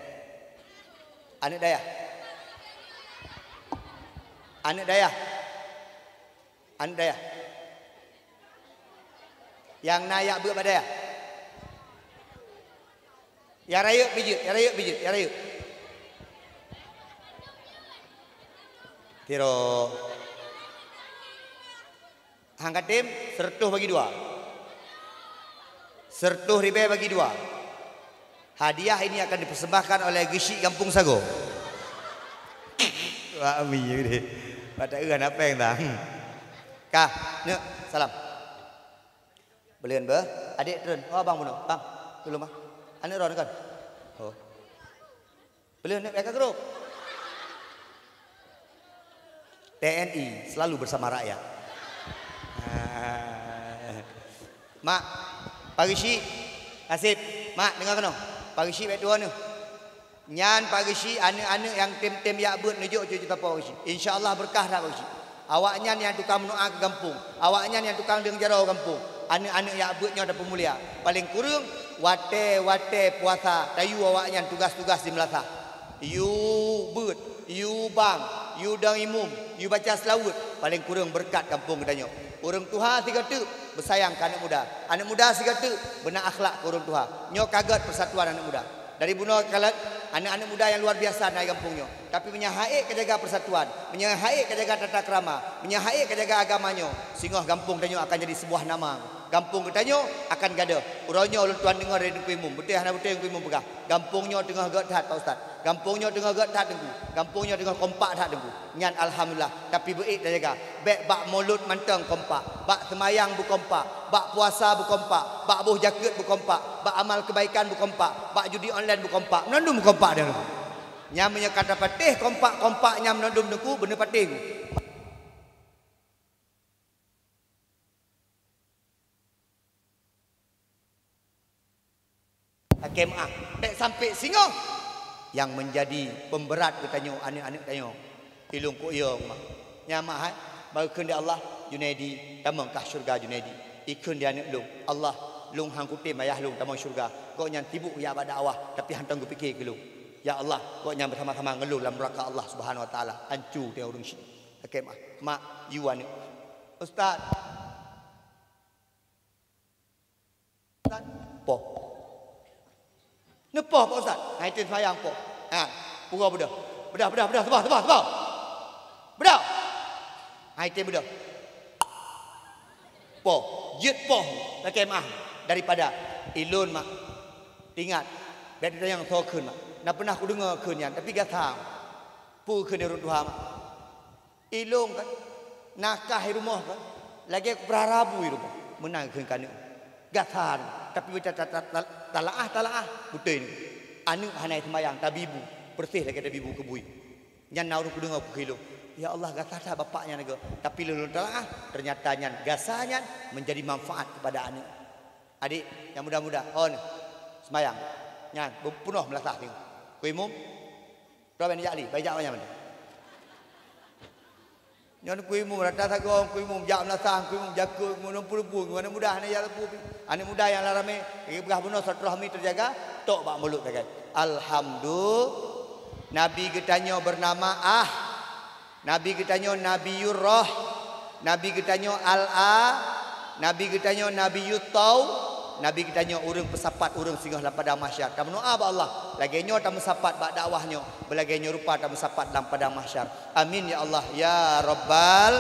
Aneuëk dayah. Aneuëk dayah. Aneuëk dayah. Nyang na jak beuet bak dayah. Ya rayeuk pijeuet, ya rayeuk pijeuet, ya rayeuk. Tiro. Hang katem, seratus bagi dua. Seratus ribèe bagi dua. Hadiah ini akan dipersembahkan oleh Geuchik Gampông Sagoe. Wah, ami deh. Pada euan apa yang dah. Hmm. Kah, neuk, salam. Beuleuen beuh, adék treun. Oh, abang bunoe. Bang, tulông bang. Aneuk droeneuh kan? Oh. Beuleuen neuk ka grup. T N I selalu bersama rakyat. Mak, Pak Geuchik, Hasib, Mak, deungö keunoe. Pak Geuchik bèk tuwo neuh. Nyan Pak Geuchik, aneuk-aneuk nyang tem-tem jak beuet neujok cucu tapo Pak Geuchik. Insya Allah beureukat that Pak Geuchik. Awaknyan nyang tukang meudoa keu gampông, awaknyan nyang tukang leueng jaroe gampông. Aneuk-aneuk jak beuet nyoe tapeumulia. Paleng kureueng, watèe-watèe puasa, tayue awaknyan tugas-tugas di meulasah. Yue beuet, yue bang, yue dong imum, yue baca seulaweuet, paleng kureueng beureukat gampông geutanyoe. Ureueng tuha sigoe teuk beusayang keu aneuk muda. Aneuk muda sigoe teuk beuna akhlak keu ureueng tuha. Nyoe ka gèt peusatuan aneuk muda. Dari bunoe kalon, aneuk-aneuk muda nyang luar biasa na di gampông nyoe. Tapi meunyo han ék ka jaga peusatuan, meunyo han ék ka jaga tata krama, meunyo han ék ka jaga agama nyoe, singoh gampông tanyoe akan jadi seubuah nama. Gampông geutanyoe akan gadôh. Uroe nyoe ulôn tuan deungö dari Teungku Imum. Beutôi hana beutôi Teungku Imum peugah. Gampông nyoe teungoh gèt that, Pak Ustaz. Gampông nyoe teungoh gèt that, Teungku. Gampông nyoe teungoh kompak that, Teungku. Nyan alhamdulillah. Tapi beu ék tajaga. Bèk bak mulod mantong kompak, bak seumayang beukompak, bak puasa beukompak, bak boh jakeuet beukompak, bak amal keubaikan beukompak, bak judi online beukompak. Meunan dum beukompak deh. Nyan meunyoe ka tapatéh kompak-kompak nyan meunan dum, Teungku, beuneupatéh. Lakèe meu'ah, bèk sampé singoh nyang meunjadi peumberat geutanyoe aneuk-aneuk tanyoe. Ilôn kuyông mak. Nyan mak hai, bak geukheun di Allah, Junaidi, tamong kah syeuruga Junaidi. Ikheun di aneuk lôn, Allah, lôn han kutem ayah lôn tamong syeuruga. Gobnyan sibuk jak bak dakwah, tapi hántom geupiké keu lôn. Ya Allah, gobnyan beusama-sama ngon lôn lam nuraka Allah Subhanahu wa Taala. Ancu teuh ureueng syiek. Lakèe meu'ah, mak, yue aneuk. Ustaz. Poh. Neupoh, Pak Ustaz. Hai tem seumayang poh. Ha, pugoe beudôh. Beudôh, beudôh, beudôh, sabar, sabar, sabar. Beudôh. Hai tem beudôh. Poh. Jeuet poh. Lakèe meu'ah daripada ilôn mak. Ingat, bèk tanyong soe kheun mak. Na peunah kudeungö kheun nyan, tapi gata. Peue kheun ureueng tuha mak. Ilôn kan, nakah i rumoh kan, lagèe kupeurara bu i rumoh, meunan kheun keu aneuk. Gata nyoe, tapi beuta ta-, ta-, ta-, talaah, talaah, beutôi nyoe. Aneuk hana seumayang, tabi bu, peureuséh lagèe tabi bu keubui. Nyan na ureueng kudeungö peue kheun ilôn. Ya Allah, gata that bapak nyan lagèe. Tapi lôn, lôn talaah, teunyata nyan gasa nyan meunjadi manfaat keupada aneuk. Adék, nyang muda-muda, oh, nyoe, seumayang. Nyan, beupeunoh meulasah nyoe. Keu imum, Droe ban jak li, ban jak manyang. Nyoe Teungku Imum, rata sagoe Teungku Imum, jak meulasah Teungku Imum, jakeuet Teungku Imum, lôn peuleupue, aneuk muda hana jak leupue pih. Aneuk muda nyang lam ramé, lagèe peugah bunoe silaturahmi teujaga, tok bak mulod sagai. Alhamdu-, Nabi geutanyoe beunama Ah. Nabi geutanyoe Nabiyur Rah-, Nabi geutanyoe Al-A-, Nabi geutanyoe Nabiyut Tau-, Nabi geutanyoe ureueng peusapat ureueng singoh lam padang mahsyar. Tameudoa bak Allah, lagèe nyoe tameusapat bak dakwah nyoe, beulagèe nyoe rupa tameusapat lam padang mahsyar. Amin ya Allah ya Rabbal.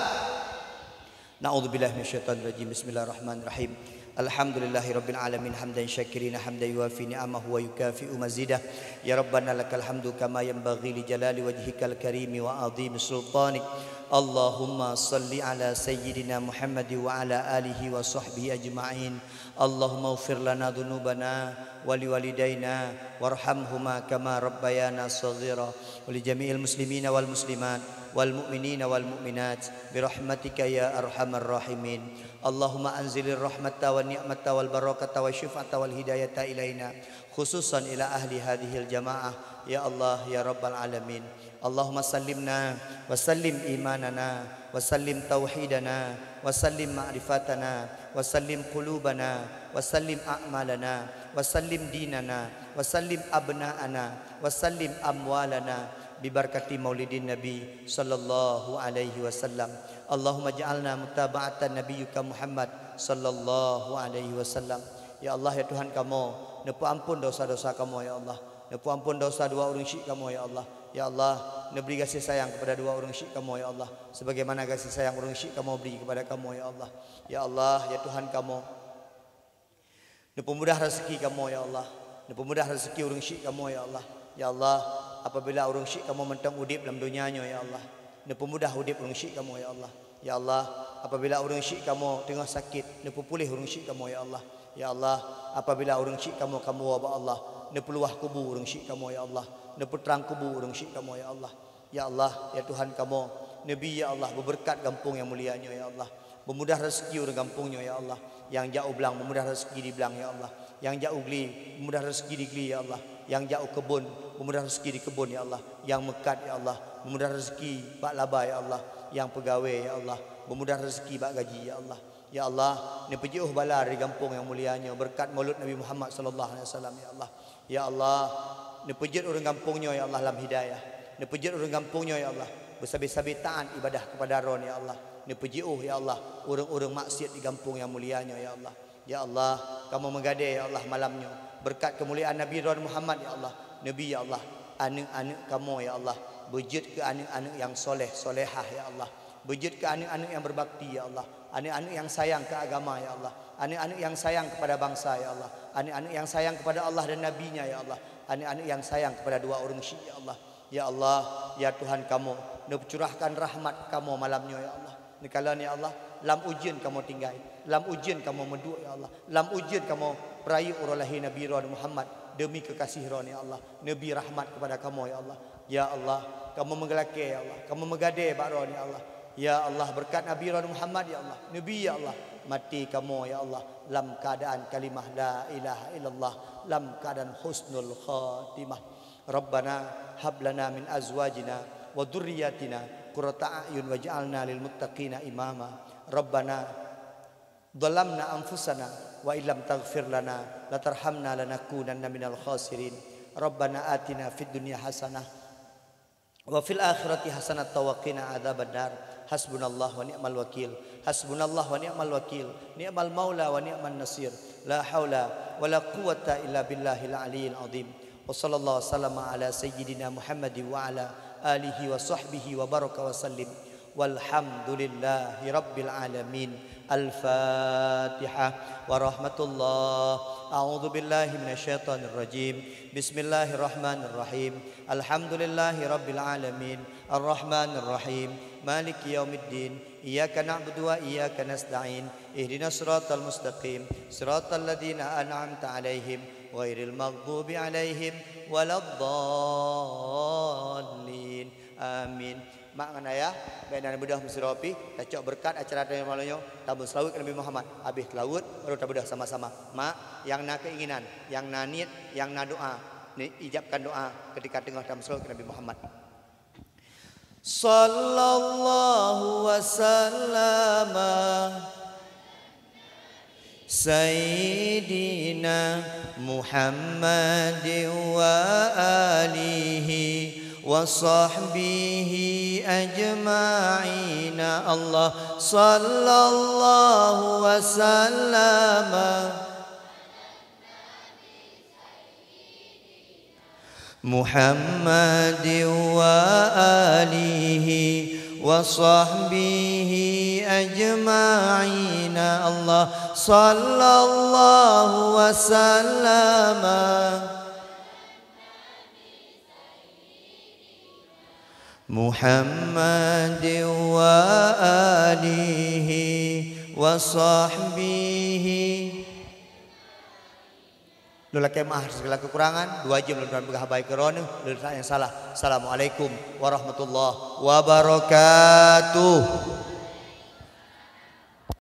Na'udzubillahi minasyaitonirrajim. Bismillahirrahmanirrahim. Alhamdulillahirabbil alamin, hamdan syakirina, hamdan yuwafi ni'amahu wa yukafi'u mazidah. Ya Rabbana lakal hamdu kama yanbaghi li jalali wajhikal karimi wa azimi sultanik. Allahumma salli ala sayyidina Muhammad wa ala alihi wa sahbihi ajma'in. Allahumma ighfir lana dzunubana wa liwalidaina warhamhuma kama rabbayana shaghira wa li jami'il muslimina wal muslimat wal mu'minina wal mu'minat bi rahmatika ya arhamar rahimin. Allahumma anzilir rahmata wan ni'mata wal barakata wasy syafa'ata wal hidayata ilaina, khususan ila ahli hadhil jamaah, ya Allah, ya Rabbal Alamin. Allahumma sallimna wa sallim imanana wa sallim tauhidana wa sallim ma'rifatana wa sallim qulubana wa sallim a'malana wa sallim dinana wa sallim abna'ana wa sallim amwalana bi barakati maulidin nabi sallallahu alaihi wasallam. Allahumma ja'alna mutaba'atan nabiyyika Muhammad sallallahu alaihi wasallam. Ya Allah, ya Tuhan kamoe, Neupeuamphon desya-desya kamoe, ya Allah. Neupeuamphon desya dua ureuëng syik kamoe, ya Allah. Ya Allah, neubri gaséh sayang keupada dua ureuëng syik kamoe, ya Allah, sebagaimana gaséh sayang ureuëng syik kamoe bri keupada kamoe, ya Allah. Ya Allah, ya Tuhan kamoe, neupeumudah raseuki kamoe, ya Allah. Neupeumudah raseuki ureuëng syik kamoe, ya Allah. Ya Allah, apabila ureuëng syik kamoe mantong udeb lam donya nyoe, ya Allah, neupeumudah udeb ureuëng syik kamoe, ya Allah. Ya Allah, apabila ureuëng syik kamoe teungoh sakét, neupeupuléh ureuëng syik kamoe, ya Allah. Ya Allah, apabila ureuëng syik kamoe kamoe bak Allah, neupeuluwah kubu ureuëng syik kamoe, ya Allah. Neupeutrang kubu ureuëng syik kamoe, ya Allah. Ya Allah, ya Tuhan kamoe, neubi, ya Allah, beubeureukat gampông nyang mulia nyoe, ya Allah. Beumudah raseuki ureuëng gampông nyoe, ya Allah. Nyang jak u blang, beumudah raseuki di blang, ya Allah. Nyang jak u gle, beumudah raseuki di gle, ya Allah. Nyang jak u keubon, beumudah raseuki di keubon, ya Allah. Nyang meukat, ya Allah, beumudah raseuki bak laba, ya Allah. Nyang peugawée, ya Allah, beumudah raseuki bak gaji, ya Allah. Ya Allah, neupeujiôh bala di gampông nyang mulia nyoe beureukat Maulud Nabi Muhammad sallallahu alaihi wasallam, ya Allah. Ya Allah, neupeujeuet ureuëng gampông nyoe, ya Allah, lam hidayah. Neupeujeuet ureuëng gampông nyoe, ya Allah, beusabe-sabe taát ibadah keupada Droen, ya Allah. Neupeujiôh, ya Allah, ureuëng-ureuëng maksiat di gampông nyang mulia nyoe, ya Allah. Ya Allah, kamoe meugadée, ya Allah, malam nyoe beureukat keumuliaan Nabi Droen Muhammad, ya Allah. Neubi, ya Allah, aneuëk-aneuëk kamoe, ya Allah, beujeuet keu aneuëk-aneuëk nyang soleh, solehah, ya Allah. Beujeuet keu aneuëk-aneuëk nyang beurbakti, ya Allah. Aneuëk-aneuëk nyang sayang keu agama, ya Allah. Aneuëk-aneuëk nyang sayang keupada bansa, ya Allah. Aneuëk-aneuëk nyang sayang keupada Allah dan Nabi-Nya, ya Allah. Aneuëk-aneuëk nyang sayang keupada dua ureuëng syik, ya Allah. Ya Allah, ya Tuhan kamoe, neucurahkan rahmat keu kamoe malam nyoe, ya Allah. Neukalon, ya Allah, lam ujeuen kamoe tinggai, lam ujeuen kamoe meuduek, ya Allah. Lam ujeuen kamoe peurayeuk uroe lahé Nabi Droen Muhammad deumi keukaséh Droen, ya Allah. Neubi rahmat keupada kamoe, ya Allah. Ya Allah, kamoe meugeulakée, ya Allah, kamoe meugadée bak Droen, ya Allah. Ya Allah, beureukat Nabi Droen Muhammad, ya Allah, neubi, ya Allah, maté kamoe, ya Allah, lam keuadaan kalimah la ilaha illallah, lam keuadaan husnul khatimah. Rabbana hab lana min azwajina wa dzurriyyatina qurrata a'yun waj'alna lil muttaqina imama. Rabbana zalamna anfusana wa illam taghfir lana wa tarhamna lanakunanna minal khasirin. Rabbana atina fid dunya hasanah wa fil akhirati hasanatan wa qina adzabannar. Hasbunallah wa ni'mal wakil. Hasbunallah wa ni'mal wakil. Ni'mal maula wa ni'man nasir. La haula wa la quwwata illa billahil aliyyil azim. Wa sallallahu wasallama ala sayyidina Muhammadin wa ala alihi wa sahbihi wa baraka wa sallim. Walhamdulillahi rabbil alamin. Al-Fatihah. Warahmatullah. A'udzu billahi minasy syaithanir rajim. Bismillahirrahmanirrahim. Alhamdulillahi rabbil alamin. Arrahmanirrahim. Maliki yaumiddin. Iyyaka na'budu wa iyyaka nasta'in. Ihdinas siratal mustaqim. Siratal ladzina an'amta 'alaihim ghairil maghdubi 'alaihim waladdallin. Amin. Mak ngon ayah, bék na beudôh meusidroe pih, tacok beureukat acara tanyoe malam nyoe, tameuseulaweuet keu Nabi Muhammad. Habéh seulaweuet, baru tabeudôh sama-sama. Mak, nyang na keuinginan, nyang na niet, nyang na doa, neuijabkan doa ketika teungoh tameuseulaweuet keu Nabi Muhammad. Sallallahu wasallama Sayyidina Muhammadin wa alihi wa sahbihi ajma'ina. Allah sallallahu wasallama Muhammadin wa alihi wa sahbihi ajma'ina. Allah sallallahu wasallama Muhammadin wa alihi wa sahbihi. Lôn lakée meu'ah segala keukurangan, dua jeuem lôn tuan peugah haba keu droeneuh, lôn nyang salah. Assalamualaikum warahmatullahi wabarakatuh.